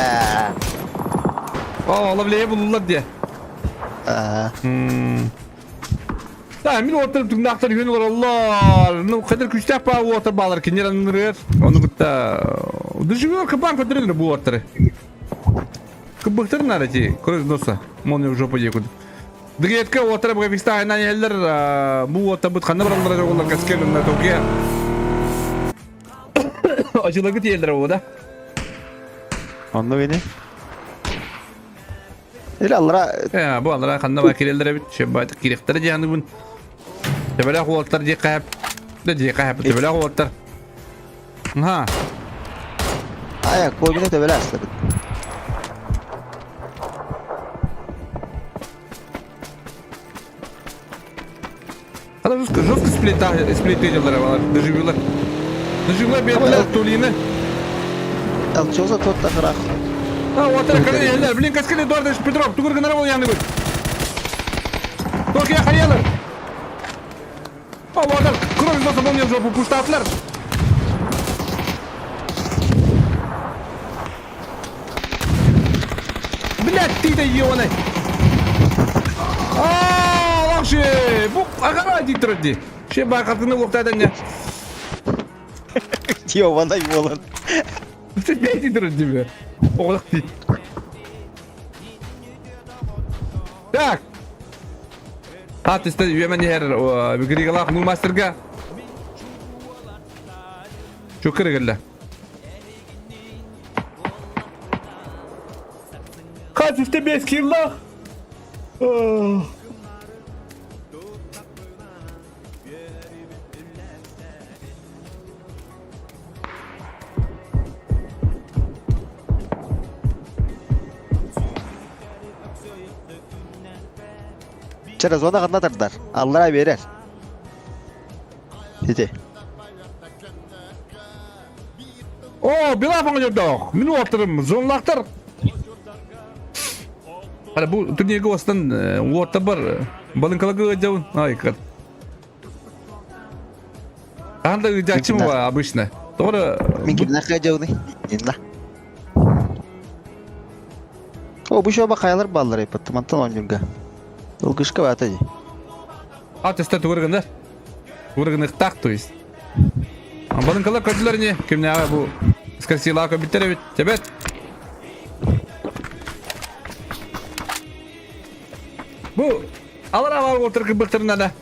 О, ловлее булулар дии. Аа. Да, мин уоттар түгнахтар үһүн олороллор. Ну, кадыр күчтээх баа уоттар баалар кинилэр аннырыар. Ону кытта дежавю кыбаан көрдөрөр бу уоттары. Кыбыктар наада ти, крови носа. Молния в жопу дии курдук. Дыгетке уоттара быга фикстаайынан иһэллэр бу уоттарбыт ханна бараллара олар каскел на тоге. Ачылыгы тиэллэр буо да. Онно бини. Или аллара Э, бу аллара ханна ба киреллер эбит, шеббайтык кириэхтэрэ дии Төбөлөөх уолаттар дии хаһап. Да дии хаһап, төбөлөөх уолаттар. Ха. Ая, кобина төбөлө астыбыт. Хана жестко, жестко сплита, сплиты делалар балар, дежавюлар. Дежавюлар бердилер Тулины. Алчоза тот тахырах. А, вот это когда блин, каскали Эдуардович Петров, тугур гынара бол яны гөр. Токия хайалар. А, вот кровь из носа в жопу пуштатлар. Блядь, ты да ёбаный. А, лакши, бу агара диктор ди. Ше байқатыны оқтайдан не. Ёбаный болан. Ты бей диктор ди. Оғлақ ди. Так. Ат үсті үйемен ехер Григалақ ну мастерга. Чөкірі келді. Хат үсті 5 килла. Через зона ханна тардар. Аллара берер. Ити. О, Белаф оңдох. Мин уоттарым, зонлақтар. Ара бу турнирге остан уотта бар. Балынкалага жаун. Ай, кат. Анда жачым ва обычно. Тора Мин кимнәх жауны. Инла. О, бу шоба каялар баллар ипат. Мантан онюрга. Ылгышка бата ди. Ат өстө тугыргындар. Тугыргыныктак, то есть. Балынкалар көтүлөр не? Кимне бу скорсила көбүттер бит. Тебет. Бу алар алар отыр кыбыктырына да.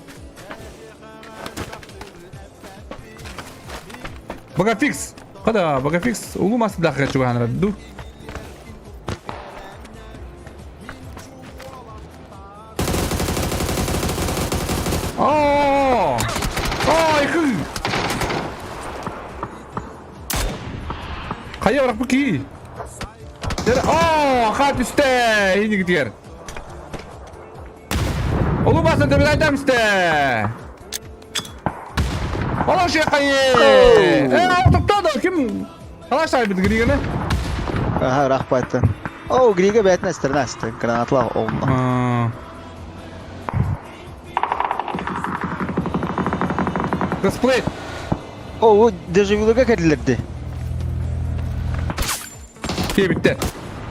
Багафикс. Када Багафикс улуу масы дахы чуганыр. Ду. О! Ай, хы! Хайа барак ки. О, хат үсте! Иник дигер. Улуу басын төбел айтам үсте. Ола ши кайы. Э, токтоду. Ким? Калаш айбыт григене? Аха, рахмат. О, Грига бәтнә стернасты. Гранатла олна. Косплей. О, дежавюлыга кәделерде. Тебитте.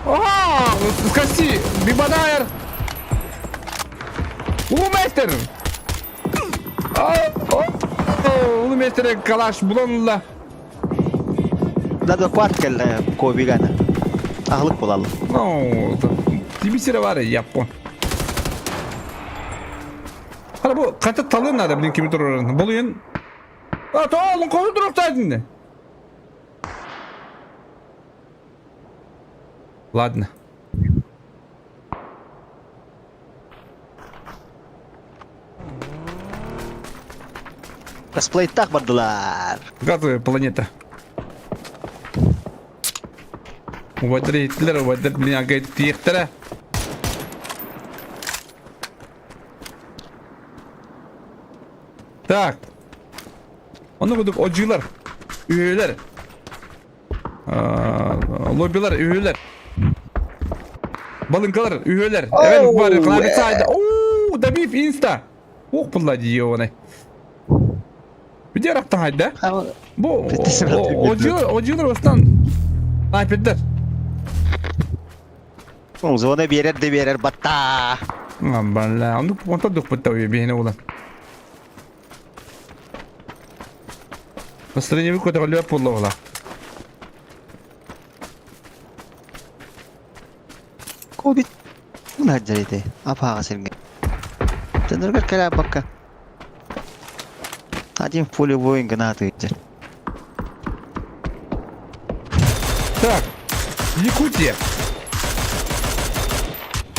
Ага, скаси, бибадайр. Улуу мастер. Улуу мастер калаш буланла. Надо кварт келді кобиганы. Ахлык болалы. Ну, тибисире бар япон. Хара бу кайта талын надо, блин, кими турарын. Болуйын. А, то, он кою туруктайдын. Ладно. Косплейтах бардылар. Газовая планета. Убайдар иттилер, убайдар блин, агай тиехтере. Так. Ону курдук одьуулар, үһүөлэр, лоббилар, үһүөлэр, балыҥкалар, үһүөлэр. Эвен бар, клавица. Оу, добив инста. Ох, булла дии Где рахтахайда? Бу одьуулар, одьуулар бастан снайпердер. Зона биэрэр да биэрэр батта. Бalla, оннук онтон дукпутта биһине улан. Настроение көтөҕүллүбэт буолла буола. Ковид мына дьарыйды. Апааҕа сиргэ. Төнөргөр кэлээбакка. Один в поле воин гранаты. Так, Якутия.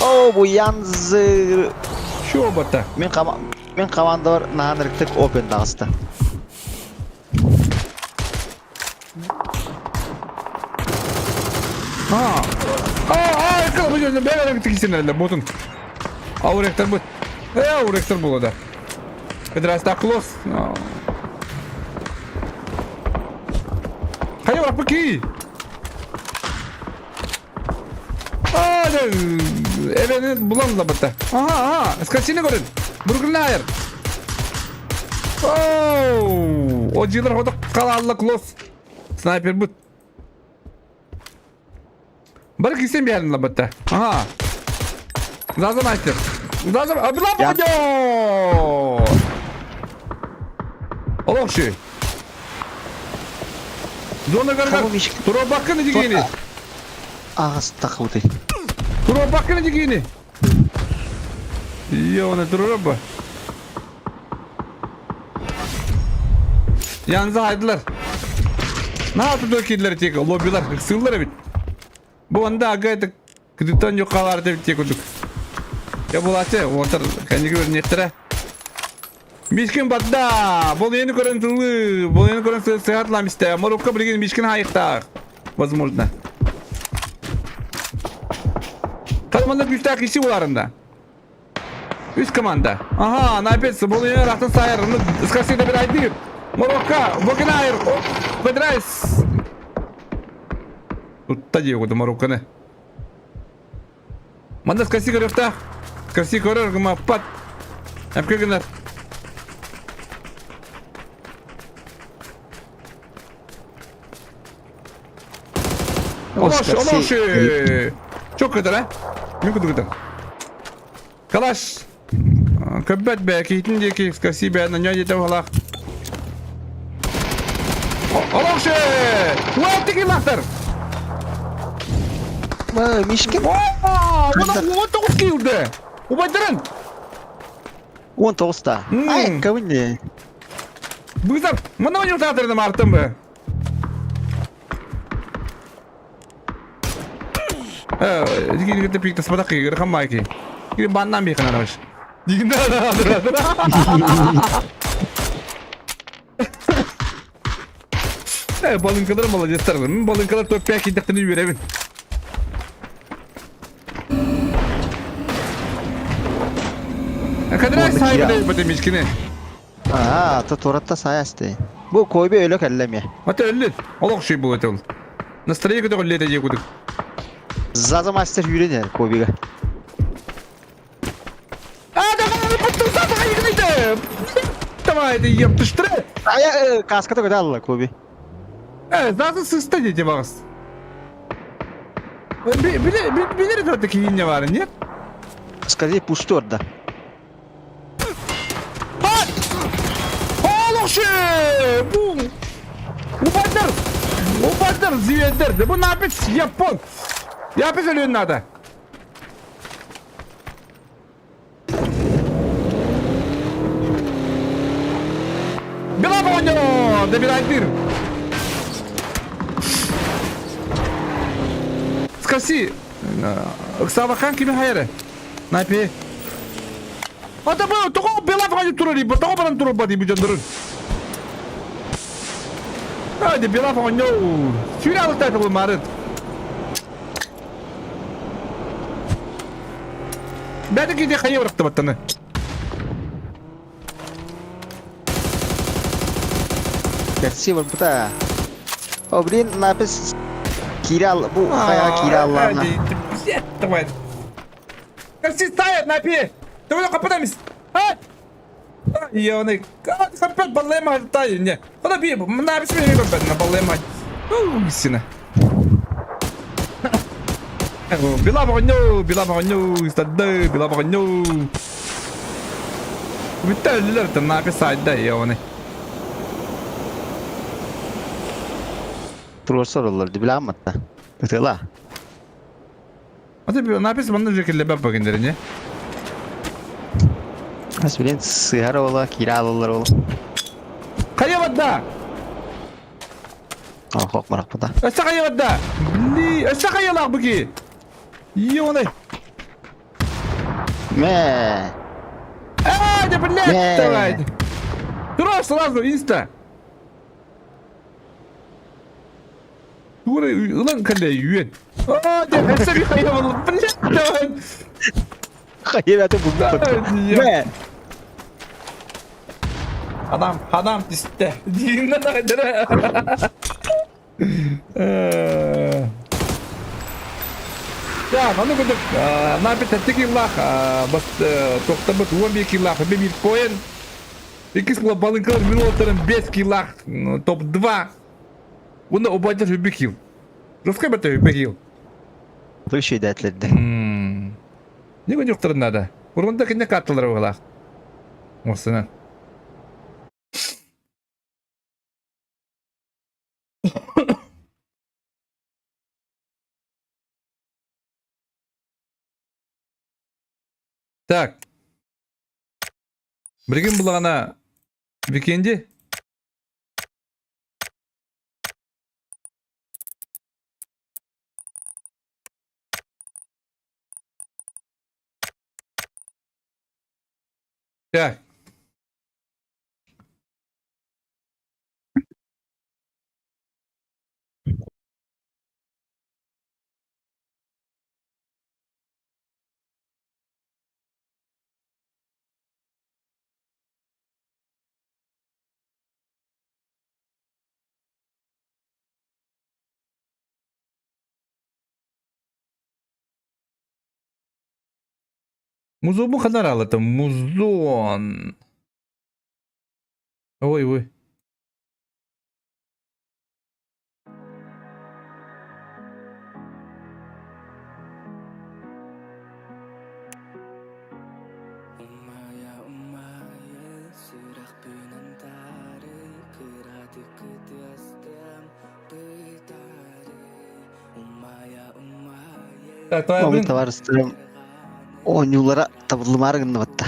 О, бу Янзы... Чё бата? Мен, кама... Мен командалар наһан ырыктык опен таҕыста. А, а, а, кыл бу жерде бэйэлэрин тиксинэллэр ботун. Ауректар бу. Э, ауректар була да. Педраста клосс. Хайа бараппы А, да, эбени булан лабыта. Ага, ага, скотина көрүн. Бургунайр. Оу, одилар хода калалла клосс. Снайпер бут. Бары кисен биэрин лабыта. Ага. Заза мастер. Заза, абила пойдет. Олох шүй. Зона гаргар. Туробаккын дигини. Ағас тақуды. Туробаккын дигини. Йоны туроба. Янза haydılar. Ne yaptı döküldüler tek lobiler ıksırdılar bit. Bu anda aga это кыдыттан юкалар деп тек курдук. Я булачы, отыр, кәнеге көрнектіре. Мишкин батда, бұл ені көрін тылы, бұл ені көрін сыхатлам исте. Марокко билген Мишкин хайықтақ. Возможно. Команда күштәк иши буларында. Үс команда. Ага, напец, бұл ені рахтын сайыр. Скасида бір айтты. Марокко, Бокинайр, Педрайс. Тут та Марокко не. Манда скаси көрөктә. Скаси көрөр гыма пат. Әпке гынар. Олош, олош. Çok kötü ha. Мен kötü kötü. Калаш. Көббәт бә, кейтин деки, скаси бә, на ньо дете балах. Олош! Уа, тики лахтар. Мишкин. О, бұны 19 килді. Убайдырын. 19-та. Ай, кәуіне. Бызар, мұны ойын театрыным артым бі. Дигин гите пикта спадак кигер хамайки. Кири баннан би канараш. Дигин да да да да. Э, балынкалар молодецтар. Балынкалар топ 5 китектini үйребин. Кадра сайбы бите мишкине. Аа, то туратта саясты. Бу койбе өлө кэллеме. Ата өллүт. Олох шүй бу этел. Настроение көтө лете же кудук. Заза мастер үйренер койбеге. А, да, потом заза хайгныйды. Давай, ты ептыштыры. Ая, каската көтө алла койбе. Э, заза сыста дети багыз. Биле биле это кийинне бар, нет? Скажи пустор да. Олох шүй! Бу. Убайдар! Убайдар зиедер. Бу напис япон. Япис өлүн надо. Бела Добирай дыр. Скаси. Савахан кими хайры. Напи. Ата бу того бела вонё турури, бу того баран туру бади бу жандырын. Hadi бела вонё. Сюря алыктай бу марыт. Бәді кейде хайы бырықты баттаны. Керси барбыта. О, блин, напис киирэ бу хайа киирэ аллаана. Давай. Керси ставит напи. Ты капытамис. А! Ионы. Капет баллема тай не. Куда би напис ми капет на баллема. Сина. Била богоню, била богоню, стады, била богоню. Бүттэ өллүлэр да напис сайда ионы. Туруорсар оллар, билэҕин батта. Ытыла. Аты напис манна же киллебеп багындер не? Ас билен сыһар ола, киирэ алаллар ола. Хайа бадда? Охох барахпыта. Өссө хайа бадда? Бли, өссө хайалаах буки. Ионы. Мэ. А, да блядь, давай. Тура сразу инста. Тура ылан кэллэ үөн. Аа, дьэ, өссө би хайа буолла. Блядь, давай. Хайа бәтэ булбут. Мэ. Адам, адам түстэ. Дииннен аҕайдара. Так, аны курдук Напит 7 киллаах, бас тохтобут 11 киллаах, бир поен. Иккис балыҥкалар мин уолаттарым 5 киллаах, топ-2. Уонна убайдар 1 килл. Жесткай бата 1 килл. Туй дэтлерде. Не гонюктарын надо. Урунда кине каттылар угалаах. Осына. Так. Билигин булаҕына Викенди. Так. Музон ханар алата музон. Ой, ой. Так, Ол табаарыстарым оонньуулара табыллымаары гынныбатта.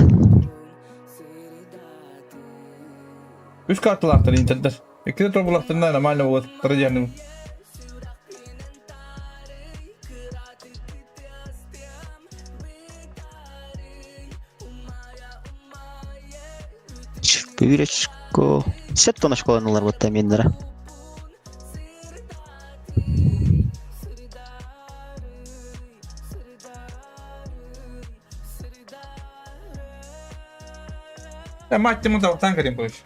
Үс карталаахтар интердер. Иккини торбулахтарына нормально буолуохтара диэн. Бүүр очко. Сет тон очколаналар батта меннера. Я мать ему тавтан көрем короче.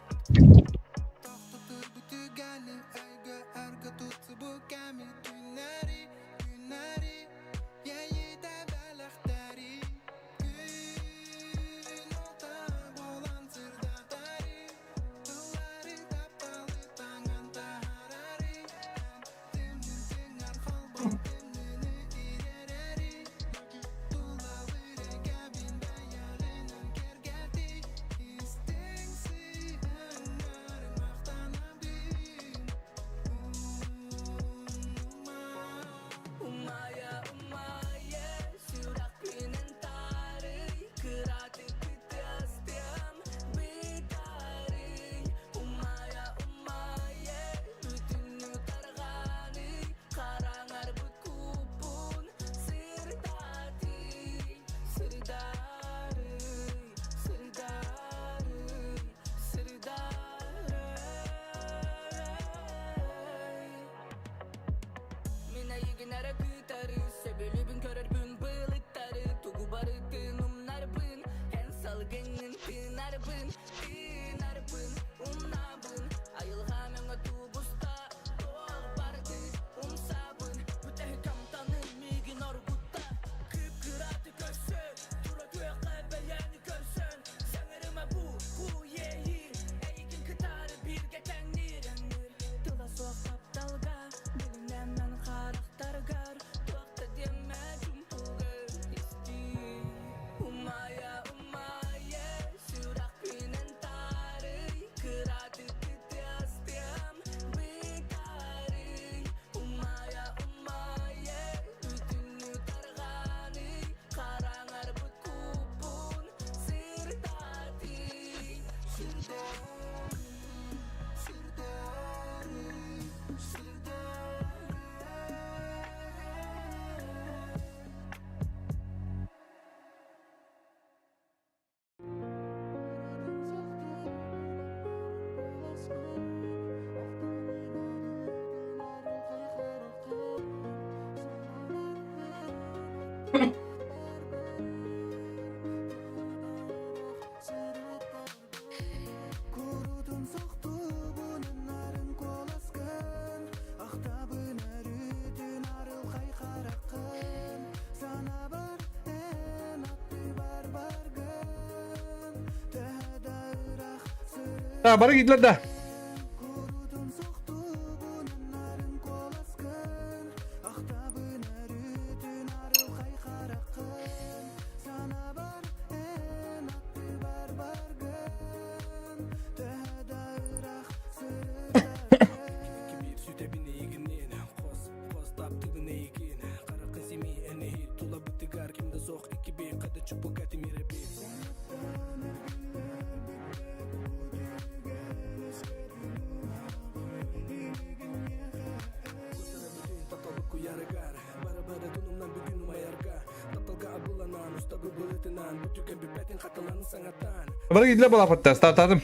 Да, бары киирдилэр да. Бары киирдилэр балаппатта, стартаатым.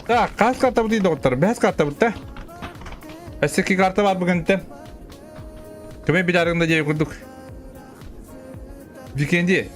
Так, хас картабыт доҕоттор? Бэс картабыт да. Өссө икки карта бар бүгүнтэ. Көмө билэрин да диye курдук. Викенди.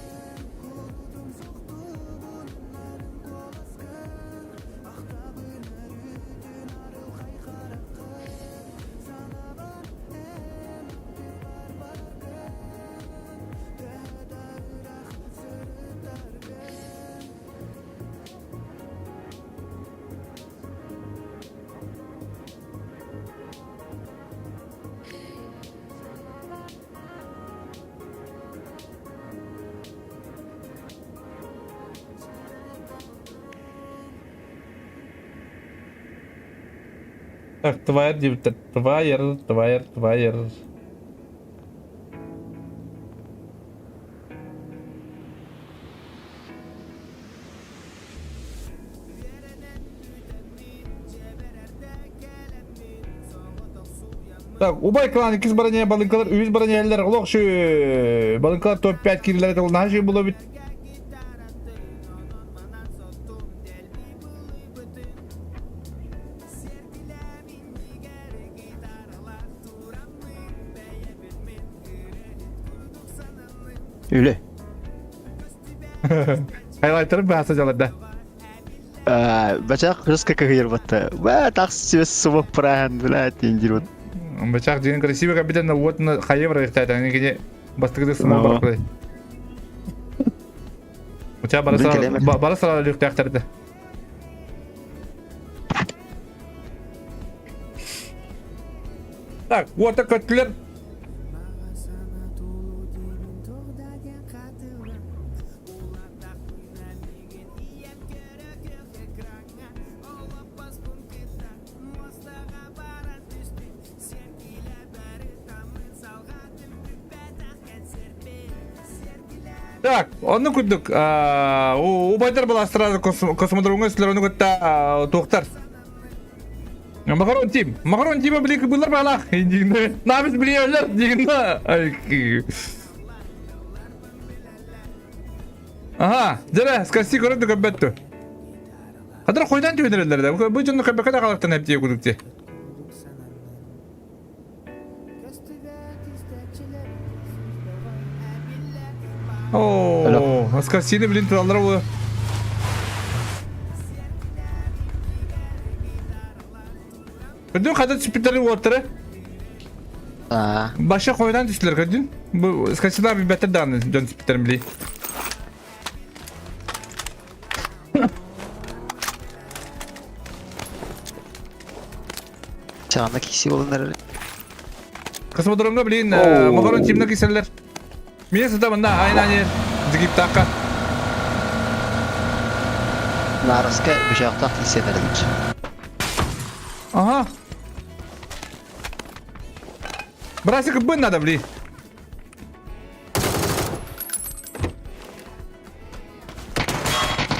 Так, тварь диэбиттэр. Твайер, твайер, твайер. Так, убай клан иккис броня балыҥкалар үһүс броня олох шы балыҥкалар топ-5 киирилэр тылнаһа ши булабит. Үлэ. Хайлайтары бааса жаларда. Бачах кырыска кыһыйар батта. Ба тахс сүөс субок прахан бля тиндир вот. Бачах деген красивый капитан вот на хайы проектата. Кини бастыгы сымал барып. У тебя бара сара лүктәхтәрді. Так, уота көттүлэр. Так, онну курдук убайдар быластырар космодромҥа силер ону кытта туохтар. Макарон Тим, Макарон Тима били кыбылар балах. Набис билиэллэр дигинна. Ага, дьэ, скасти көрөн да көрбөттү. Хадыр хойдан түһүнэрэллэр да. Бу дьонну көрбөккө да хаалыктан эптиэ курдук дии. Оо, Аскасины, блин, тураллара буолуо. Көрдүң хата түспүттэри уоттары. Баша хойутаан түстүлэр көрдүн. Бу скачалар билбэттэр даҕаны дьон сүппүттэрин билии. Чаана киси болан эрэр. Космодромҥа билигин Мохорон тимна киселлер. Миэ сыта манна айнаане Дигиптаахха. Наараска бөшөөхтөөх кисэн эрэллэр. Ага. Брасик бын надо, блин.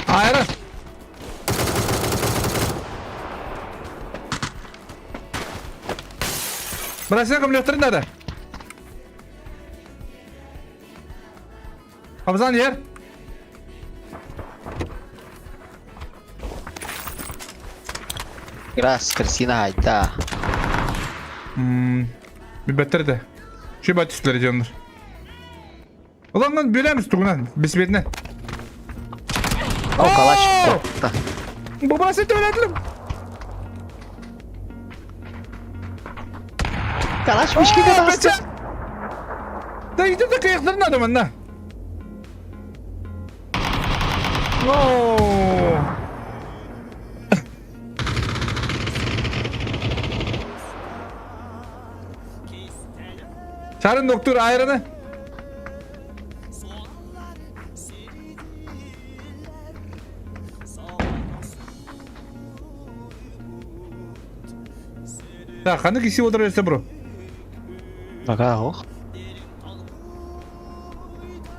Айра. Брасик көмөлөстөрүн надо. Абзан ер. Грас, Кристина хайда. Билбэттэр да. Чүбэ түстүлэр дьоннор. Уланнан бүләміз тугунан, бесбетіне. О, калаш куотта. Бу басы төлөдүлүм. Калаш мишкиге таҕыста. Да ити да кыйахтарын надо манна. О! Сарын доктор айраны. Так, ханнык киси отырар өссө бро? Бага ох.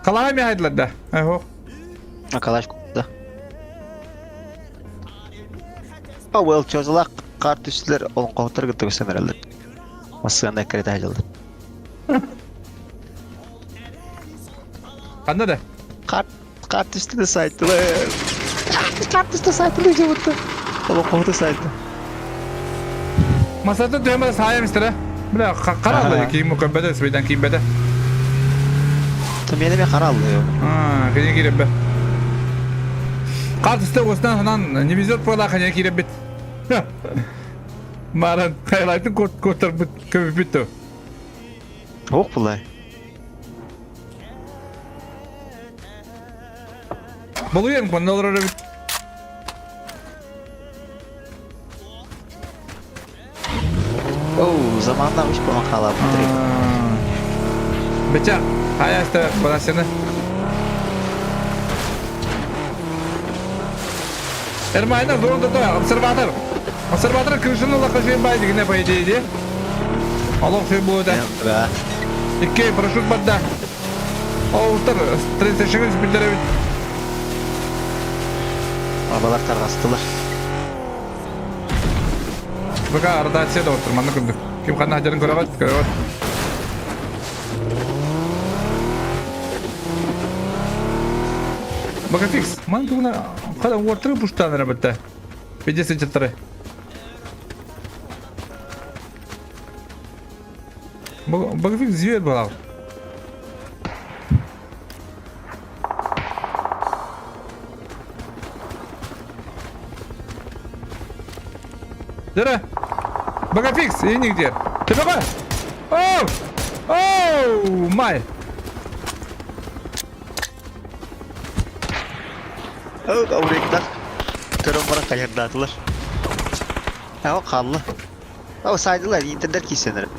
Қалаға мен айдылар да. Айхо. Акалаш да. А well, чозалақ қар түстілер, олон қоғытыр күтті көстен әрелер. Масығанда кірет айдылды. Қанда да? Қар, қар түсті де сайттылар. Қар түсті сайттылар деп отты. Олон қоғытыр сайтты. Масаты төмір сайым істері. Бля, қаралды кейін мұқаббеде, свейдан кейін беде. Мені мен қаралды. А, кене керек бе. Қар түсті осынан ханан не везет пола кене керек бит. Маран хайлайтын кот коттар бит көбіп битті. Ох бұлай. Бұл ең бұндалар бит. Оу, заманына үш болған қала бұтыры. Беча, хаясты баласыны. Эрмайна зонда да обсерватор. Обсерватор крышаны лақашын бай дегене по идее де. Алох шөй болады. Да. Икки парашют барда. Оутар 38 билдеребит. Абалар тарғастылар. Пока ротация да отыр, манна күндік. Ким қана хажарын көрөҕөт, көрөҕөт. Бака фикс. Ман тугуна хада уортыры пуштанара бітті. Педесі чаттары. Бака фикс зверь балал. Дөрө. Багафикс, и нигде. Ты какой? Оу! Оу, май! Ауректар. Көрөн баран хайырдаатылар. Ао қаллы. Ао сайдылар, интердер кийсенер.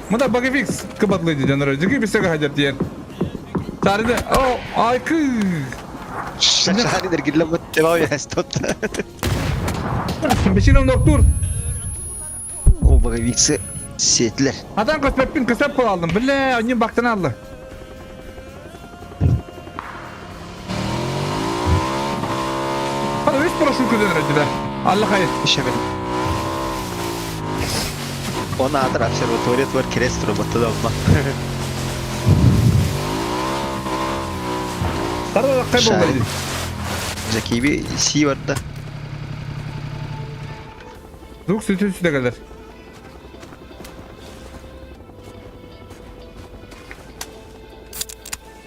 Мында Багафикс кыбатлы деден ұры. Жүгі бісеге хадер диен. Сарыды. О, айкы! Шаридер кирлем бу ястот. Бешинем доктор. О Багафиксы сетлер. Атан көспеппин көсөп кол алдым. Биле, онин бактан алды. Hadi üç прошу көдөн өтүдө. Алла хайыр. Ишемен. Оны атыр обсерватория бар крест роботы да olma. Тара кай болду. Жакиби си барда. Звук сүтү сүтө келер.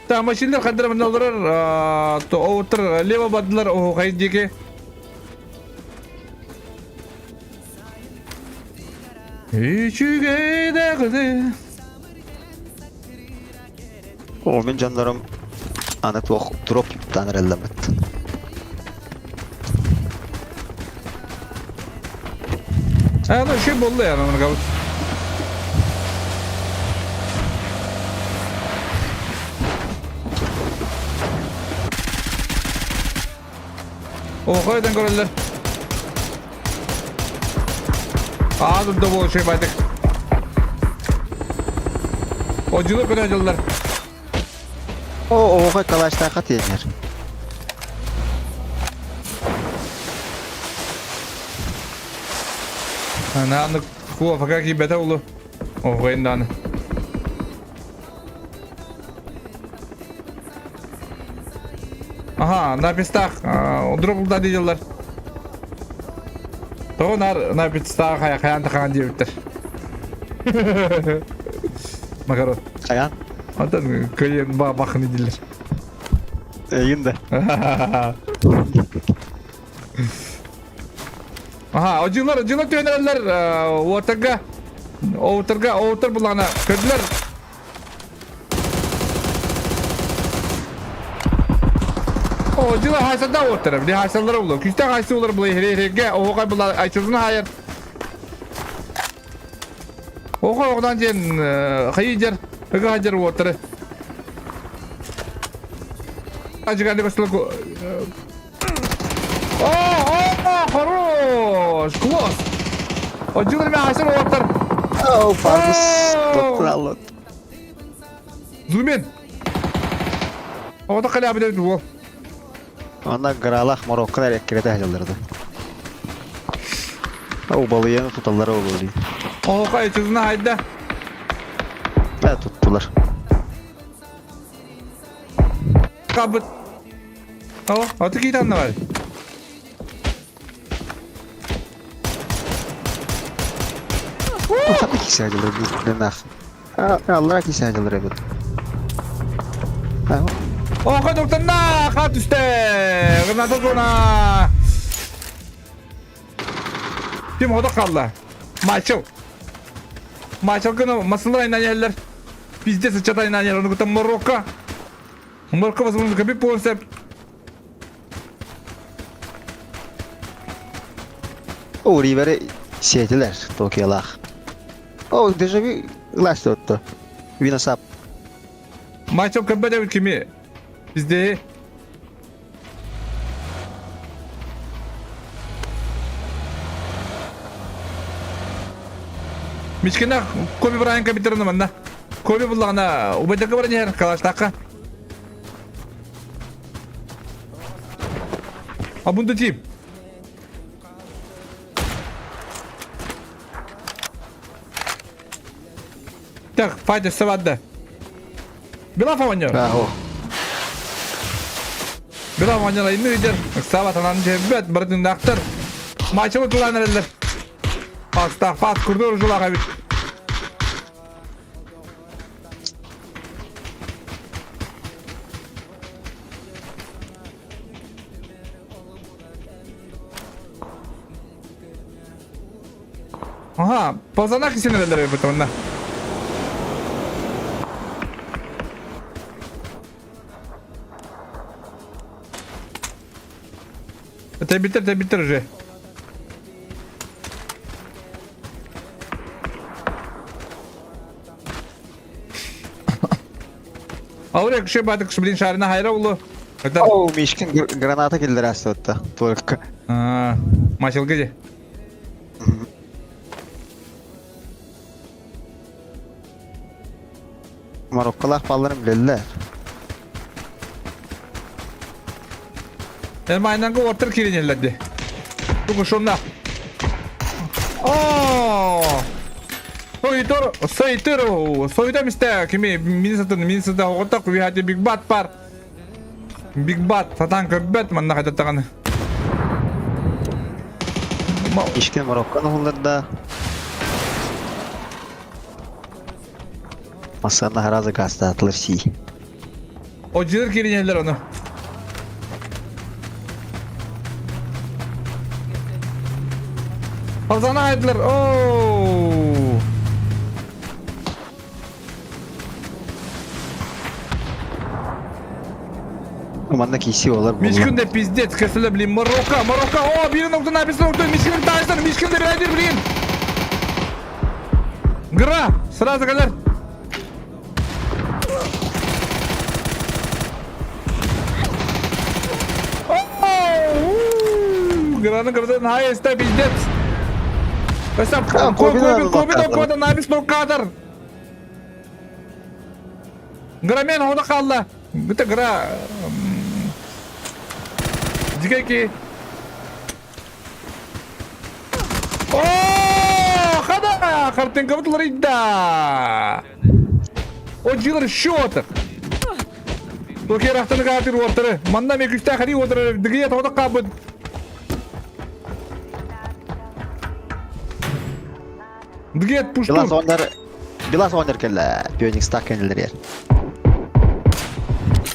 Та машиналар кадыр мына олар, то отыр лево бадылар о хайдеке. Үчүгэй даҕаны. О, мин дьоннорум аны туох дроп таан эрэллэммит. А, ну еще болды я, ну, Оҕойдан көрөллөр. Аа да бол şey байтык. Одьулар көрө дьыллар. О, оҕо калаштаахха тиэнэр. Аны куофака киирбэтэ улу. Оҕойын дааны. Аха, на пестах дроблда дииллэр. Тоҕо нар на пестах хайаан тахаан диэбиттэр. Макарон. Хайаан? Антон кыйын ба бахыны дииллэр. Эйин да. Аха, одьулар, одьулар түөнэрэллэр уотарга, оутарга, оутар буллаҕына көрдүлэр. О, дьыла хайсарда уоттара, били хайсаллара булла. Күстээх хайсы улар була иһире-иһирге, оһоҕой була айчылын хайар. Оҕо оҕунан диэн хайы дьэр, ыга хадьар уоттары. Ажыганы көстөлөк О, о, хорош! Класс! Одьулар мен айсар уоттар. О, Фаргус. Тоттураллат. Зумен. Оҕото халя билэр уол. Онна Гралах Марокко эреккирете хажалларды. О, балыяны туталлара олур. Оҕо айчызына хайда. Да, туттулар. Кабыт. О, аты киитанна бар. Хата кисе хажаллар бу Аллара кисе хажаллар эбит. Оха доктор-на ха түсте. Граната зона. Ким хода қалла? Мачыл. Мачыл күні масылар айнан ерлер. Пиздец ычат айнан ерлер. Оны Марокко. Марокко возможно копи полностью. О, Ривере сиэтилэр Токиолаах. О, дежавю глаз отто. Виносап. Мачыл көббе дебит кими? Пизде. Мичкина Коби Брайан компьютерін манна. Коби буллаҕына убайдарга баран иһэр калаштаахха. Абунду тип. Так, файда савадда. Билаф оҕонньор. Аһо. Билаф оҕонньор айны видер. Саба танан жебет бардындаахтар. Мачылы тулан эрэллэр. Пастах пас курдур жулаға бит. Ага, позанах сенелер бит онна. Это битер, это битер уже. Аурек ши батык шблин шарына хайра улу. Это О, Мишкин граната киллер астытта. Только. А, Мачылгы де. Марокколаах балларын билэллэр. Эрмайнанга ортыр киринеллерди. Тугу шунна. О! Сойтор, сойтор, сойта мисте кими министртын министрда оҕото кубиһати Биг Бат пар. Биг Бат сатан көрбөт манна хататтаҕаны. Ишкен Марокконы уһулларда. Масана харазы гастаатылар сии. Одьылыр киринеллер ону. Фазана айдылар. Оу! манна киси олар буолла. Мишкин да пиздец, кесілі, блин, Марокко, Марокко, о, бірін оқтын, абисін оқтын, Мишкин тайсын, Мишкин да бір блин. Гра, сразу кэлэр. Граны кырдын хайыста пиздец. Өсө Кобин Кобин Кобин набис кадр. Грамен оны қалды. Бүті гра. Дикеки. О, хада! Картинка бутыларыйда. О, дилер счет. Токер ахтаны каатыр уоттары. Манна ме күстә хари уоттары. Дигия тода кабыт. Дигиет пуштун. Билас оннар Билас оннар кэллэ. Пионик стак кэннилэр.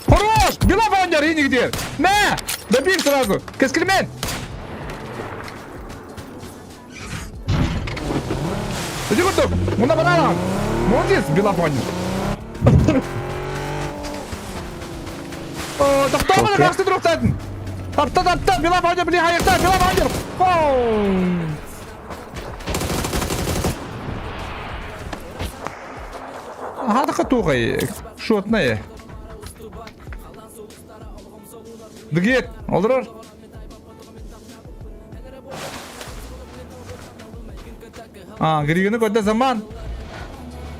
Хорош! Била Вандер, и нигде. На! Добил сразу. Каскельмен! Иди вот так. Муна банана. Молодец, Била Вандер. Тохтоомана тахсы туруктатын. Тапта тапта, Била Вандер, били хайыкта, Била Вандер. Хатака тугай, шотная. Дгет, олорор. А, Григаны көрдө заман.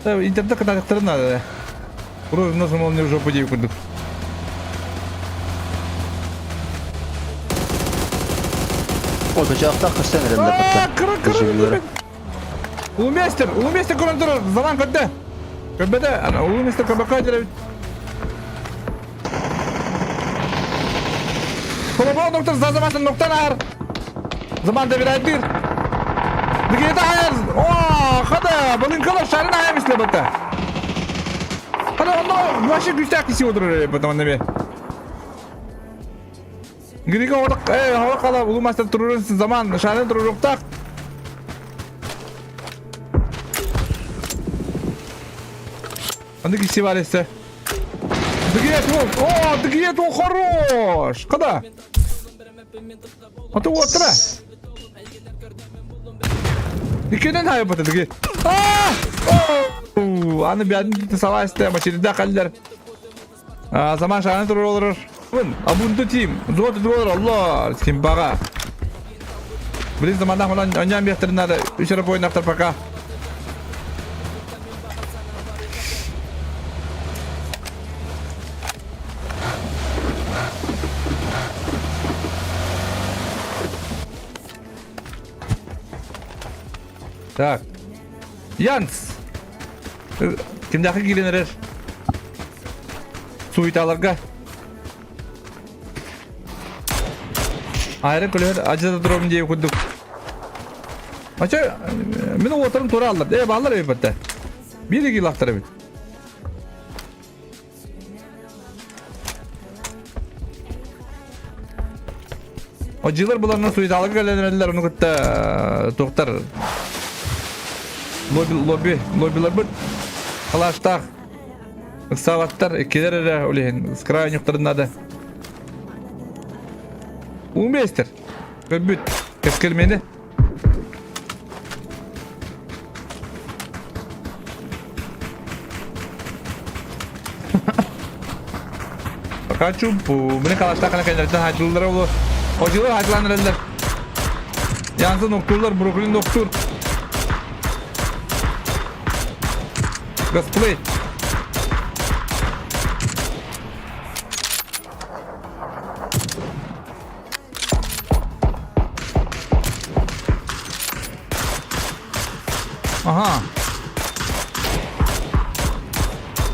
Интернет кытаатыктарын надо. Кровь носом он мне в жопу дей курдук. Ой, бычаахтаах көстөн эрэллэр батта. Кыры кыры. Улуместер, улуместер көрөн турар, заман көрдө. Көрбөтө, ана улуместер көрбөккө деребит. Колобоо доктор за замантан ноктан аар. Заман добирайдыр. Дигета хайар. О, хада, балынкалар шарын айым исле батта. Хада, онно вообще күстәк киси отырыр потом неме. Грига орық, э, орық қала улу мастер турурун заман шарын туруруктак. Аны киси бар эсе. Дигет ол, о, дигет ол хорош. Када? Аты отыра. Икенен хайы бата дигет. А! Аны бядын салайсты, мачерида каллар. Заман шағаны турur олорор. Абунту тим. Золото доллар, алла, симбага. Блин, заманда хонан оньян бехтерин надо. Үч эрэ ойнактар пока. Так. Янс. Кимдәхи киирэн эрэр? Суеталарга. Айрын көлөһөр ажыда турабын диye курдук. Ача, мин уотарым тура аллар. Э, баллар эбит батта. Бир килахтар эбит. Одьилар буларынан суеталарга кэлэн ону кытта туохтар лобби лобби лоббиларбыт халаштаах ыксаабаттар иккилэр эрэ ол иһин с крайнюктарын надо Уместер көрбүт кэскилмени Пока чумпу. Мини калаштаахына кэллэртэн хаачыллара олу. Одьилар хаачылаан эрэллэр. Янсын октууллар, Бруклин октуур. Гасплей. Ага.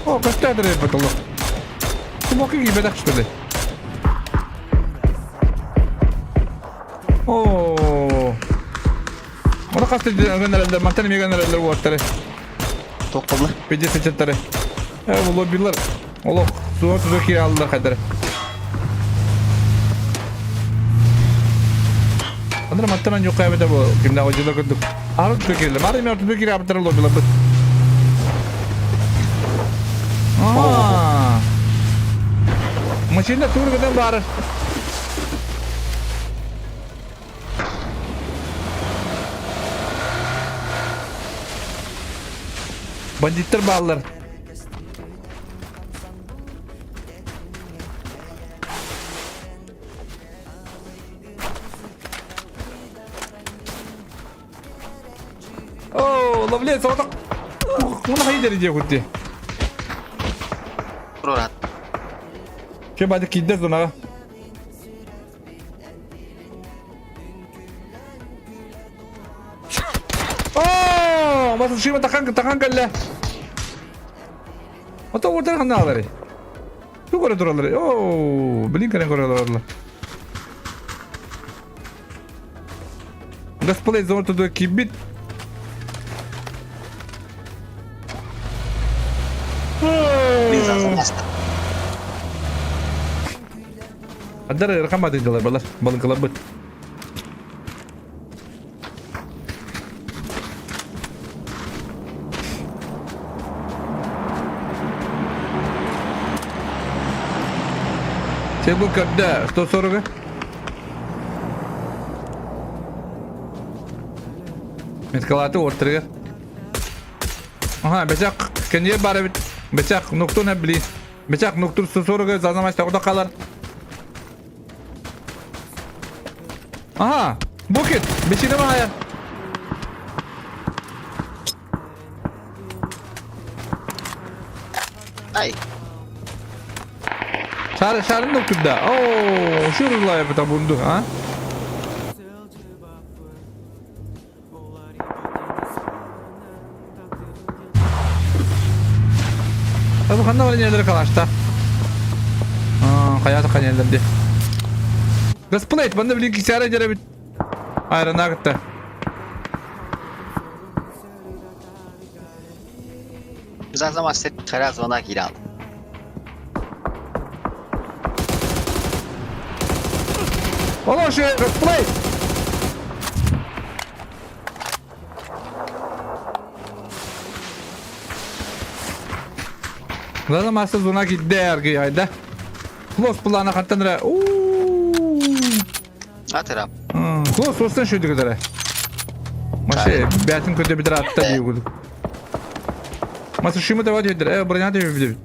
О, костядыр потолок. Кумоки киирбэтэх что ли? О. Оны хаста гönderеллер, мантан эмиэ гönderеллер уоттары. Тоққолла. Пиздец ычаттары. Э, бу лоббилар. Олох, суға туза кире алдылар хайдары. Андра маттан аньюкка эбэтэ бу кимнээх одьула курдук. Ары туту кирилэ. Мары эмиэ туту кире абыттара лоббиларбыт. Аа. Машина тур гынан баар. Бандиттар бааллар. Оо, ловлец, оҕото. Муна хайдер диye кутти. Прорат. Че бады киддер зонаға. Оо, басын шима тақан тақан кэллэ. Ото уотар ханна алары. Ту көрө тураллар. Оо, блин кэлэн көрө олороллор. Дисплей зону кибит. Адар ырхамады дылар балар, балыҥкаларбыт. Сен бу көрдө, 140 Меткалаты ортырыгар. Ага, бечак кенье бар эбит. Бечак нуктун били. Бечак нуктур 140 зазамай тоғда қалар. Ага, букет, бечине мая. Ай. Шары шарын нуктурда. Оо, шурлай бата бунду, а? Бу ханна бар нелер калашта. Хайата ханелер ди. Гасплейт, банда билин кисара жеребит. Айрана кытта. Зазама сет хара зона кирал. Олоше, Гасплейт! Зазама сет зона кидде арги айда. Клос плана хаттан ра. Ууу. Атыра. Клос остан шөйдү көтөрө. Маше бәтин көтө битер атта дейгүл. Масы шимы да өйдер. Э, броня да өйдер.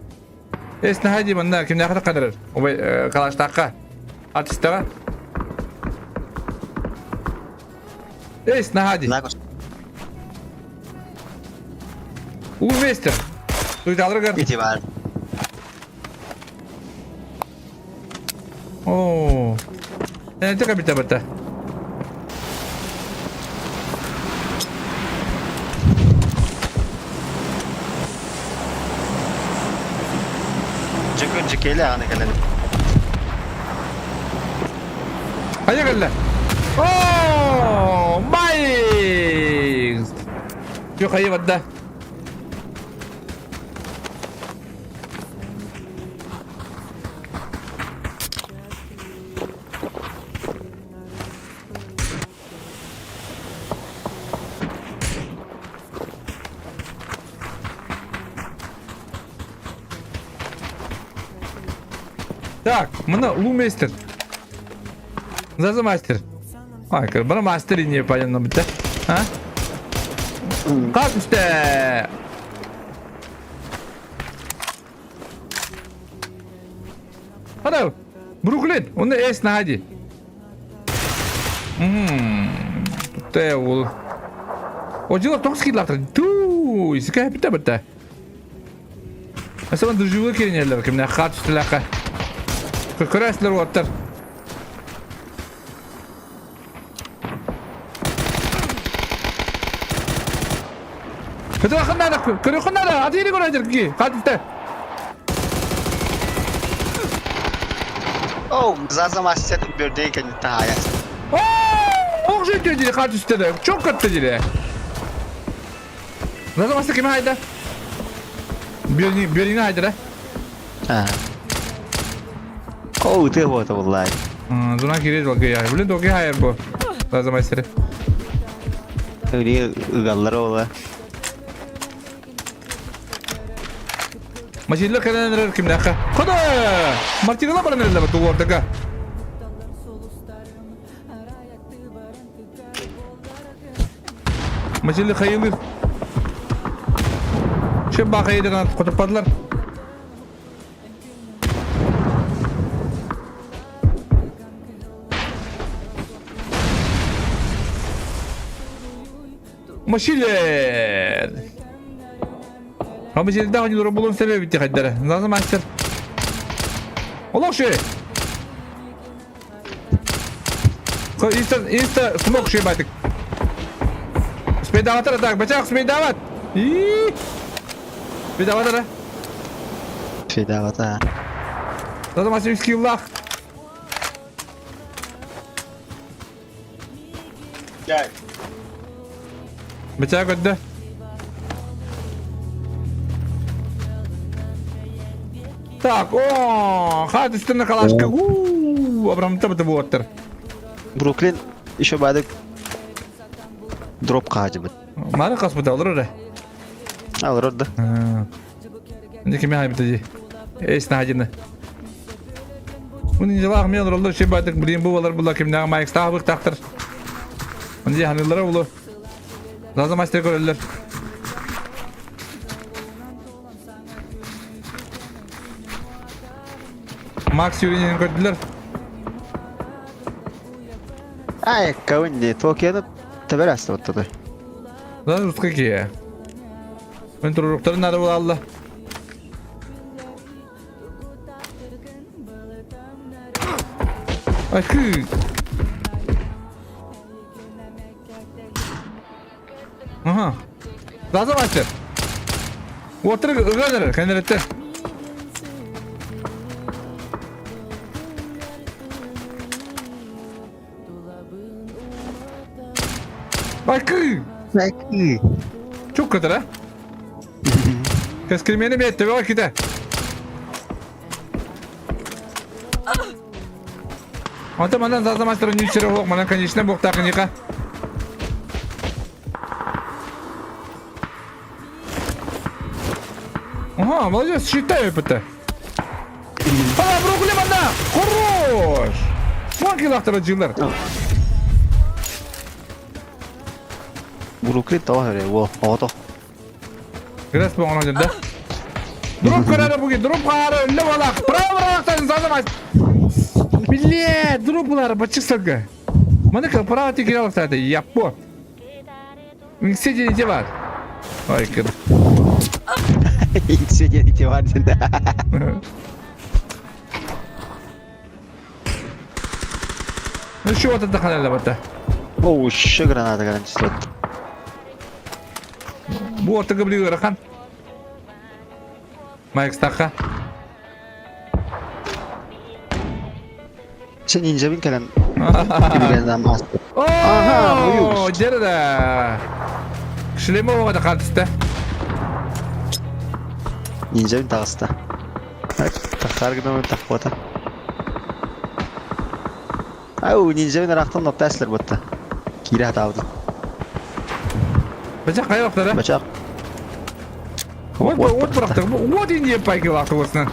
Эс нахади манна ким нахата кадарар. Обай калаштакка. Артисттага. Эс нахади. Улместер. Туйталыргар. Ити бар. Оо. Это кабита бата. Жекөн жекеле аны келе. Хайа кэллэ. Оо, Майкс! Жо хайа бадда. Так, мына Лумейстер. Заза мастер. Ай, бана мастер не понятно бит, а? Как үсте? Хана, Бруклин, оны эс нади. Тутте ол. О, дела тоқс килактыр. Ту, исика бит бит. Асаман дружуга керенелер, кимне хат үстеләкә. Көрәсләр оттар. Көтө ханнада, көрө ханнада, атыйны көрө ки. Хат үстә. Оу, зазама сет бөрдей кен тая. О, ох жөтө дире хат үстә. Çok kötü дире. Зазамасы киме хайда? Бирни, бирни хайда да? А. Оу, ты вот валлай. Зона кирет валга я. Блин, доки хайр бу. Зазамасы. Öyle ıgallar ola. Мачиллар кэлэн эрэр кимнээххэ. Хода! Мартинала баран эрэллэр туордага. Мачилли хайылыр. Şu бақайдыган хотуппадылар. Машилер! Ama жерде ойнуулар булун себеби хайдара. Назы мастер. Олох ши. Инста инста смок ши батык. Спейдаватар так, бачак спейдават. И. Спейдаватар. Спейдавата. Назы мастер скиллах. Бачак өддө. Так, о, хат үстүнэ калашка. У, Абрамта быты буоттар. Бруклин еще бадык дроп хаажыбыт. Мары каспыта олор эрэ. Алыр да. Инде кими хайбыта ди. Эс нахадины. Мунун дьылаах мен олороллор ши бадык блин бу болар була кимнээҕи майкстаах быктаахтар. Онди ханыыллара булу. Заза мастер көрөллөр. Макс Юринин көрдүлөр. Ай, кавынди, Токиону тебер астыбыттыды. Заза русский кие. Мен туруруктарын нары була Айкы. Ага. Заза мастер. Отыр ыган кэнереттер. Айкы. Айкы. Çok kötü ha. Keskirmeni mi etti? Bak gide. Ата манан заза мастер ничего хок, манан конечно бог так ника. Ага, молодец, считаю это. А, Бруклин манда! Хорош! Вон килахтара джилер. Бруклин того öyle, во, ото. Грес боңон да. Дроп карара буги, дроп карара, өллө балак. Право рактан заза Биле, дроп булар бачык сылгы. Маны кыл право текер алып яппо. Сидите бар. Ой, кыр. Сидите бар деді. Ну что вот это ханалла бата. Оу, еще граната гарантирует. Бу ортага билигер ахан. Майк стаха. Сен инжебин кэлэн билгеннен мас. Ага, жерде. Шлемова да картыста. Инжебин тагыста. Тахтар гына тахвата. Ау, ниндзябин рахтан но Теслер бутта. Кире хатабыт. Бачак кайра вактара? Бачак. Вот вот бырахтар. Вот инде пайки вакты болсын.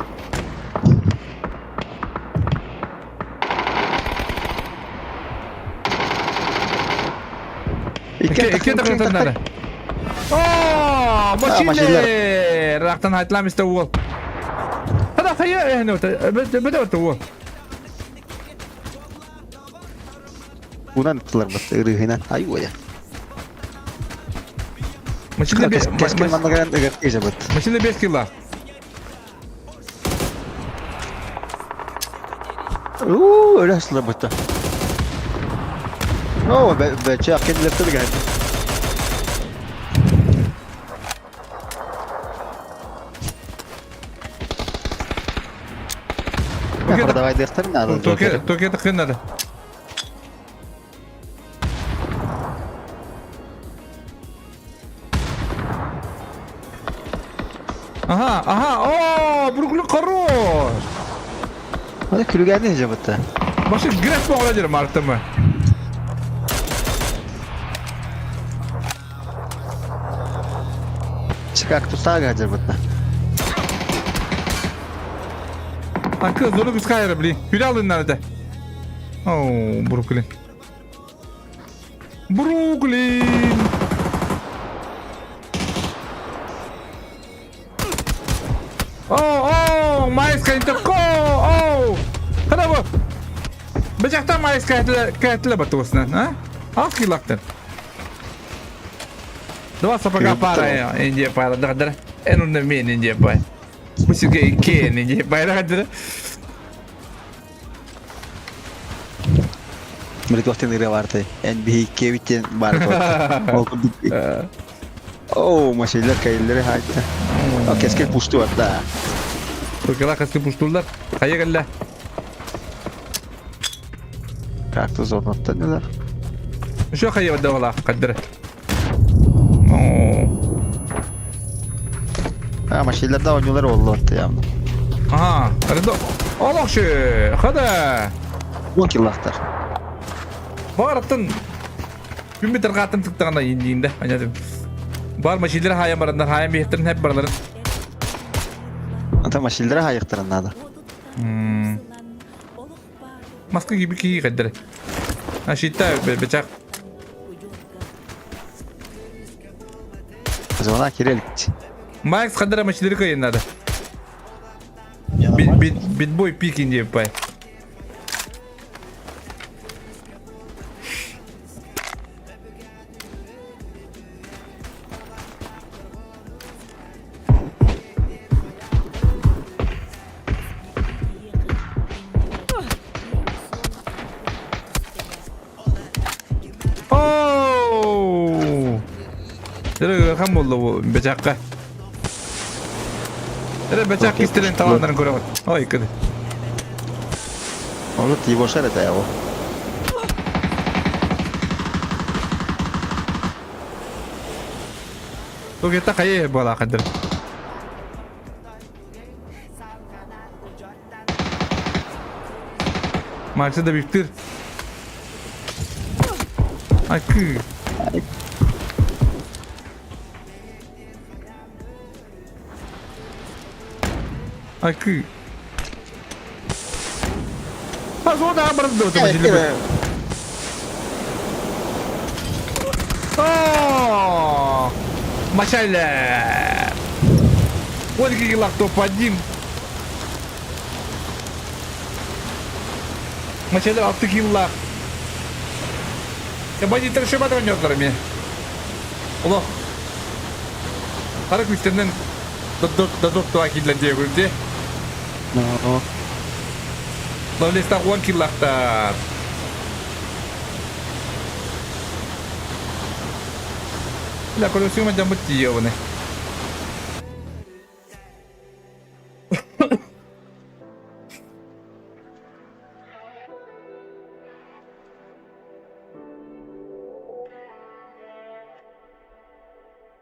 Икки тахтан надо. О, машина! Рахтан хайтлам исте уол. Хада хая эхне бет уол. Унан тылар бат ырыгынан. Ай уя. Машина бес. Кескен маннаган ыгыр кеже бат. Машина бес килла. Уу, өлө сылар бат. О, бе чак кендлер тылган. Давай дехтер надо. Токе, токе тыкын надо. Ага, ага, о, Бруклин хорош! Hadi külügen ne бутта. Башы грес боғыла жер мартымы. Чикак тустага жер бутта. Акы, зону күскайра, блин. Хүлэ алыннар этэ. Оу, Бруклин. Бруклин! Оо, оо, Майска интепко! Оу! Хана бу? Бычакта Майска кәтле батуысынан, а? Аз килактын. Два сапога пара, Индия пара, да, да. Эн унна мен Индия пара. Бу сирге иккен Индия пара, да. Мөрүтүөхтэн ырыа баартай. Эн биһикки эбит диэн баар Ол курдук. Оо, машиналар кэллэри хаайта. О, кэскил пусту да. Кыргыла кэскил пустуллар. Хайа кэллэ? Как-то зорноттан дылар. Еще хайа бадавала каддыр. А, машиналар да ойнулар оллор явно. Ага, Редо. Олохшы, хада. Уон киллахтар. Бараттан күн битер қатын тыктағанда индиинде. Анятым. Бар машиналар хаян барандар, хаян бихтерин хеп барларын. Ата машиналар хайыктарын надо. Маска gibi ki каддыр. Ашитта бечак. Звона кирелик. Макс каддыр машиналар кайын надо. Битбой пикин деп пай. Оу! Дөрө хам болду бу бечакка. Эре бечак кистелен таланнарын көрөбүт. Ой, кыды. Onu тибошар это его. Тугета кайы бала кадыр. Максы да биптир. Акы. Акы. Пазода абрады вот О! Мачайле! Ольга Гилах топ-1. Мачайлер 6 килла. Я бандиттер шөбат ойнодылар мен. Олох. Қара күстерінен додок туа киллер дие көрде. Но. Лавлеста 10 киллақтар. La colección me llama tío, bueno.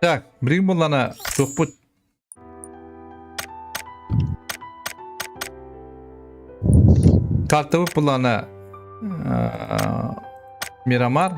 Так, билигин буллана суохпут. Картабыт буллана Мирамар.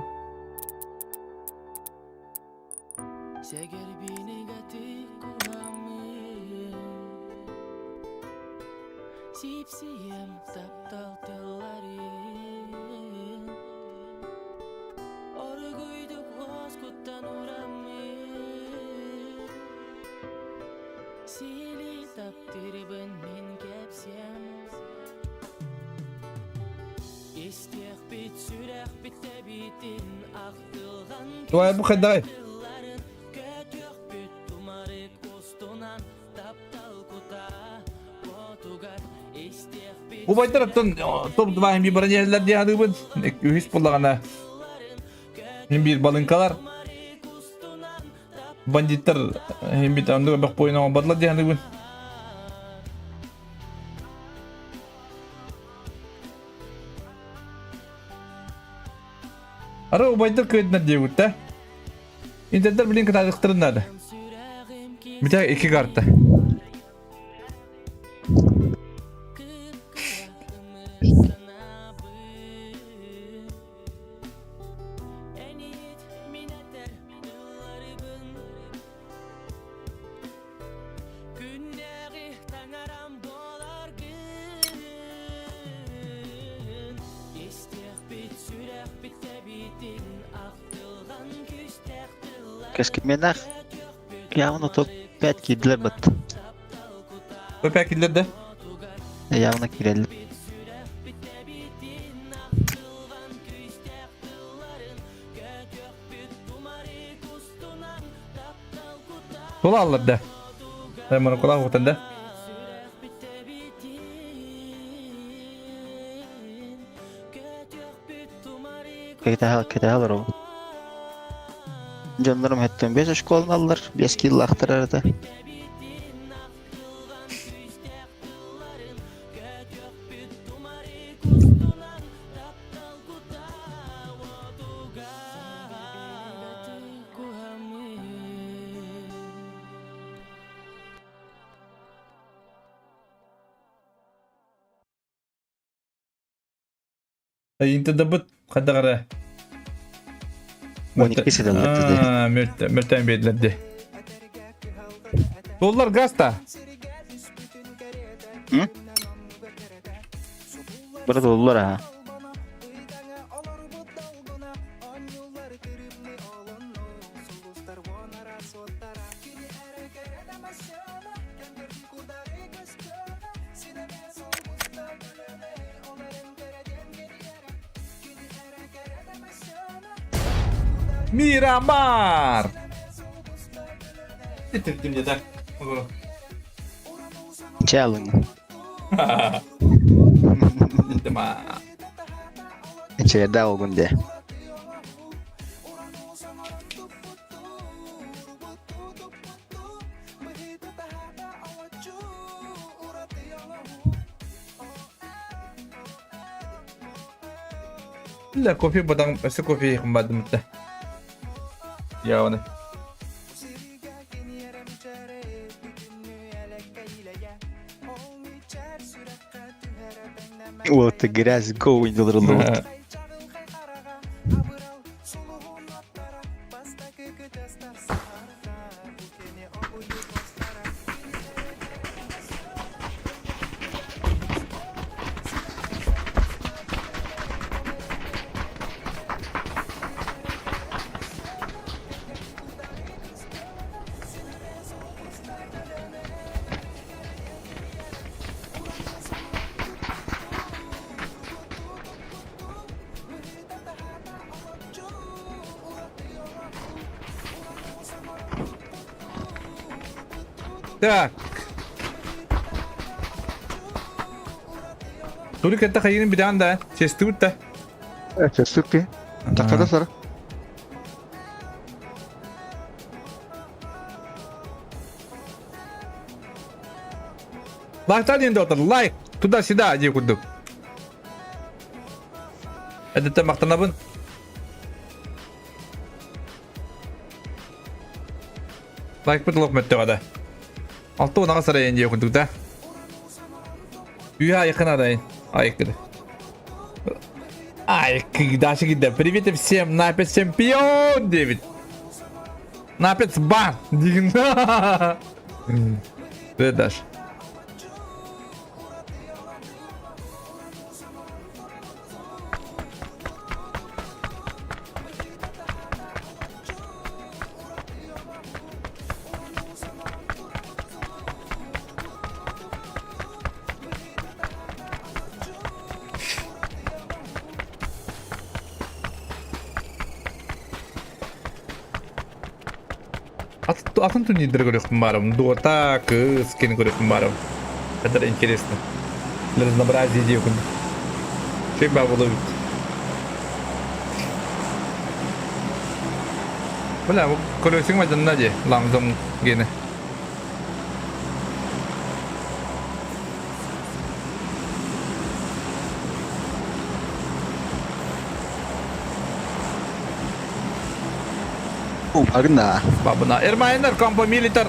Давай, бу давай. Убайдар оттон топ-2 эми бронерлер дии саныыбын. Үһүс буоллаҕына мин биир балыҥкалар бандиттар бит оннук бөх буойун оҥорботулар дии саныыбын. Ары убайдар кыайдынар диэбит да. Интердер билин кытаатыктарын наада. Бүтэ икки карта. Кэскилмэнэх явно топ-5 киирдилэр бат. Топ-5 киирдилэр да? Явно киирэллэр. Тула аллар да. Монокулаах уктан да. Кэтэһэл кэтэһэл ол. Дьоннорум хэттэн 5 школын аллар, 5 киллаахтар арата. Интедабыт хайдах эрэ 12 сыдаллар мөлтөөн биэрдилэр дии. Доллар газ та? Бары доллар а. Мирамар! Итирдим я да. Чалың. Итима. Чэдэ олгун де. Illa кофе бадан өссө кофе иһин бардым Яваны. Вот грязь go инделер Так. Тури кытта хайын бидан да, честут да. Честут ти. Такада сара. Лайктан енді отыр, лайк. Туда-сюда, дей курдук. Әдетте мақтанабын. Лайк бит лох мөттөҕө Алты унаға сарайын дии курдук да. Үйе айқын адайын. Айқын. Ай, Даша кидде. Привет всем, Напец чемпион, 9. Напец бан. Деген. Привет, Даш. Атын турнирдер көрөкпүн барым. Дота, кыз кени көрөкпүн барым. Это интересно. Для разнообразия идею күн. Чек бабы бит. Бля, бу көрөсүң майданна же, ламзом гене. Агна. Бабына. Эрмайнер, компо милитар.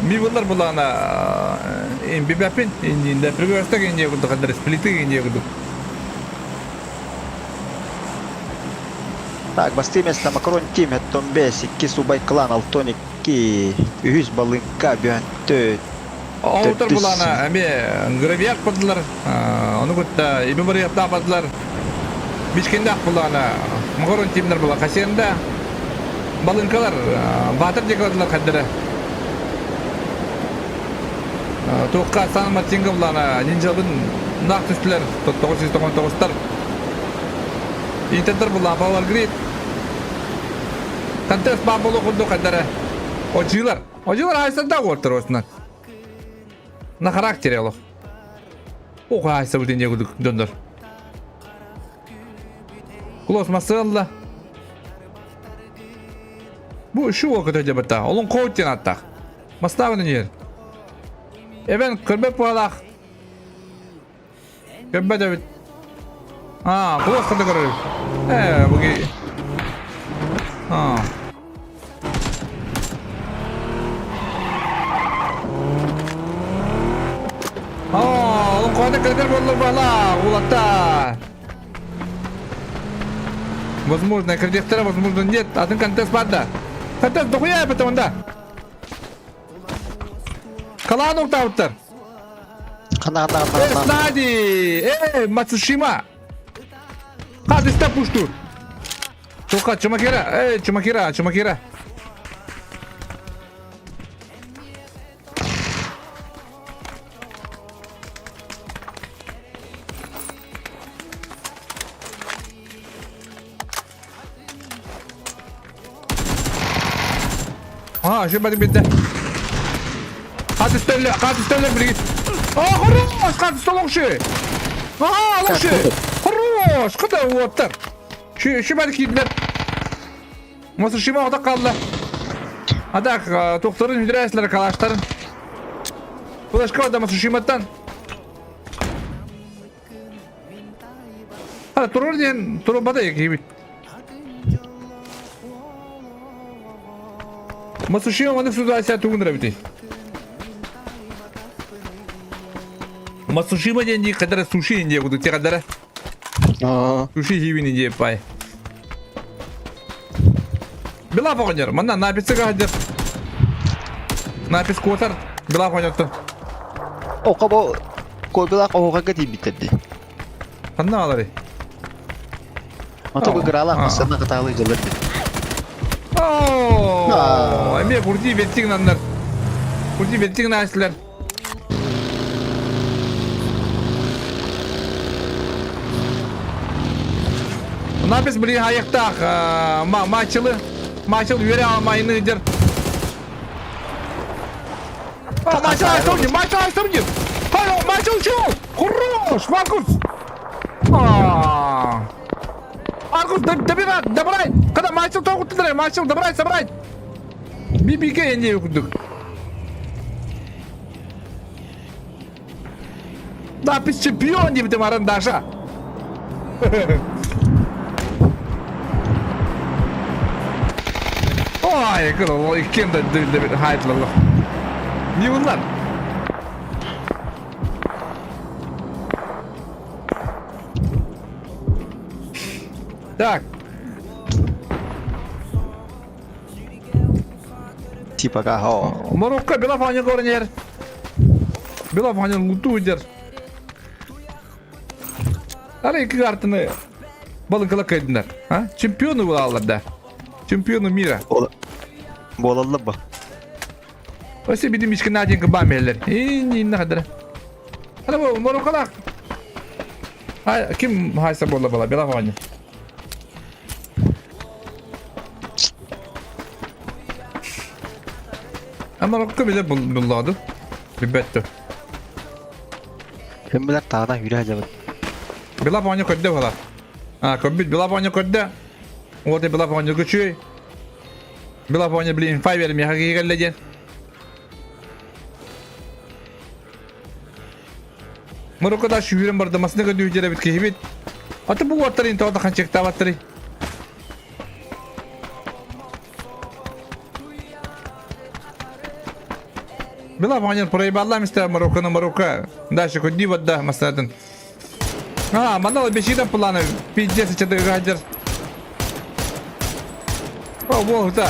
Ми булар булана имбибапин, инде пригостак инде курдук кадыр сплиты инде курдук. Так, басты место Макрон Тим, Томбес, икки Субай Клан, Алтоник, ки, үһүс Балынка, Бүйөнтө, Оутар булана эми гравиак бардылар. Ону кутта иби бар япта бардылар. Бичкенде булана. Макрон Тимдер була касенда. Балыҥкалар, баатыр декладылар хаддара. Туохха Сан Мартинга булана нинджабын наах түстүлэр 999-тар. Интердер булла Power Grid. Контест баар болу курдук хаддара. Очилар. Очилар айсарда уоттар осынан. На характере олох. Ох, айса бутин дегудук дьоннор. Клосс масыалла. Бу шу окото дебата. Олон коут диэн аттах. Мастаабын иһэр. Эбэн көрбөт буолаах. Көрбөт эбит. Аа, Клосс ката көрөр. Э, буги. Аа. Аа, олон кода кыргыр боллар бала, улатта. Возможно, кредиттера, возможно, нет. Атын контест бар да. Контест дохуя это да. Калаан уктаабыттар. Хана хана хана Э, хана. Снади! Э, Мацушима! Хадыста пушту! Тока, Чумакира! Э, Чумакира, Чумакира! А, еще бari битте. Хат үстелле, хат үстелле билигит. А, хорош, хат үстел оңшы. А, оңшы. Хорош, кыда уоттар. Şu şu bari киирдилер. Мосушима ота қалды. Адак, тохторун хүдірәсілер калаштарын. Флешка да Мацушиматтан. Ха, турur диэн турбата киибит. Мацушима маннык ситуация тугунра бити. Мацушима диэн дии кадара суши диэн кудук те кадара. Суши хибини диэ пай. Белав оҕонньор, манна написы хаһдыр. Напис куотар, Белав оҕонньортон. Ока бу кобилах оһуохайга тиийбиттэр дии. Ханна алары? Ото гыраалаах массыына кытаалыы дьыллар дии. Оо, эмиэ курдии беттиҥ наннар. Курдии беттиҥ наасилар. Напис билигин айахтаах маачылы маачыл үөрэ алмайыны дер. А, маачыл айсамдин, маачыл айсамдин. Хайо, маачыл ушел! Хорош, Маркус! А. Маркус, добирай, добирай! Когда маачыл тоғыттырай, маачыл, добирай, собрать! Бибике энде курдук. Напис чемпион диэбитим аран Даша. Ой, кыл, иккиэн да хайтлалар. Не bunlar? Так. Типа каһо. Марокко Белофаня көрінер. Белофаня луту дер. Ары екі картаны балыкала кайдындар. А? Чемпионы буолаллар да. Чемпионы мира. Буолаллар ба. Өсө бидим ишки наденька бамелер. Инна хадара. Ана бу Мароккалаах. Ай, ким хайса буолла була Белофаня. Марокко биле булладу. Билбэттэ. Ким билэр таана хүрэ сылдьабыт. Белофаня көрдө була. А, көрбүт Белофаня көрдө. Вот и Белофаня күчүй. Белофаня, блин, файвер меха кигэллэ диэн. Мароккода сүүрэн барда масына көдүү дьэрэбит киһибит. Аты бу уоттарын тоҕо ханчыктаабаттары. Белофаня проебала мистер Марокко на Марокко. Дальше көдүү бадда масынатын. А, манала бешидан планы. Пиздец, что гадер. О, вот, да.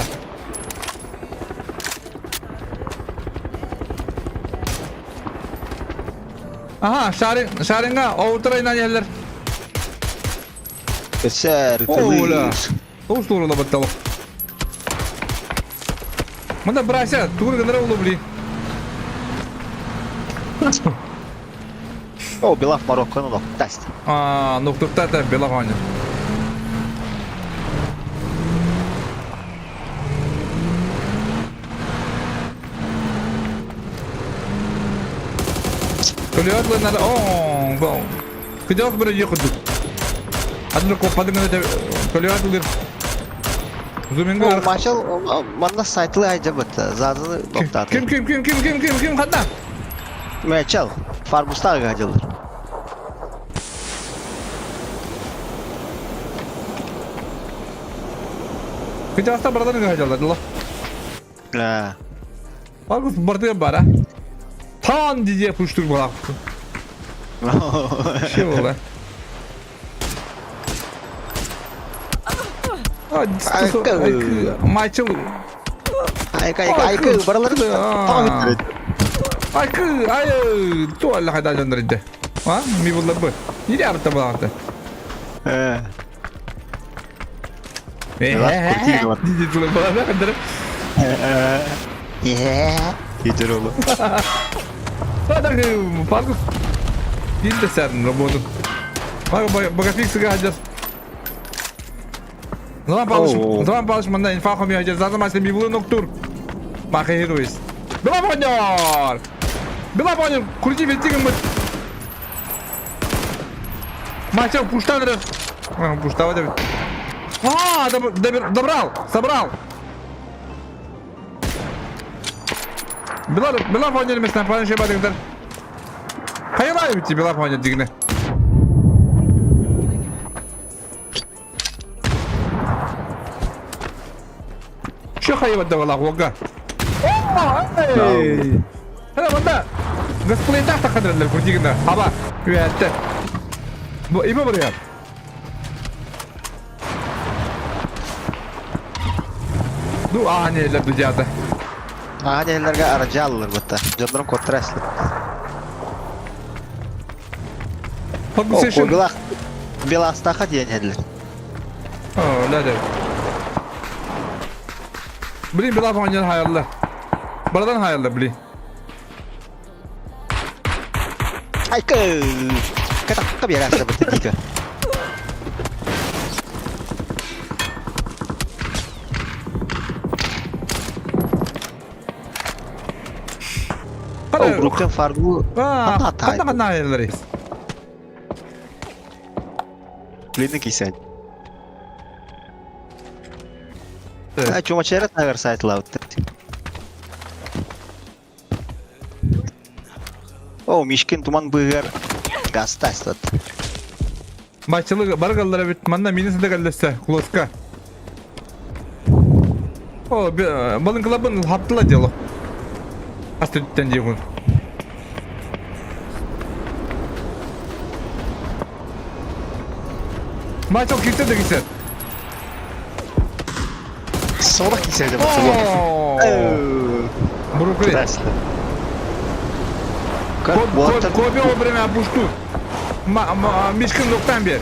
Ага, шарин, шаринга, оутра инан Өссө Оля. ырытылыыр. Тоус турула батталы. Манда брася, тугун гынара улу блин. О, Белав Марокко, ну, даст. А, ну кто-то Белав Аня. Төлөөр О, бо. Кыдах бір ие курдук. Адыр коппадың төлөөр дылыр. Зуминга. Машал, манна сайтылы айжабыт. Зазыны токтаты. Ким ким ким ким ким ким ким ханна? Мечал, фарбустага гадылыр. Кыдахта бардан гадылар. Да. Аргус бардыга бара. Таан диye пуштур булак. Şey oldu. Майчыл. Айка, айка, айка, баралар. Айкы, ай, туалла хайда жандырды. А, ми булла бу. Неде арта балаты? Э. Диде тулы балада кандыр. Е. Кетер олу. Адаг парк. Дилде сәрін работу. Бага фиксыга хаджас. Zaman Павлович, Zaman Павлович манда инфа хоми хаджас. Зазам асен бибулы ноктур. Маха херуис. Била поньор! Била поньор, крути вертигом быт. Мачал пуштан раз. Пуштава деп. А, добрал, собрал. Била, била поньор местен, панши şey бадыгдар. Хайлай бити била поньор дигне. Şu хайва давала гога. Хана манда. Гасплей так тахадырlar курдигна. Хаба. Үәтте. Бу име бурая. Ну, а не лер дудята. А, нелерге арджаллар бутта. Жондрон коттыраслы. О, Белах. Беластаха диэн хедлер. О, да да. Блин, Белах оньян хаялла. Барадан хаялла, блин. Айка! Катакка берәсі бітті дика. О, Бруктен фаргу. Қанда қанда хаяллар. Блин, кисен. А чумачера тагар сайт лаут. О, Мишкин туман быгар. Гастастат. Бачылы баргаллар бит манна минесе де каллесе кулоска. О, балын клабын хаптыла дело. Астыттен дегун. Мачыл кирсе де кирсе. Сола кирсе де. Брукли. Копия время пушту. Мишкин доктан бер.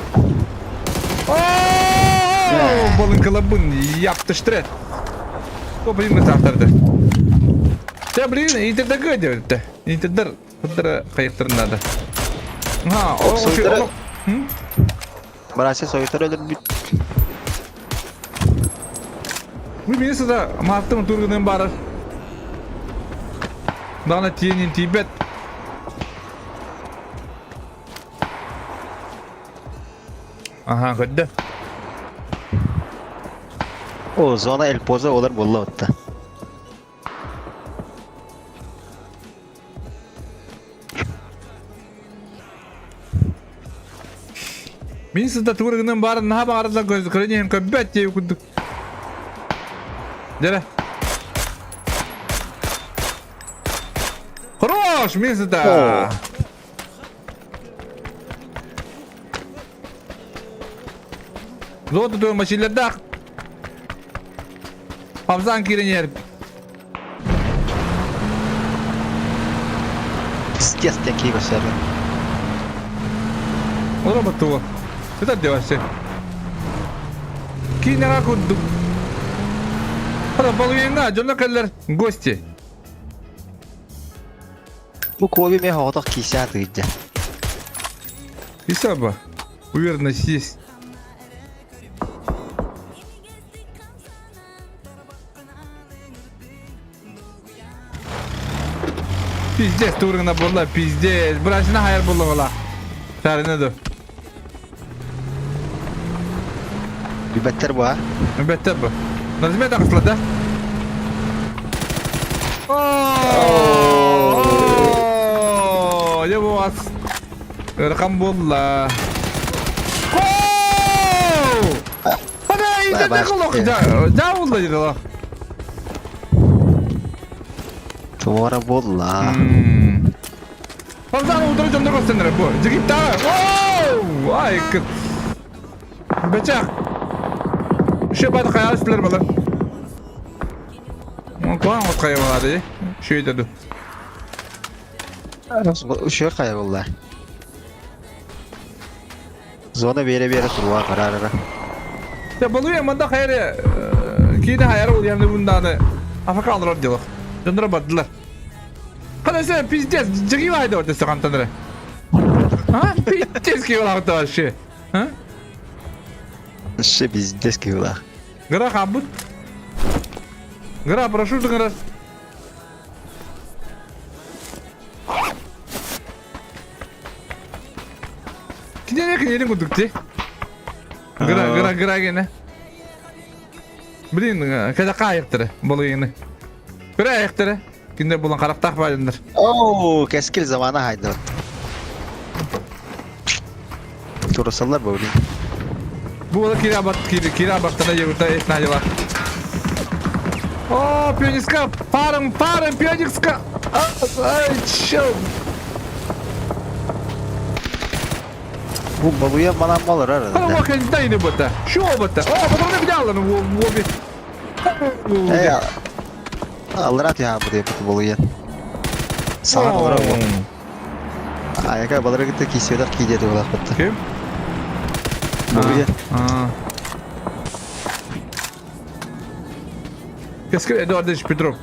Балын клабын яптыштыры. Топ блин тақтарды. Те блин, интердеги деп. Интердер кыдыры кайыктырын надо. Ха, о, о. Барася сойтар өлөр бүт. Бу мени сыза маттым тургунун барыр. Дана тиенин тибет. Ага, көдді. О, зона Эль Поза олар болла отта. Мин сызда тургунун барын наха барыздан көз көренем көббәт деп күндүк. Дере. Хорош, мин сызда. Золото туйын машинлердақ. Абзан киренер. Пиздец, такие көсөрү. Ола баттуга. Это девасе. Кинера курдук. Доҕор, Балуйаҥҥа дьоно кэллэр гости. Бу Коби мэ оҕотох киисэ атыырдьа. Исаба, уверенность есть. Пиздец, тургана буолла, пиздец. Бырасына хайар буолла Сарына ду. Билбэттэр бу а? Билбэттэр бу. Назиме тахсыла да? О, я бу вас. Ырхан буолла. Ана, иде кулок. Да, булла деді. Туора буолла. Фонтан утары дьоннор көстөннөр бу. Дьигиттааҕы. Оу! Ай, кыт. Бэчэх. Еще бат хайа үстүлэр балар. Куан от хайа балады. Шөйдө ду. Үшө хайа булла. Зона бере-бере туруа карарара. Я балуя манда хайа киде хайар ол ямны бунданы. Афака алыр делах. Дьоннор бардылар. Хана пиздец, дьиги байды орда сагантаныры. А? Пиздец киылаах вообще. А? Вообще пиздец киылаах. Гра хабыт. Гра, прошу ты гра. Кинене кинене курдук ти. Гра, гра, гра гене. Блин, когда кайыктыры, болыгыны. Гра айыктыры. Кинде булан харахтаах баайданнар. Оо, кэскил замана хайдыбыт. Турасаллар бу блин. Бу ола кире абат кире кире абаттана ебута этна дела. О, пионерска, паром, паром, пионерска. Ай, чё? Бу балуя манан балар Ана арада. вака не не бота. Шо бота? О, потом не бдялла, ну, воби. Э, алларат я бу деп балуя. Саҥа олорор бу. Айака балары кытта киисиэдэх киидиэ туһулаахпытта. Ким? Балуя. Кэскил Эдуардович Петров.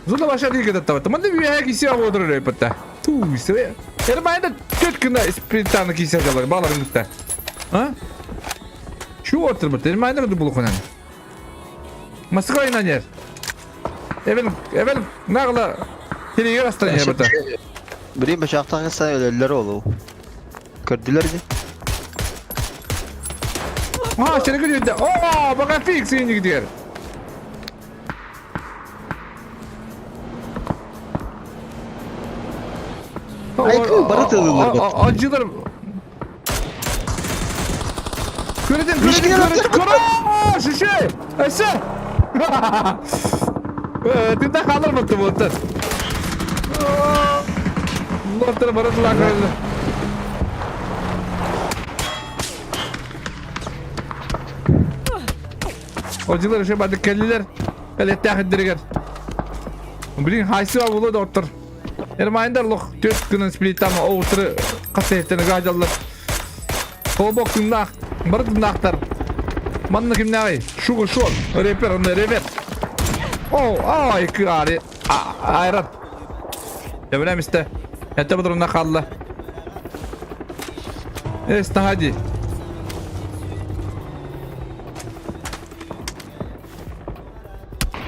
Зона ваша лига таттабатта. Манна үөһэ кисе отырор өйпөттө. Туу, Эрмайда төт гына спринтаны кисе жалар, баларын үстә. А? Чу отырбыт, Эрмайда ду булухунан. Москва инанер. Эвен, эвен, нагла телегер астан бата. Билин бачаахтаах сан өлөллөр олу. Көрдүлөр ди. А, челеге жүрдө. О, бага фикс инги дигер. Айкы бары тылылар бат. Acılar. Көрөдөн, көрөдөн, көрөдөн, көрө! Шүшө! Өсө! Тында қалыр бытты бұлттар. Лоттар бары тылақ көрді. Отжилар еще барды келлилер. Калеттяхиддеригер. Блин, хайсыва болу да оттор. Эрмайындар лох төт күнін сплиттан оғытыры қасиеттен гадялар. Колбок тыңнақ, бір тыңнақтар. Манна кимнәгай? Шугы шол, репер, аны репер. О, ай, кари. Айран. Я исте. Это бұдырына қалды. Эс, таһади.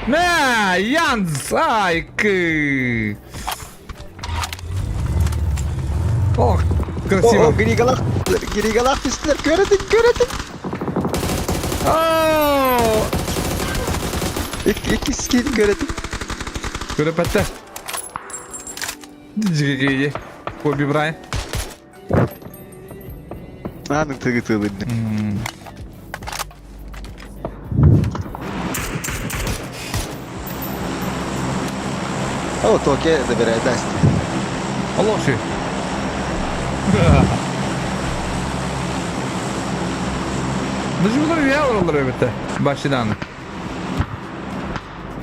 Мә, Янз, ай, кы. Ох, красиво. Григалах, григалах түстүлөр, көрөтүн, көрөтүн. О, Икки скин көрөтүн. Көрөпәттә. Жиге Коби Брайант. Аның тыгы тылын. О, токе забирает даст. Алло, ши. Даже я олар өбетте. Башынан.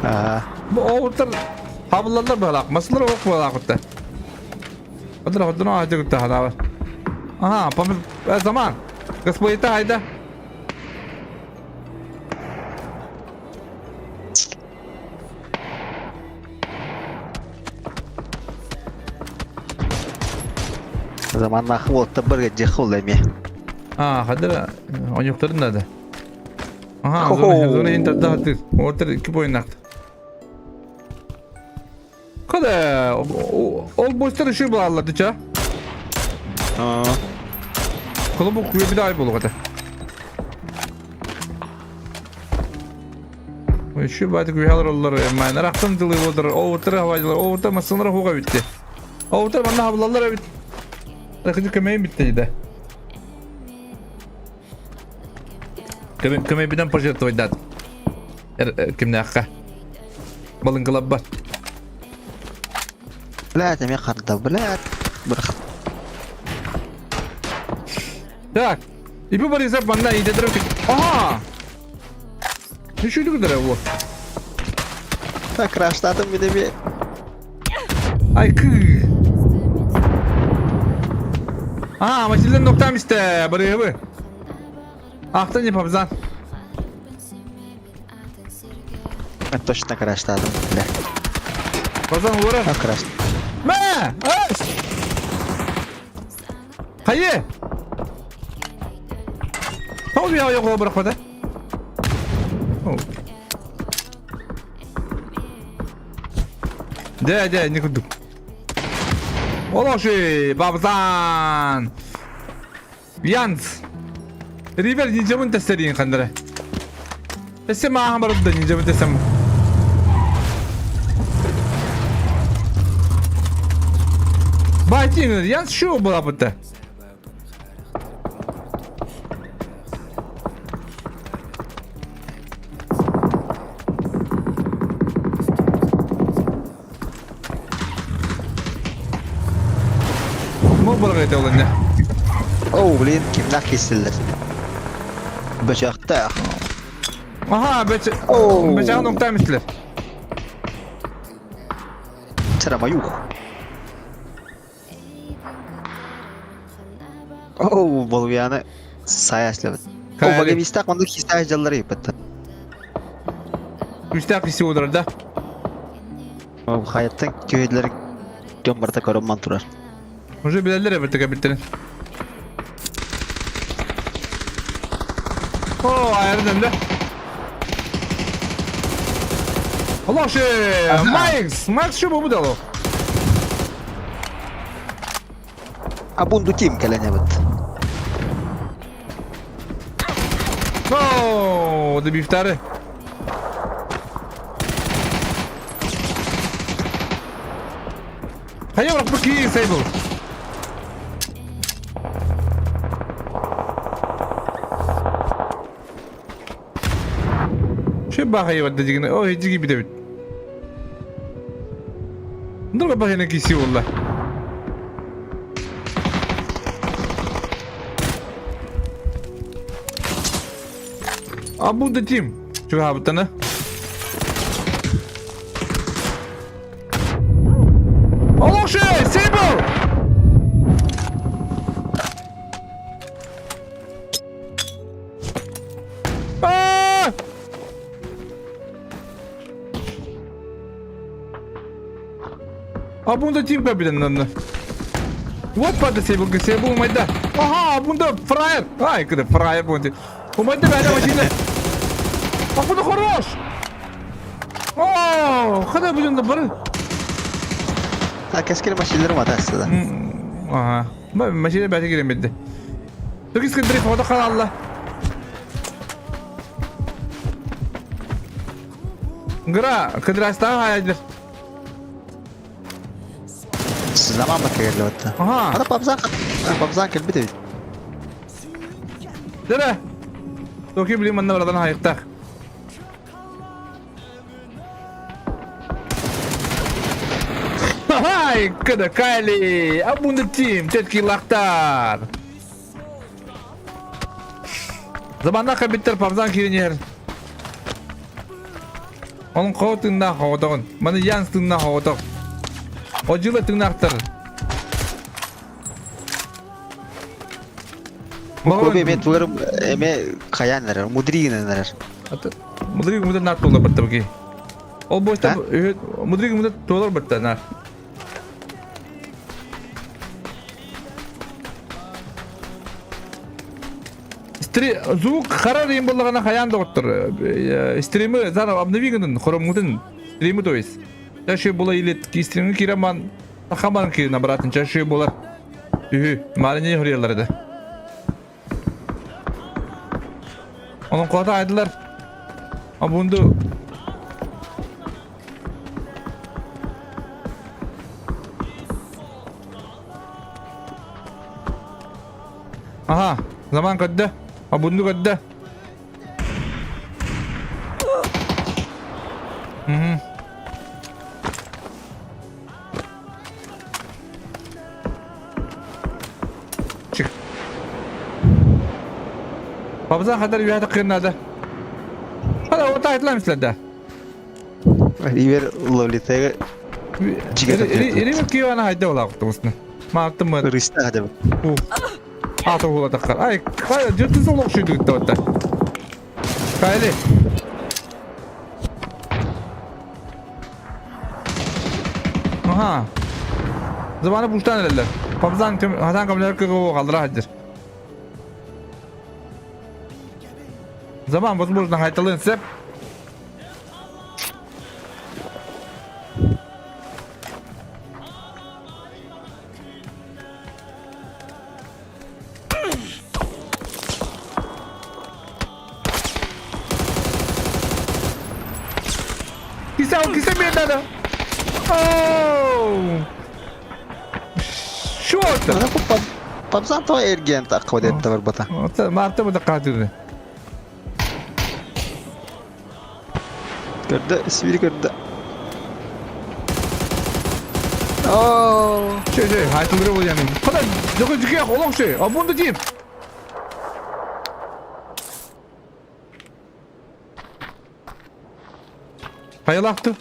Аа. Бу оғыттар хабыллалар балақ, масылар оқ балақ бітті. Адыр адыр айды күтті хана бар. Ага, памы заман. Господита айда. Заманнаахы уолаттар барыга дьиэхэ ол эмиэ. Аа, хадара оньуктарын надо. Аха, зона зона иһин тарда хатыр. Уолаттар икки бойнаахтар. Kada ол бостар үшүй булаллар дыча. Колобу куя bir daha болуға да. Үшүй байды күйалар олар майнар ақтын дылы болдыр. Оутыр хавайдылар, оутыр масынлар хуға битти. Оутыр манна хабылалар бит. Ракыды көмейін битти дейді. Көмей биден пожертвовать дат. Кимнээххэ. Балыҥкаларбар. Блядь, эмиэ харда, блядь. Бырах. Так. Ипи Борисов манна идетер Ага! Düşürdü kadar bu. Так, краштатым bir de bir. Ay kı. Aa, maçilden noktam işte. Buraya bu. Ахтан yapabızan. Мен точно краштадым, бля. Базан ура. А краш. Мә! Аш! Хайы! Тау бия yok bırakmadı. Дэ, дэ, не курдук. Олоши, бабзан! Янц! Ривер нинжамын тэсэрийн хандара. Тэсэм аахан барда нинжамын тэсэм. Байтин, Янц шүү була бутта. Мо балга оланна. Оу, блин, кимнах киселлер. Бөчөктөх. Аха, бэч. Бэч ахан уктаам истилер. Чарамаюх. Оу, болуяны сая эшлебит. Оу, багабистак онда кистах жаллары иппет. Күстәк киси олар да. Оу, хаяттан көйдлер дьон барыта көрөн турар. Уже билэллэр эбит кабиттерин. О, айырдым да. Олоши, Майкс, Макс şu bu дало. Абунду тим кэлэн эбит. О, добивтары. Хайа бу ки сейбл. Шө бахай бадда дигин. О, хиджиги битебит. Нурга бахайна киси болла. Абу да тим. Чуга бутана. Олоши, Сейбл! А! Абунда тим капитан. Вот пада Сейбл, Сейбл майда. Ага, абунда фраер. Ай, когда фраер будет. Умайда бәле машина. Абунда хорош. О, хада будем бар. А кэскил машиналар матасты да. Ага. Машина бәте киремедdi. Төгіз кендiri фото қалалла. Гра, кыдрастан хайдыр. Zaman mı келди битте. Ага. Ана пабзан, пабзан келбит эбит. Дere. Токи билим манна барадан хайықтақ. Хай, кыда Кайли, абунда тим, тетки лақтар. Заманда кабиттер пабзан киренер. Оның қау тыңна хоғытығын. Маны янс тыңна хоғытық. Ожылы тыңнақтыр. Көбе эме тугар эме каян эрер, мудригин эрер. Мудриг мудриг нар толар бітті бұки. Ол бойста мудриг мудриг толар бітті нар. Звук харар им буллаҕына хайаан доҕоттор. Стримы заново обнови гынын, хороммутун стримы то есть. Чаще була или стримы кираман тахаман кирин обратно чаще булар. Үһү, маленький хурьялар это. Onun kulağına aydılar. Абунду Аха, заман көрдө. Абунду көрдө. Мгм. Чик. Бабзан хадар үйәді қиынады. Хада ота айтылам сілерді. Ривер ловлитега Ривер күйеуана хайда ола құттыңызны. Мартын мы. Рыста хотя бы. Аты ола таққар. Ай, қай, жұртыз олық шүйді күтті отта. Кайли. Аха. Заманы буштан эрэллэр. Пабзан хатан көмөлөр кыгы қалдыра хаддыр. Заман, возможно, хайталын сеп. Кисе ал, кисе мен надо. Оу! Что это? Папсан то эрген так ходит барбата. Марта bu da kadirdi. Көрдө, свири көрдө. Şey şey, haytılırı bu yani. Kadar dokuz iki olak şey. Abundu diyeyim. Хайалаахты.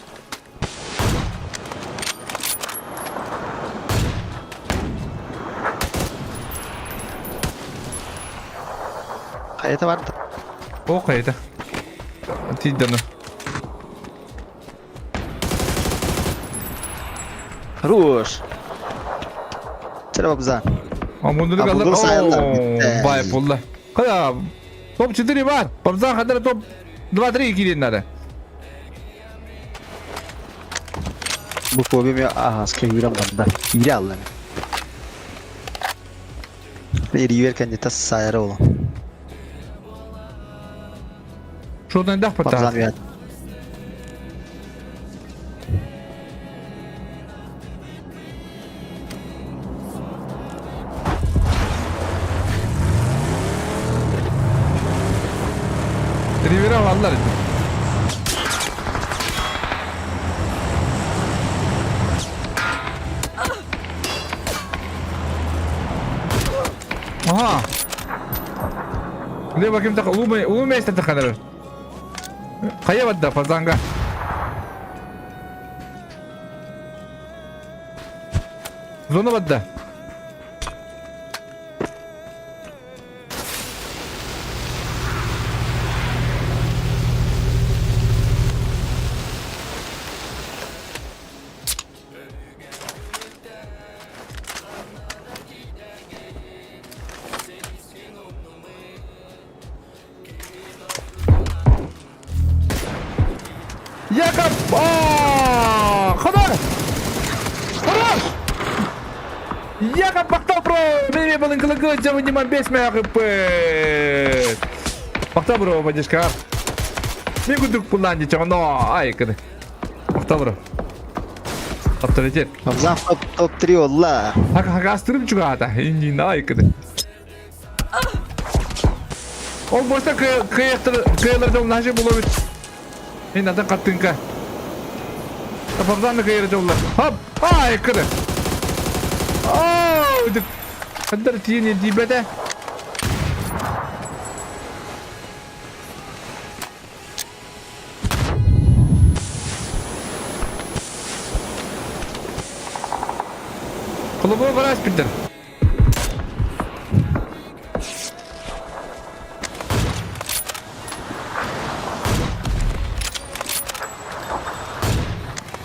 Хайата барда. О хайата. Тиидданы. Хорош. Чара бабза. Амундуну Абудул сайылар. Бай пулла. Када топ-4 бар. Бабза хадара топ 2-3 кирен надо. Бу фобия ага, скрин барда. Ире алланы. Ривер кандидат сайра ола. Шодан дах пата. Rivera аллар. Аха. Ле баким так улуу улуу месте таханар. Хайа бадда фазанга. Зона бадда. Якоб! О, Хорош! Хорош! Якоб Бахтал бро! Привет, балын кылыгы, жабы бес мә хп! Бахтал бро, поддержка. Мен күдік пулан дече, но ай, кыды. Бахтал бро. Авторитет. Бабзан топ-3 олла. Хагастырым чугата, инди ай, кыды. Ол бойса кыялар нажи болобит. Мен атын каттынка. Бабзанны кыйыр жоллар. Хоп! Ай, кыды. Оу, Хаддар тиени дибете. Колобо барас питер.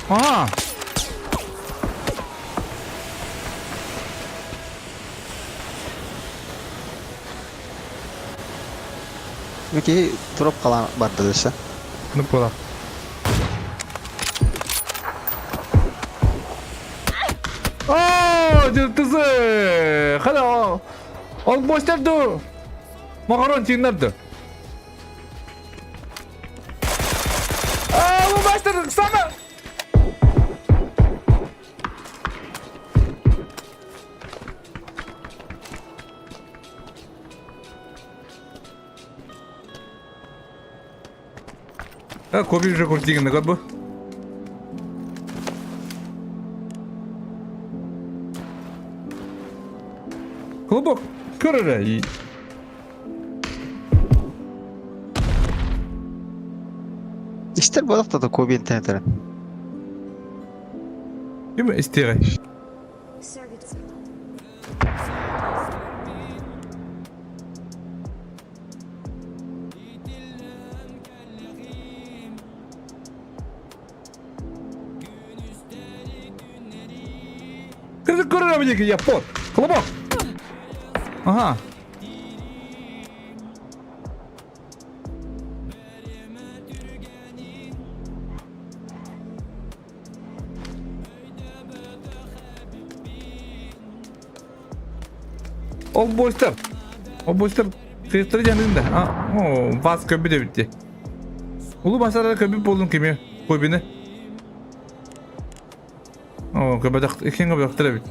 Ага. Мики туруп калан барды десе. Ну буолар. Оо, дьылтысы! Хана ол бостер ду. Макарон тиңнер ду. Аа, бу мастер сама. А, Коби уже куртигин, как бы. Клубок көрөрө. Истер бодох да Коби интернеттерин. Ким истиҕэй? Кырдык көрөрө диэки яппот. Клубок. Ага. Ол бойстар. Ол бойстар кыйыттары дьаныын да. А, о, вас көбү дебитти. Улуу басарара көбү болдун кими? Көбүнү. О, көбөдөх, иккен көбөдөхтөр эбит.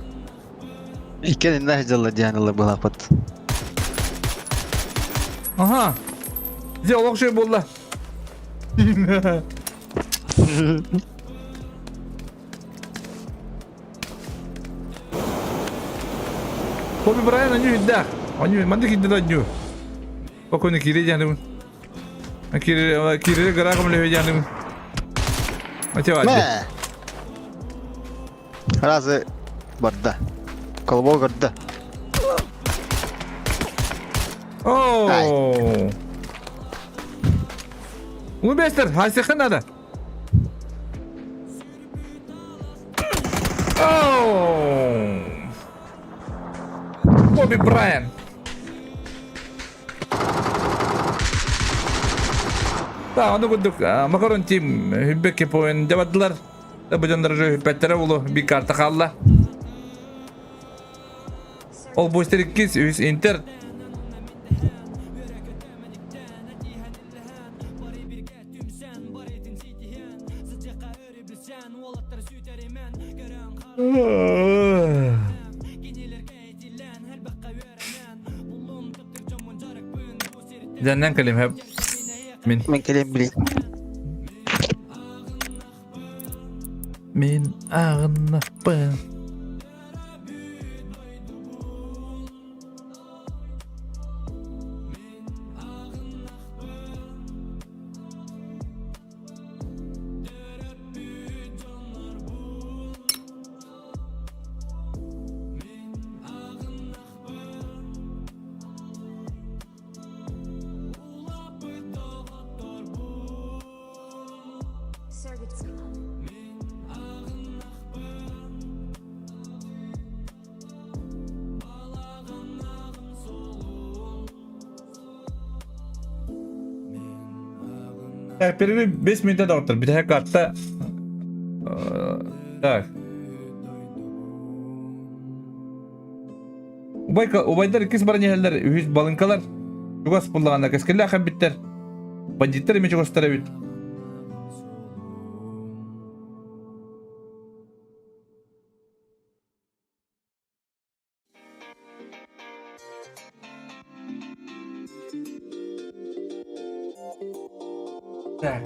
Иккен инна жылла дианылы былапыт. Аха. Дьэ, олох шөй буолла. Коби Брайан аню иддах. Аню, манды кидде аню. Покойно кире жаным. Кире кире гарагым леве жаным. Ача Мэ. Разы барда. Колбо көрдө. О. Улубестер, хайсыхы надо. Оу! Коби Брайан. Да, ону курдук Макарон Тим хүббекке поин дебаттылар. Да бу дьоннор уже хүппэттэрэ улу би карта хаалла. Ол бустер иккис үс Интер. Дьэннэн кэлим хэп. Мин. Мен кэлин билин. Мин ағыннаппын. Так, первый 5 минут доктор. Бүтэһик карта. Так. Убайка, убайдар иккис баран иһэллэр, үһүс балыҥкалар. Чугас буллаҕына кэскиллээх эбиттэр. Бандиттар эмиэ чугастар эбит. Так.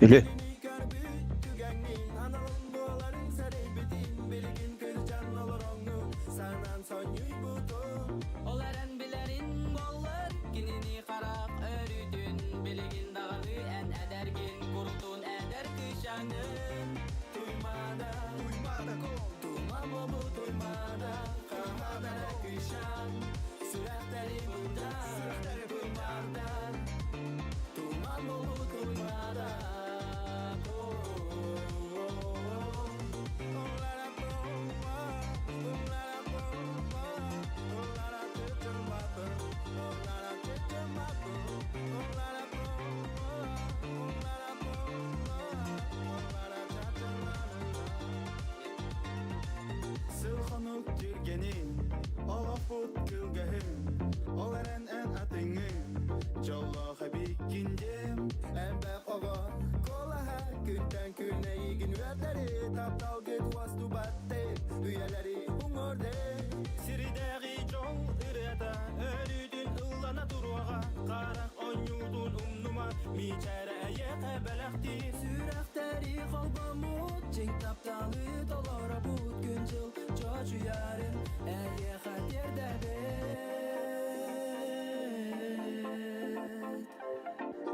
Или.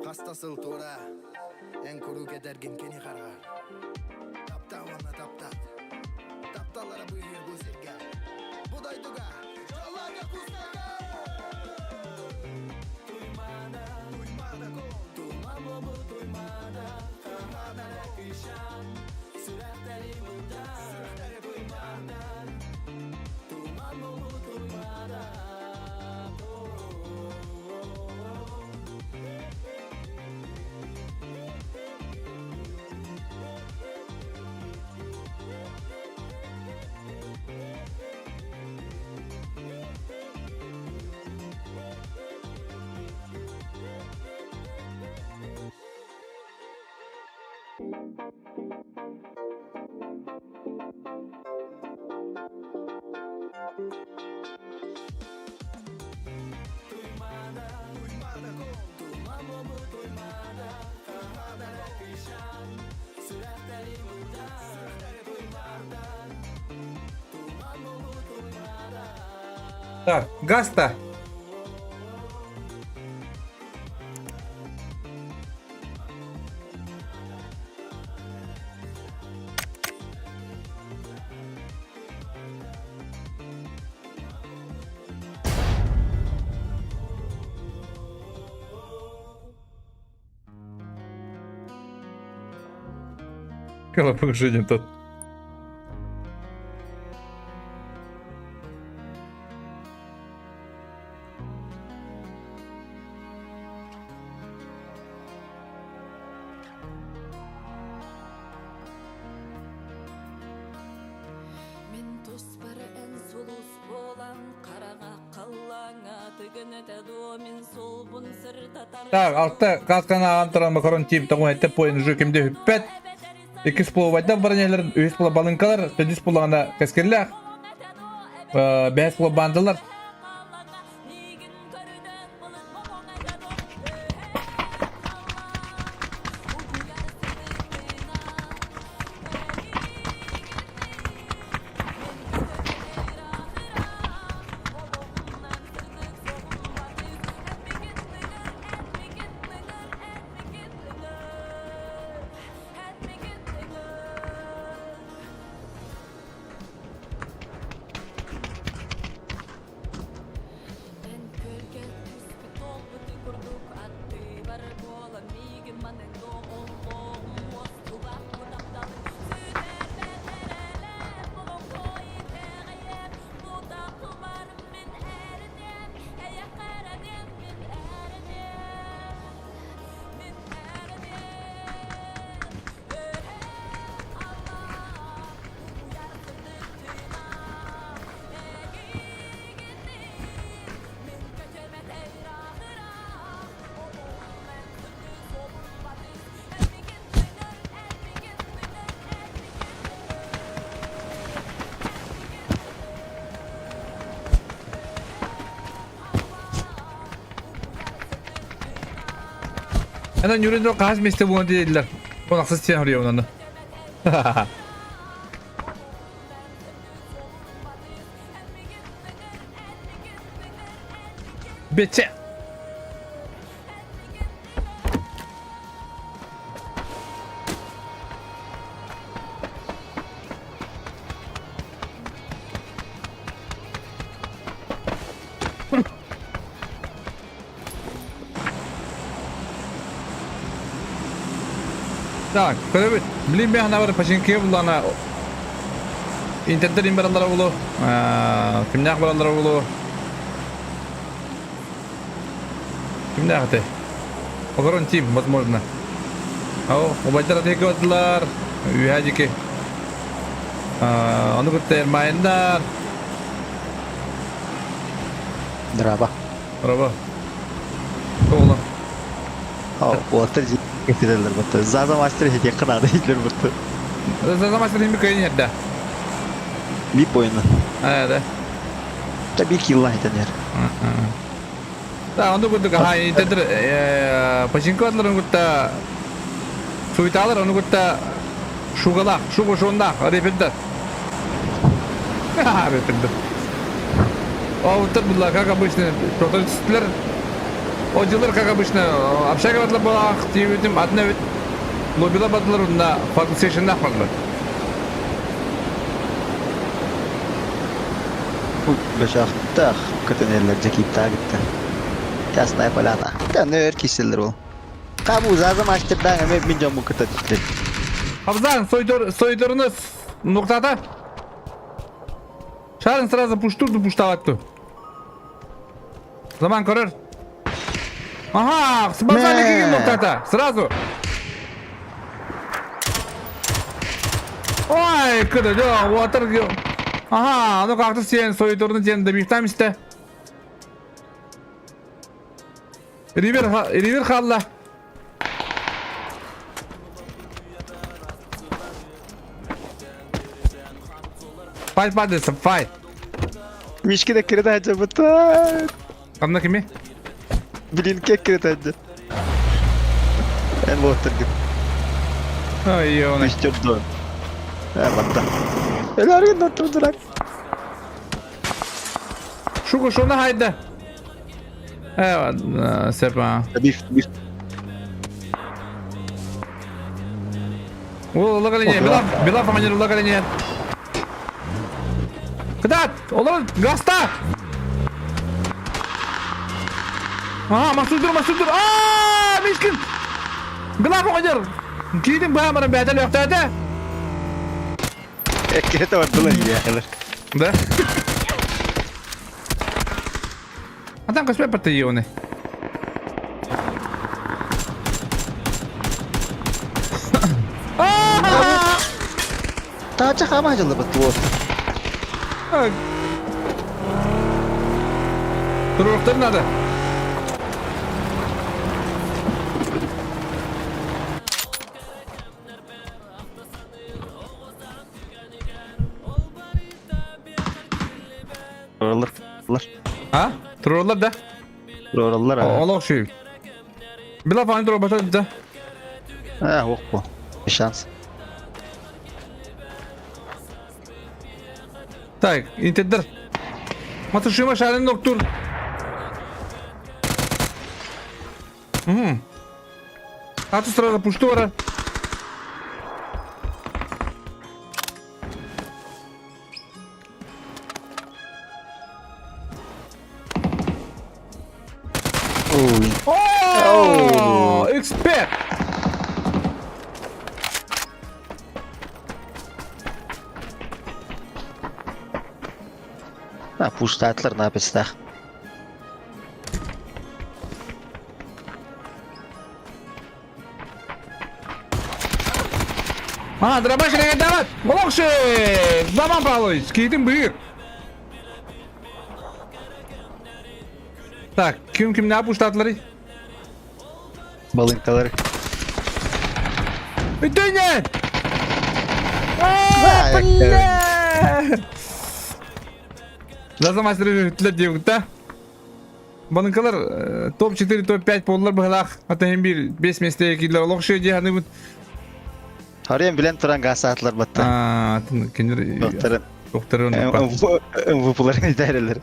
Хаста сыл туора, эн куруук эдэргин кини хараҕар. Тапта уонна таптат. Тапталлара быыһыыр бу сиргэ. Бу дойдуга дьоллорго кустарга! Так, гаста. Головокружение тут. Так, алта касканы ааҕан туран макарон тиип тоҕун этте поин уже кимде хүппэт. Иккис полубайдар баранелер, үһүс була балыҥкалар, төрдүс булаҕына кэскиллээх, бэһис була баандалар. Ана Нюрин хаһыс месте буолан диэллэр. Он ахсыс тиэн хоруйабын аны. Бече. Так, көрөбүт. Билин бэһ бар пачинкия буллана Интердер им бараллара булу. Кимнээх бараллара булу. Кимнээх этэй? Олорон тим, возможно. Ау, убайдар атыга бардылар. Үһэ дики. Ону кытта Эрмайындар. Драба. Драба. Оğlan. Уолаттар кэтилэллэр бутта. Заза мастер хетиэххэ наада иһиллэр бутта. Заза мастер химби кыйын ерде. Би бойна. Аа да. Та би килла хитен ер. Да, ону курдук аха интедер починкалар кытта суйталар ону кытта шугалах, шугу шундах, репетдер. Репетдер. Оттар булла, как обычно, прототиплер Отделлар, как обычно, общага батлар булах, тиебитим, атына бит лоббила батлар, онна факультетшеннах барлар. Бешахтах көтөнеллер жакиптаа гитте. Ясная поляна. Да, нөр киселер ол. Кабу зазым ачтырдан эме мин жомун кыта түстү. Абзан, сойдор, сойдорны ноктата. Шарын сразу пуштурду пуштаватту. Заман көрөр. Ага, базали киген ноктата. Сразу. Ой, кыда, да, water. Ага, ну как-то сен сойдорны сен добихтам исте. Ривер, ривер халла. Fight падается, fight. Мишки да кире да быта. Анна кими? Блин, кек кире да. Эн water гип. Ой, ёны. Үстер дон. Э, батта. Эләрген доттурдурак. Шуга шуна хайда. Э, сепа. Биф, биф. Ол лагалине, била, била фаманер лагалине. Кыдат, олар гаста. Ага, масудур, масудур. Аа, мискин. Била фаманер. Кийдим баамара бәтел өктәтә. Эккирете бардылар иялар. Да? Атан көспөй барды оны. Таача хама жылы бытты вот. Туруктар надо. Туралар. Лар. А? Турулар да? Туралар. Олох шүй. Била фан тур бата да. А, ох бу. Шанс. Так, интеддер. Матышыма шарын доктор. Угу. А тут сразу пуштора. О, эксперт! А, пуштатлар на пестах. А, дробаш регендават! Олохши! Заман Павлович, кийтин бүйір. Так, ким ким не пуштатлары? Балынкалар. Үтүнен! А, бля! Заза мастер үтлер диюк да. Банкалар топ-4, топ-5 боллар быһылаах. Ата хем бир 5 месте кийлер олох шөй дии ханыыбын. Харыйан билэн туран гаасаатылар батта. Аа, кинилер Докторын. Докторын. МВПларын итәрелер.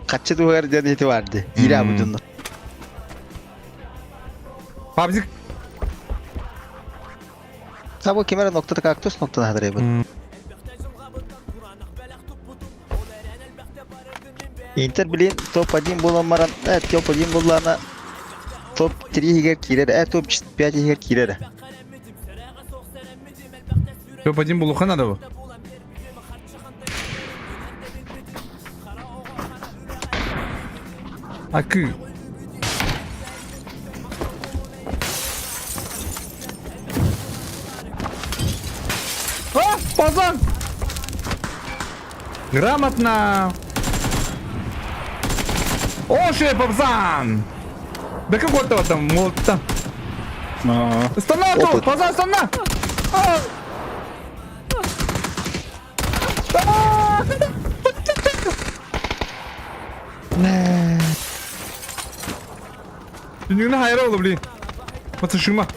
Каччы туһар диэн ити барды. Ире абы дьоннор. Пабзик. Сабы кемер ноктата кактус ноктана хадырайбыт. Интер билин топ-1 буолан баран, топ-1 буоллаҕына топ-3 иһигэр киирэр, топ-5 иһигэр киирэр. Топ-1 булуха надо бу. Акы. А, пазан! Грамотно! О, шеф, пацан! Да какой-то там молотта. Станату! Пазан, стана! Дүнүйүнү хайра олу, блин. Пацашыма.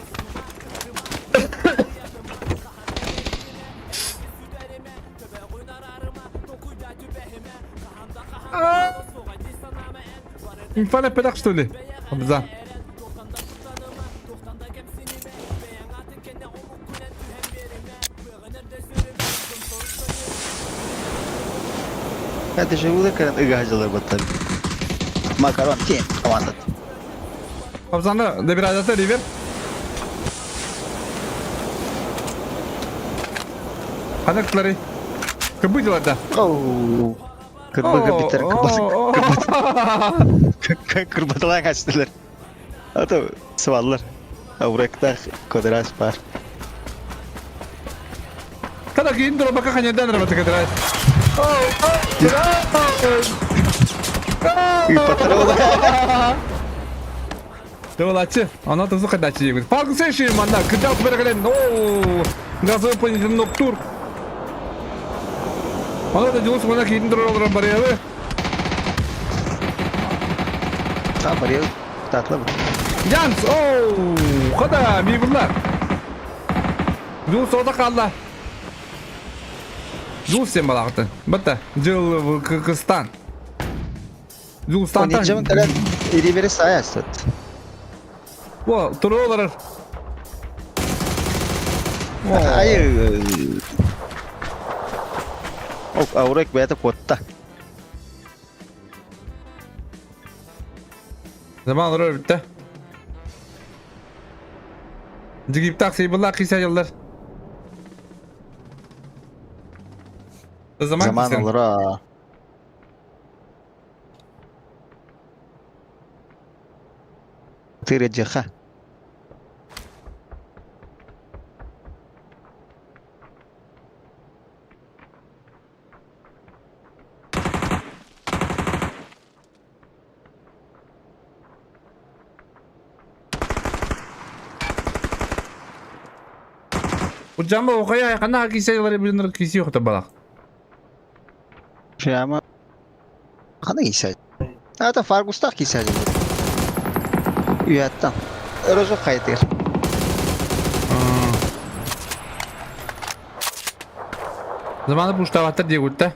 Инфана педах, что ли? Абза. Это же улы кырын ыга баттар. Макарон тем командат. Абзаны да bir adeta ривер. Ханактылары. Кыбыдила да. Оу. Кырбы кырбиттер кырбаталан качтылар. Ато сываллар. Ауректах квадрат бар. Kada ki indro baka kanyadan rabata квадрат. Давалачы, она тоже кадачы егит. Фаргу сеши манда, кыдал бергелен. О, газовый планетин ноктур. Она да делос мана ки индро олар барьеры. Та барьер татлы. Янс, оу, када ми булла. Жул сода қалды. Жул сен балақты. Бітті, жыл Кыргызстан. Жул стан. Онинче кэлэн ири сая астат. О, туру олар. Ай. Ок, аурек бэйэтэ куотта. Заман олар бітті. Жигиптак сейбулла киса жылдар. Заман Заман кисэн. олора. Тыре жаха. Жамба оқая қана кисе жылдар білінір кисе yoqta балақ. Прямо. Хана кисе. Это Фаргустах кисе. Үйәттан. Розо қайтыр. Заманы пуштаваттар дегутта.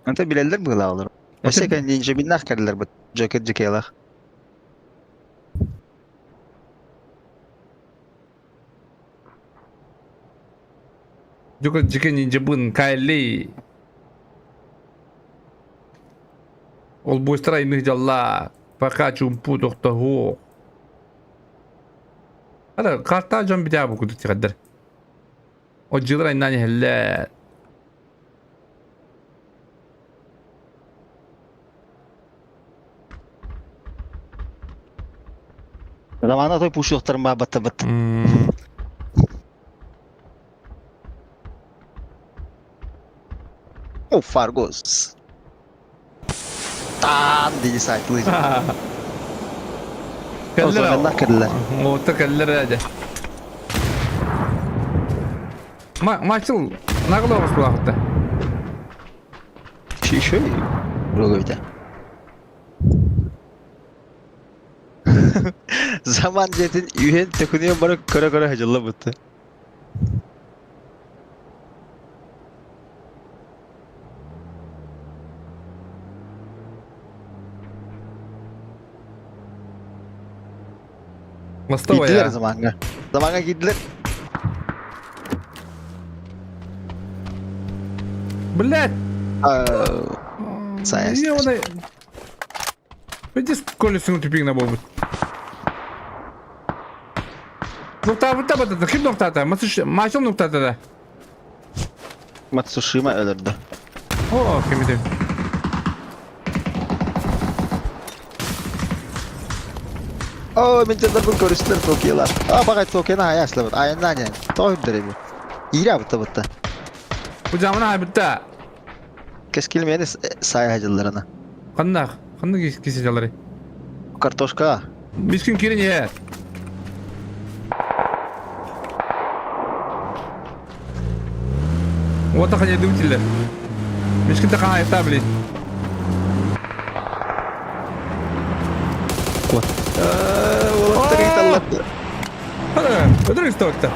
Анта билелер была олар. Өсе кәндинче биннах кәрлер бит. Джокер джекелах. Джокер джеке нинджа бын кайли. Ол бойстара иных жалла. Пока чумпу тоқтағу. Ада карта жон битя бу кудут тигаддар. О жылар айнани хелле. Замана той пушуқтарын ба батта бат. О, Фаргус. Тан диди сайтлы. Кэллер. Кэллер. Ота кэллер әде. Ма мачыл нагыл оғыз булақытты. Шишей. Рогойда. Заман дьиэтин үһүн төкүнүйэн бары көрө-көрө садьыллыбыт. Мостовая. Киирдилэр замаҥҥа. Замаҥҥа киирдилэр. Блядь! Сайын. Ёбаный. Иди с колесом тупик на буолбут. Нуктаабыта батата, ким нуктаата? Мачыл нуктаата да. Матсушима өлөрдө. О, кимити. О, мен жандарбын көрүстүлэр Токиолар. А, багай Токионы хайаслабыт. Айаннаан ян. Тоҕо үрдэр эби. Иирэ абытта бытта. Бу жамына айбытта. Кэскил мени саайа дьылларына. Ханна? Ханна кисе жалары? Картошка. Бискин кирин е. Вот так они дутили. Мишкин такая табли. Вот. Өтөр истэбэтэ.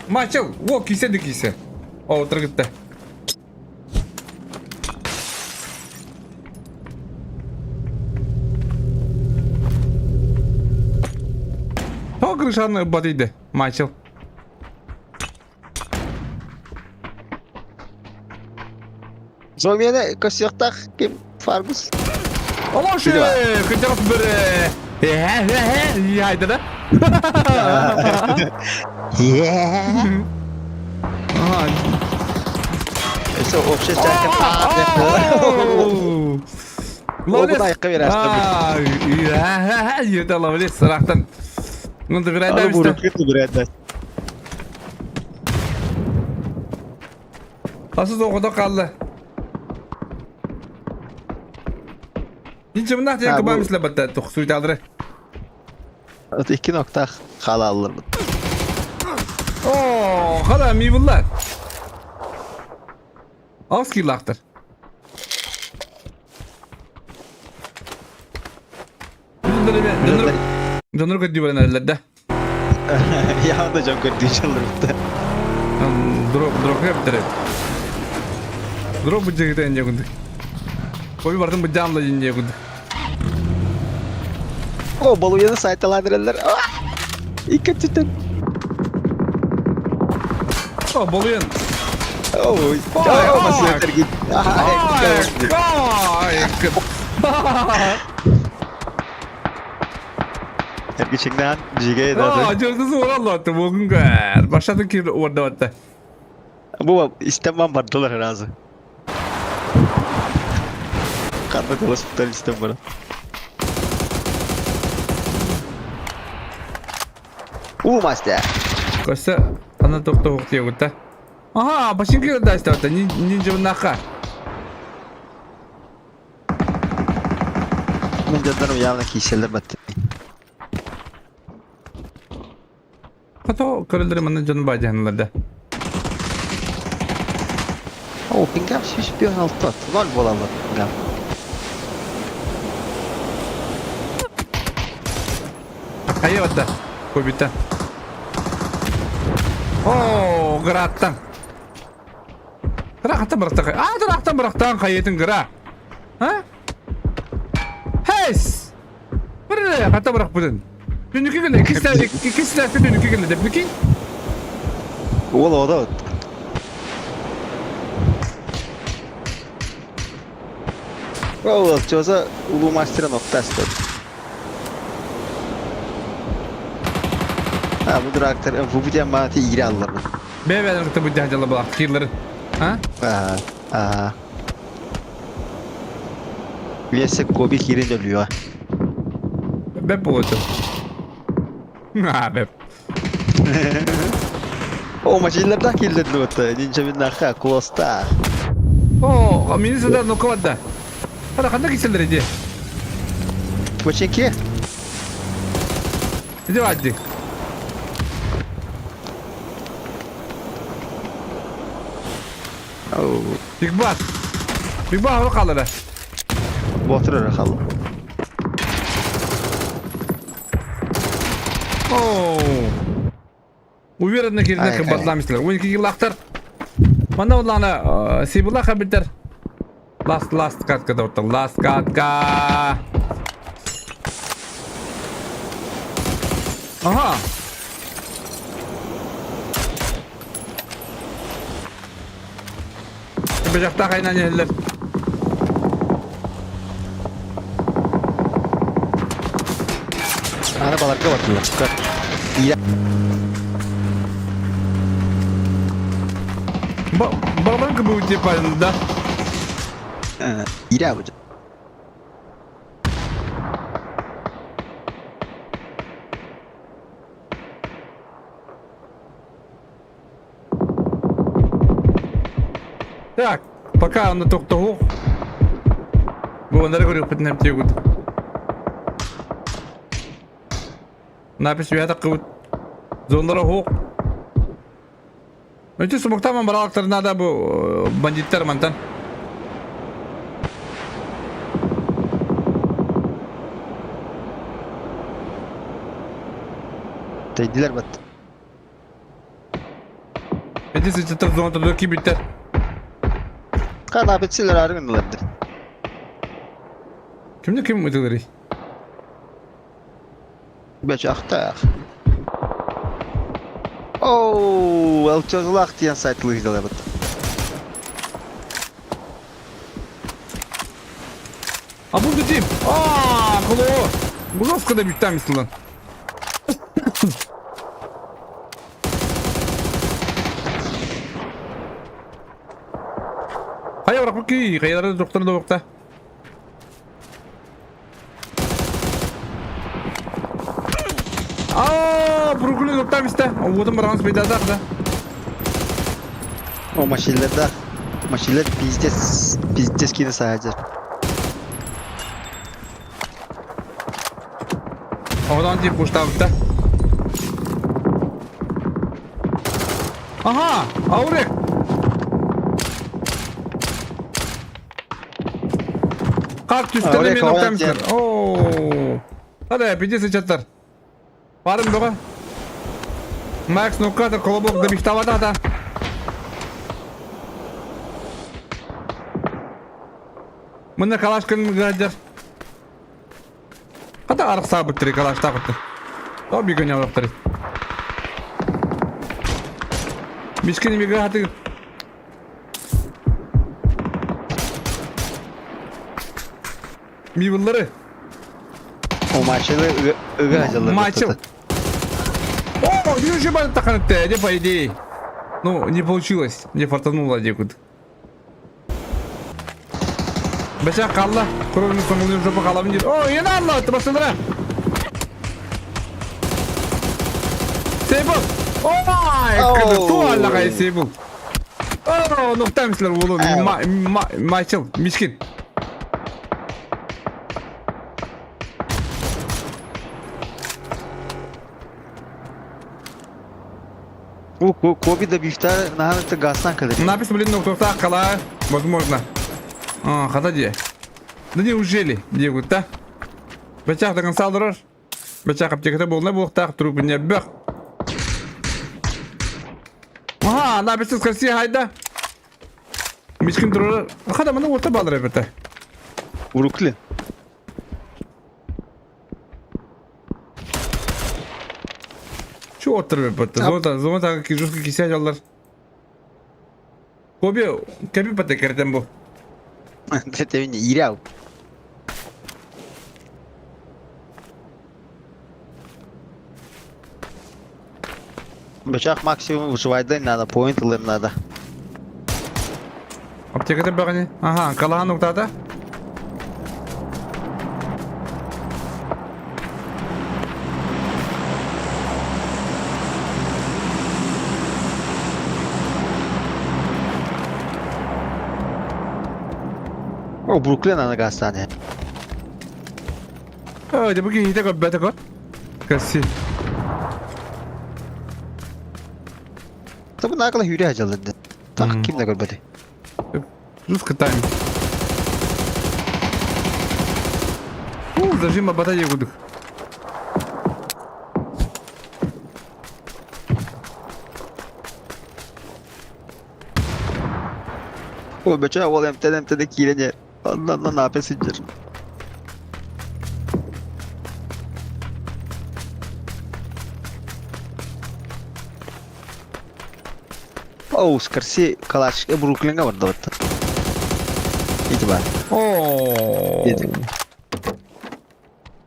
Мачыл, о, кисе да кисе. О, отыргытта. О, крышаны бадыйды, Мачыл. Зомияны көсүөхтаах ким Фаргус? Олошы! Кыдьаҕас бір... Хайда да? Өссө общая чааска Ловлес! айыққа бере Ете ловлес, сырақтан. Ну, добирай Хасыз оҕото хаалла. Ничемнах диэн кыбаам ислэбэтэ тохсуйтаалары. Икки ноктаах хаалаалларбыт. Оо, хала миибыллар. Аус киилаахтар. Дьоннор көрдүү баран эрэллэр да. Я да дьон көрдүү дьалларбыт. Дроп, дроп эбиттэр. Дроп быдьыгыта инде курдук. Ой, бардым быдьаамла инде курдук. О, балуяны сайталаан эрэллэр. Икки өттүттэн. О, балуян. Ой, Ой, Эргичиҥнээн дьигэ Аа, дьөрдүсү ораллатты бүгүнгөр. Башатын кир ордабатта. Бу истэн бан бардылар разы. Ханна госпиталь истэн баран. У мастер. Костя, ана тохто хуктиягутта. Ага, башинки дастабатта. Нинджа наха. Мен жандарым явно киселер батты. Хато көрөлдөр манна дьон баадьаһынылар да. О, пингам 156. Ноль буолаллар пингам. Хайа батта. Кобита. О, граттан. Тырахтан бырахтан. А, тырахтан бырахтан хайытын гра. А? Хейс! Бір хата бырах бұдын. Түнүкү гына, икки силээхте түнүкү гына деп прикинь. Ол ода. Ол чоза улуу мастера ноктасты. А, бу дурактар бу бутя маати ире аллар. Бэбэ кытта бу дьаһдьала балах кирлары. А? А, а. Весе коби кирин өлүө. Бэп болоту. А, бэп. О, машиналарда киллерди бутта. Нинча мин наха кулоста. О, мини сада нокавадда. Хана ханна киселлер иди. Починки? Иди вадди. Big Bass. Big Bass хаалара. Ботур хаалла. Оу. Уверенно кирдэ кымбатлаамыстылар. Уон кигилаахтар. Манна улаана сибила хабитер. Last last катка да Last катка. Ага. Бэжахтаах айнан иһэллэр. Аны баларга бардылар. Баларга будет типа, да? Иря будет. Так, пока он тохтоһуох. Бу оннары көрүөхпүтүн эмтиэгут. Напис үһэ таххыбыт. Зоннара хуох. Өтө сумуктааман баралактар надо бу бандиттар мантан. Тейдилер бат. Эти сыччаттар зонатар кибиттер. Kana bitseler argınlardır. Кимде ким ытылырый? Бечахтах. Оу, элчозлах диэн сайтлыгдалабыт. А бу дим. А, коло. Бу жестко да бүттәм ислан. Хайа барак ки, хайалары доктор да бокта. А, Бруклин доктор исте. Уотун барган спейдадак да. О, машинлерда. Машинлер пиздец, пиздец кини саажар. Одан тип куштабытта. Ага, Аурек. Как түстәне мен октамсыр. О. Hadi пиздец чаттар. Барым бога. Макс нукатор колобок да бихтавата. Мына калашкын гаджар. Ката арық сабыттыры калаш тағытты. О бигөн яврактыры. Мискин мига хаты. Мивыллары. О, машины ыга ажалар. Мачыл. О, уже таханытты, де по идее. Ну, не получилось. Не фартануло декут. Бәшә қалла. Кровный соңын жопа қаламын дейді. О, ені алла, басындыра. Сейбул. Ой, ту аллаға сейбул. О, нуқтамсылар олы. Мачыл, мискин. Коби да бифтар наханыкта гастан калыр. Напись, блин, нуқтақта қала. Возможно. А, хата де. Да неужели? Дегут, да? Бачақ деген салдырыр. Бачақ аптекада болна болықтақ трупы бөх. Ага, написыз красиво хайда. Мискин тұрыр. Хада мына орта балыр әбеті. Урукли. Şu orta бітті. Зоната, зоната жестко кися жалдар. Коби, кәпі пәті кірден бұл. Тетевин иряу. Бычак максимум выживайдан надо, поинт ылым надо. Аптекада бағаны. Ага, қалаған нұқтада. О, Бруклин аны гастане. Ой, да бүгін хите көп бәті көр. Красив. Tabi nakala hüri hacalardı. Tak kim de görmedi. Жестко тайм. У, зажима батарея гудых. О, бөчө ол эмтэн эмтэн киирэн иһэр. Онно онно наапа сылдьар. Оу, Скорси калаш Бруклинга барда баттан. Ити бар. Оо.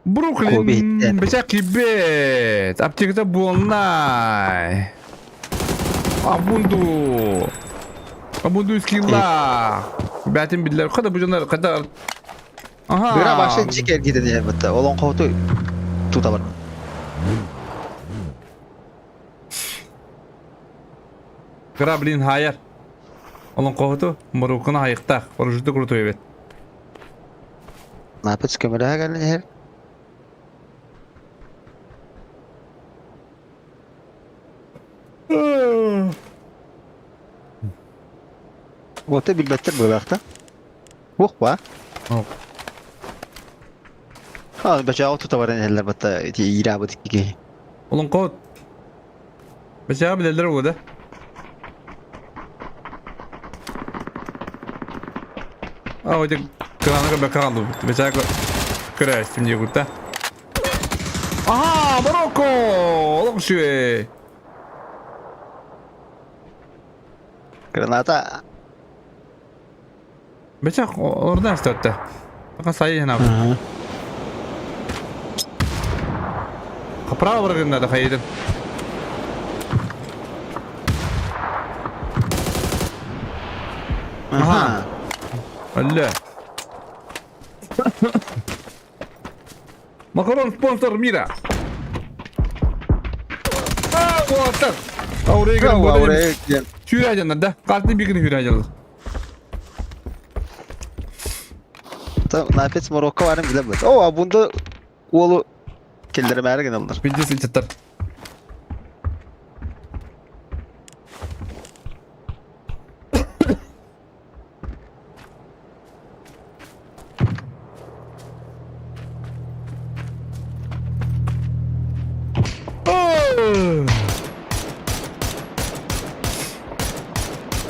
Бруклин бечэ кибет. Аптеката буолнай. Абунду. Абунду скилла. Бәтин биллер. Када бу дьоннор када Аха. Быра башы дьик эргитен иһэр бытта. Олоҥхоһуту тута бар. Кыра блин хайар. Олоҥхоһуту моруккуна хайыктаах. Оружуду крутой эбит. Напыц көмөлөһө кэлэн иһэр. Уота билбэттэр быылаахта. Уох ба. А, бачааҕы тута баран иһэллэр батта ити иираабыт киһи. Олоҥхоһут. Бачааҕы билэллэр уода. А, ити кырааны көрбөккө хааллыбыт. Бачааҕы көрөөстүм дии кутта. Аха, Марокко! Олох үчүгэй. Граната. Бачаах орда астатта. Ака сайын ап. Капрал баргында да хайдын. Аха. Алла. Макарон спонсор мира. А, вот так. Аурегер Аурегер. Сүүрәжаннар да. Картын бигин сүүрәжаннар. Напец Марокко барын билебит. О, а бунда уолу келдеремээри гыналлар. Пиздец ычаттар.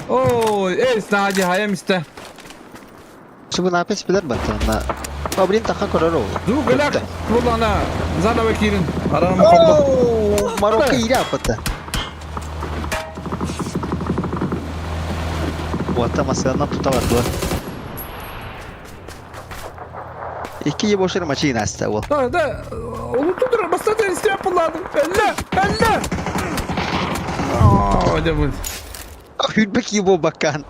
Ой, эй, Надя, хайам истэ. Субу напис билэр баттанна. Обрин таха көрөр ол. Звук ляк, булана, заново кирин. Араным холбо. Марокко ире аппата. Уотта массыаннан тута бардылар. Икки ебошер мачи аста ол. Да, да, унуту бастата истеп булладым. Элле, элле. Аа, дэ бу. Хүрбек ебо баккан.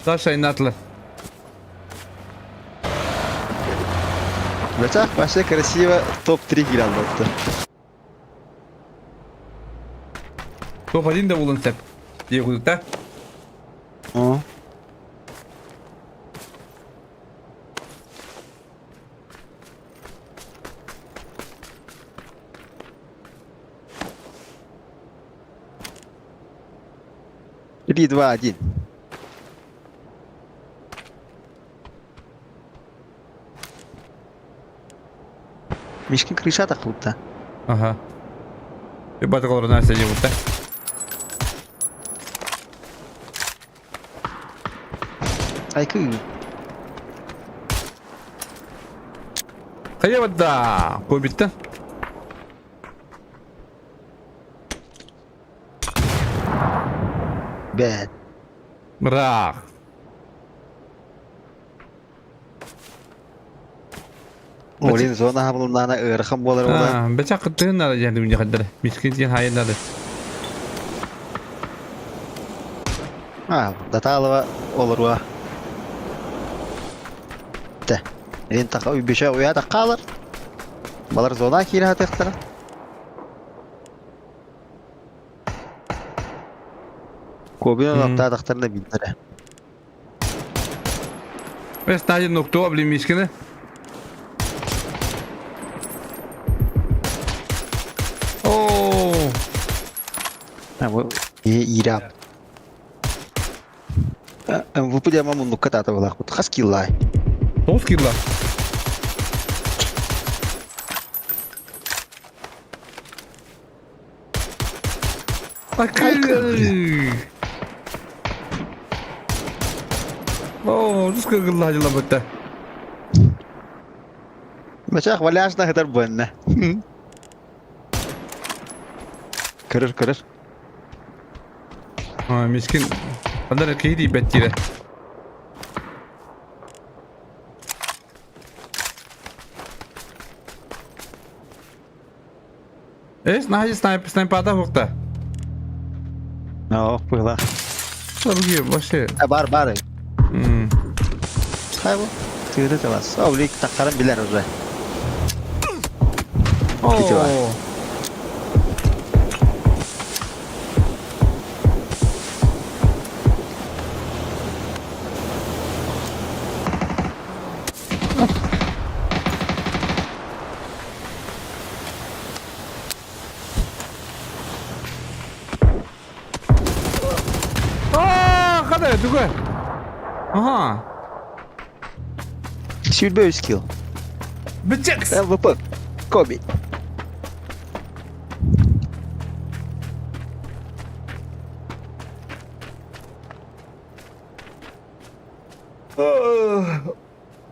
Саша иннатлы. Бачах вообще красиво топ-3 киираллар. Топ-1 да булын сәп. Дие кудукта. О. Три, два, один. Мишкин крыша тахлытта. Ага. Ебать, олорон сидит да? Айкы. Хайа да, кобиттен. Бэт. Брақ. Олин зона хабылнаана ыарахан буолар була. Бача кыттыһын надо диэн дүнде хаддары. Мискин диэн хайын надо. А, Даталова олоруа. Те. Эн таха үбүшэ уя тахалар. Балар зона киирэ хатыахтара. Кобин аптаатахтарына билдэрэ. Бес надо нокто блин мискини. Оо. А бу иирап. MVP диама муннукка таата булаахпыт. Хас киллаай. Тоғыз килла. Акы. Оо, тус кыргылла дьылабытта. Бачах валяшна хытар буэнна. Көрөр, көрөр. А, мискин. Андар киһи тиийбэт диирэ. Эс, наһаа снайп, снайпата хуқта. Оо, быһла. Бу вообще. Бар, бар. Хайбу. Тыыры табас. Ол лик тахтарын билер уже. Оо. Аа, хада туга. Аха. Сүүрбэ үс килл. Бычакс. МВП. Коби.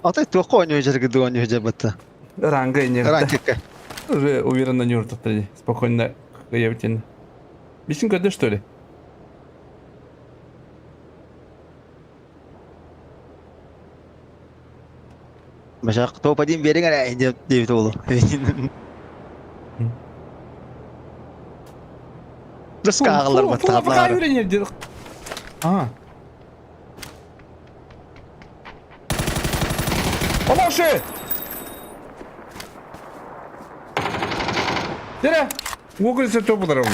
Атай туохха оонньуу дьарыгы оонньуу дьабатта. Ранга не. Ранкетка. Уже уверенно не уртаттали. Спокойно явтен. Бисин көрдө, что ли? Башак топ-1 бериң эрэ диэбит диэбит уолу. Дыска ааҕыллар баттаҕа. А. Помощи! Дере! Уголься топ дорогу.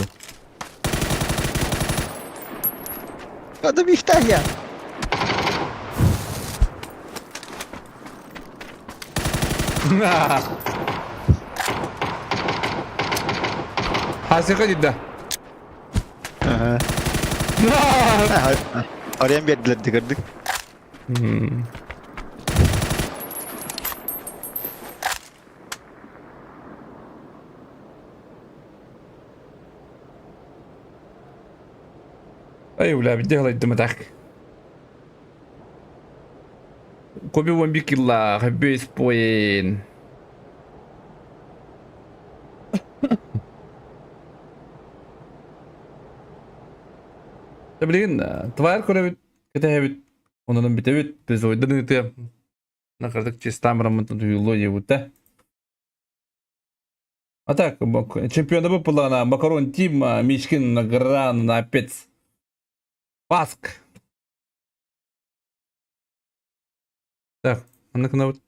Hadi miftah ya. Хасыка дидда. Арыйан биэрдилэр дии көрдүк. Ай, бля, делай так. Коби вон бикилла, бейс поин. Блин, тварь көрөбүт, кэтэһэбит, онон бүтэбит, біз ойдан ыты. Накардык чистамрамын туюло ебута. А так, чемпиона выпала на Макарон Тим, Мишкин на Гран, на Пец. Паск. Так, а ну-ка на вот.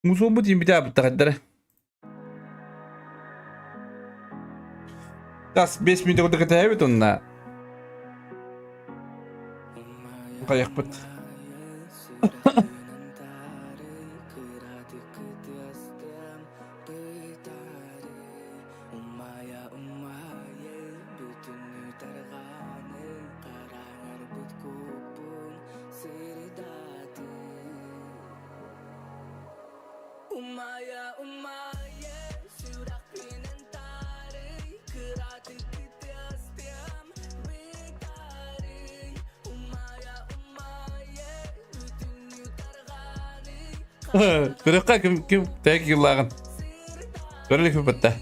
Мусол бут имбитя бутахаддара. Тас 5 минут кытаабит онна. Каяқпыт. Көрөккө ким ким тәк йыллагын. Көрөлүк бітті.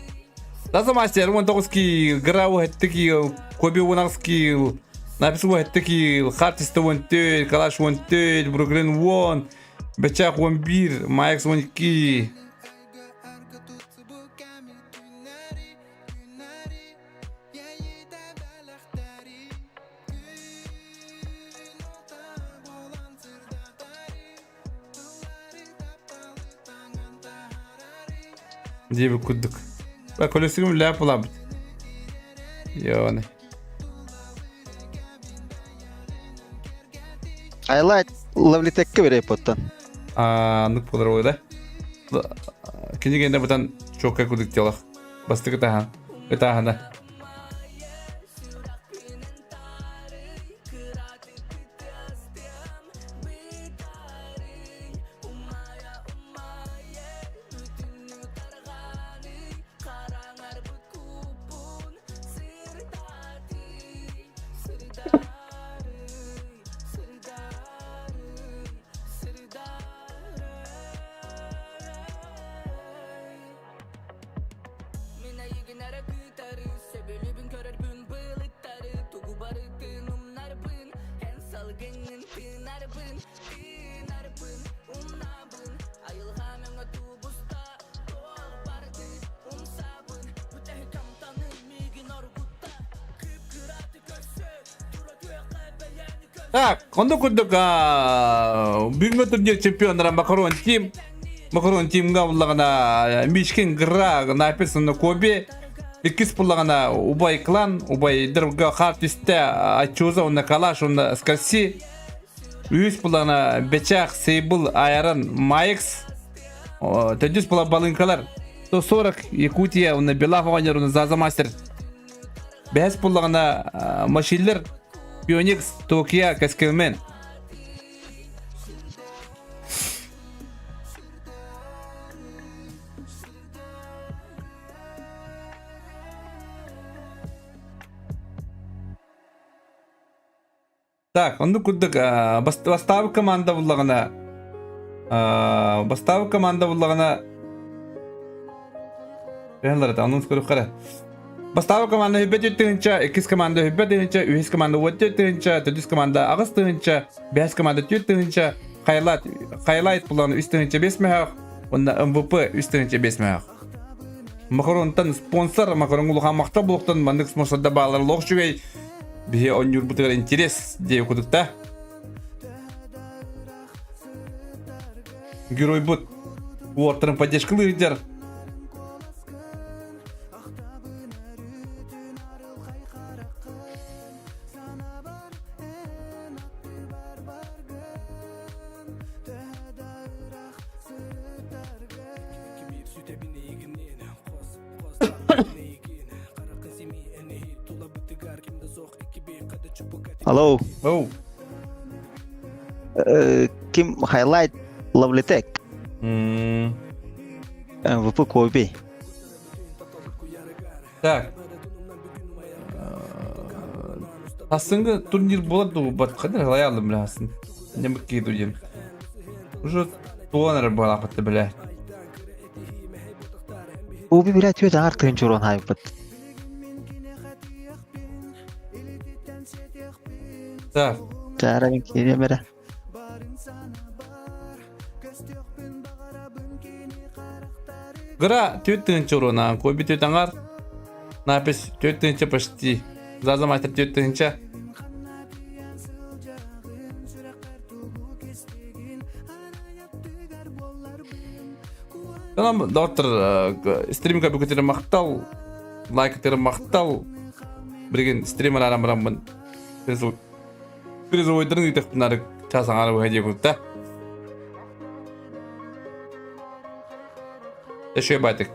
Таза мастер 19 килл, Грау 7 килл, Коби 16 килл, Напис 7 килл, Хартис 14, Калаш 14, Бруклин 10, Бечак 11, Майкс 12. Диэбит курдук. Колесигым ляп булабыт. Йоны. Highlight лавлитекке берей поттан. А, ну болар да. Кинигенде бутан чокка курдук телах. Бастык тахан. Ытахана. Так, онно курдук бүгүҥҥү турнир чемпионнара Макарон Тим. Макарон Тимҥа буллаҕына Мишкин Гра, Напис Коби. Иккис буллаҕына Убай Клан, Убай Дырга хаар түстэ Ачуза, уонна Калаш, уонна Скорси. Үһүс буллаҕына Бечах, Сейбл, Айрон, Майкс. Төрдүс була Балыҥкалар. 140 Якутия, уонна Белав оҕонньор, уонна Заза Мастер. Бэһэс буллаҕына Машиллер, Пионикс, Токио, Кэскилмен. Так, оннук курдук бастаабыт команда буллаҕына бастаабыт команда буллаҕына анонс көрүөххэ Бастаабыт команда хүббэ 4 тыһыынча, иккис команда хүббэ тыһыынча, үһүс команда 14 тыһыынча, төрдүс команда 8 тыһыынча, бэһис команда 4 тыһыынча, хайлайт, хайлайт булан 3 тыһыынча 5 мөһөх, уонна МВП 3 тыһыынча 5 мөһөх. Макаронтан спонсор, макарон улахан махтал буолуохтан маннык спонсорда баалар лох үчүгэй биһи оонньуурбутугар интерес диэ кудукта. Геройбут уоттарын поддержкалыы сылдьар. Алло. Оу. Ким Highlight Lovely MVP Kobe. Так. Ассыңгы турнир болады дуу бат қадыр лаялым биласын. Не кейду диэн. Уже туон эрэ буолаахпыт билэ. Уби билэ түөт аҥар тыһыынча уран хаайбыт. Так. Чаара мин киириэм эрэ. Гра 4 тыһыынча уруна, Коби түөт аҥар. Напис 4 тыһыынча почти. Заза мастер 4 тыһыынча. Онон доктор стримка бүгүтүрэ махтал, лайкытыры махтал. Билигин стрим арааран бараммын. Призовойдарын ыытыахпын арык чаас аҥаара быһа диэ курдук да. Еще байтык.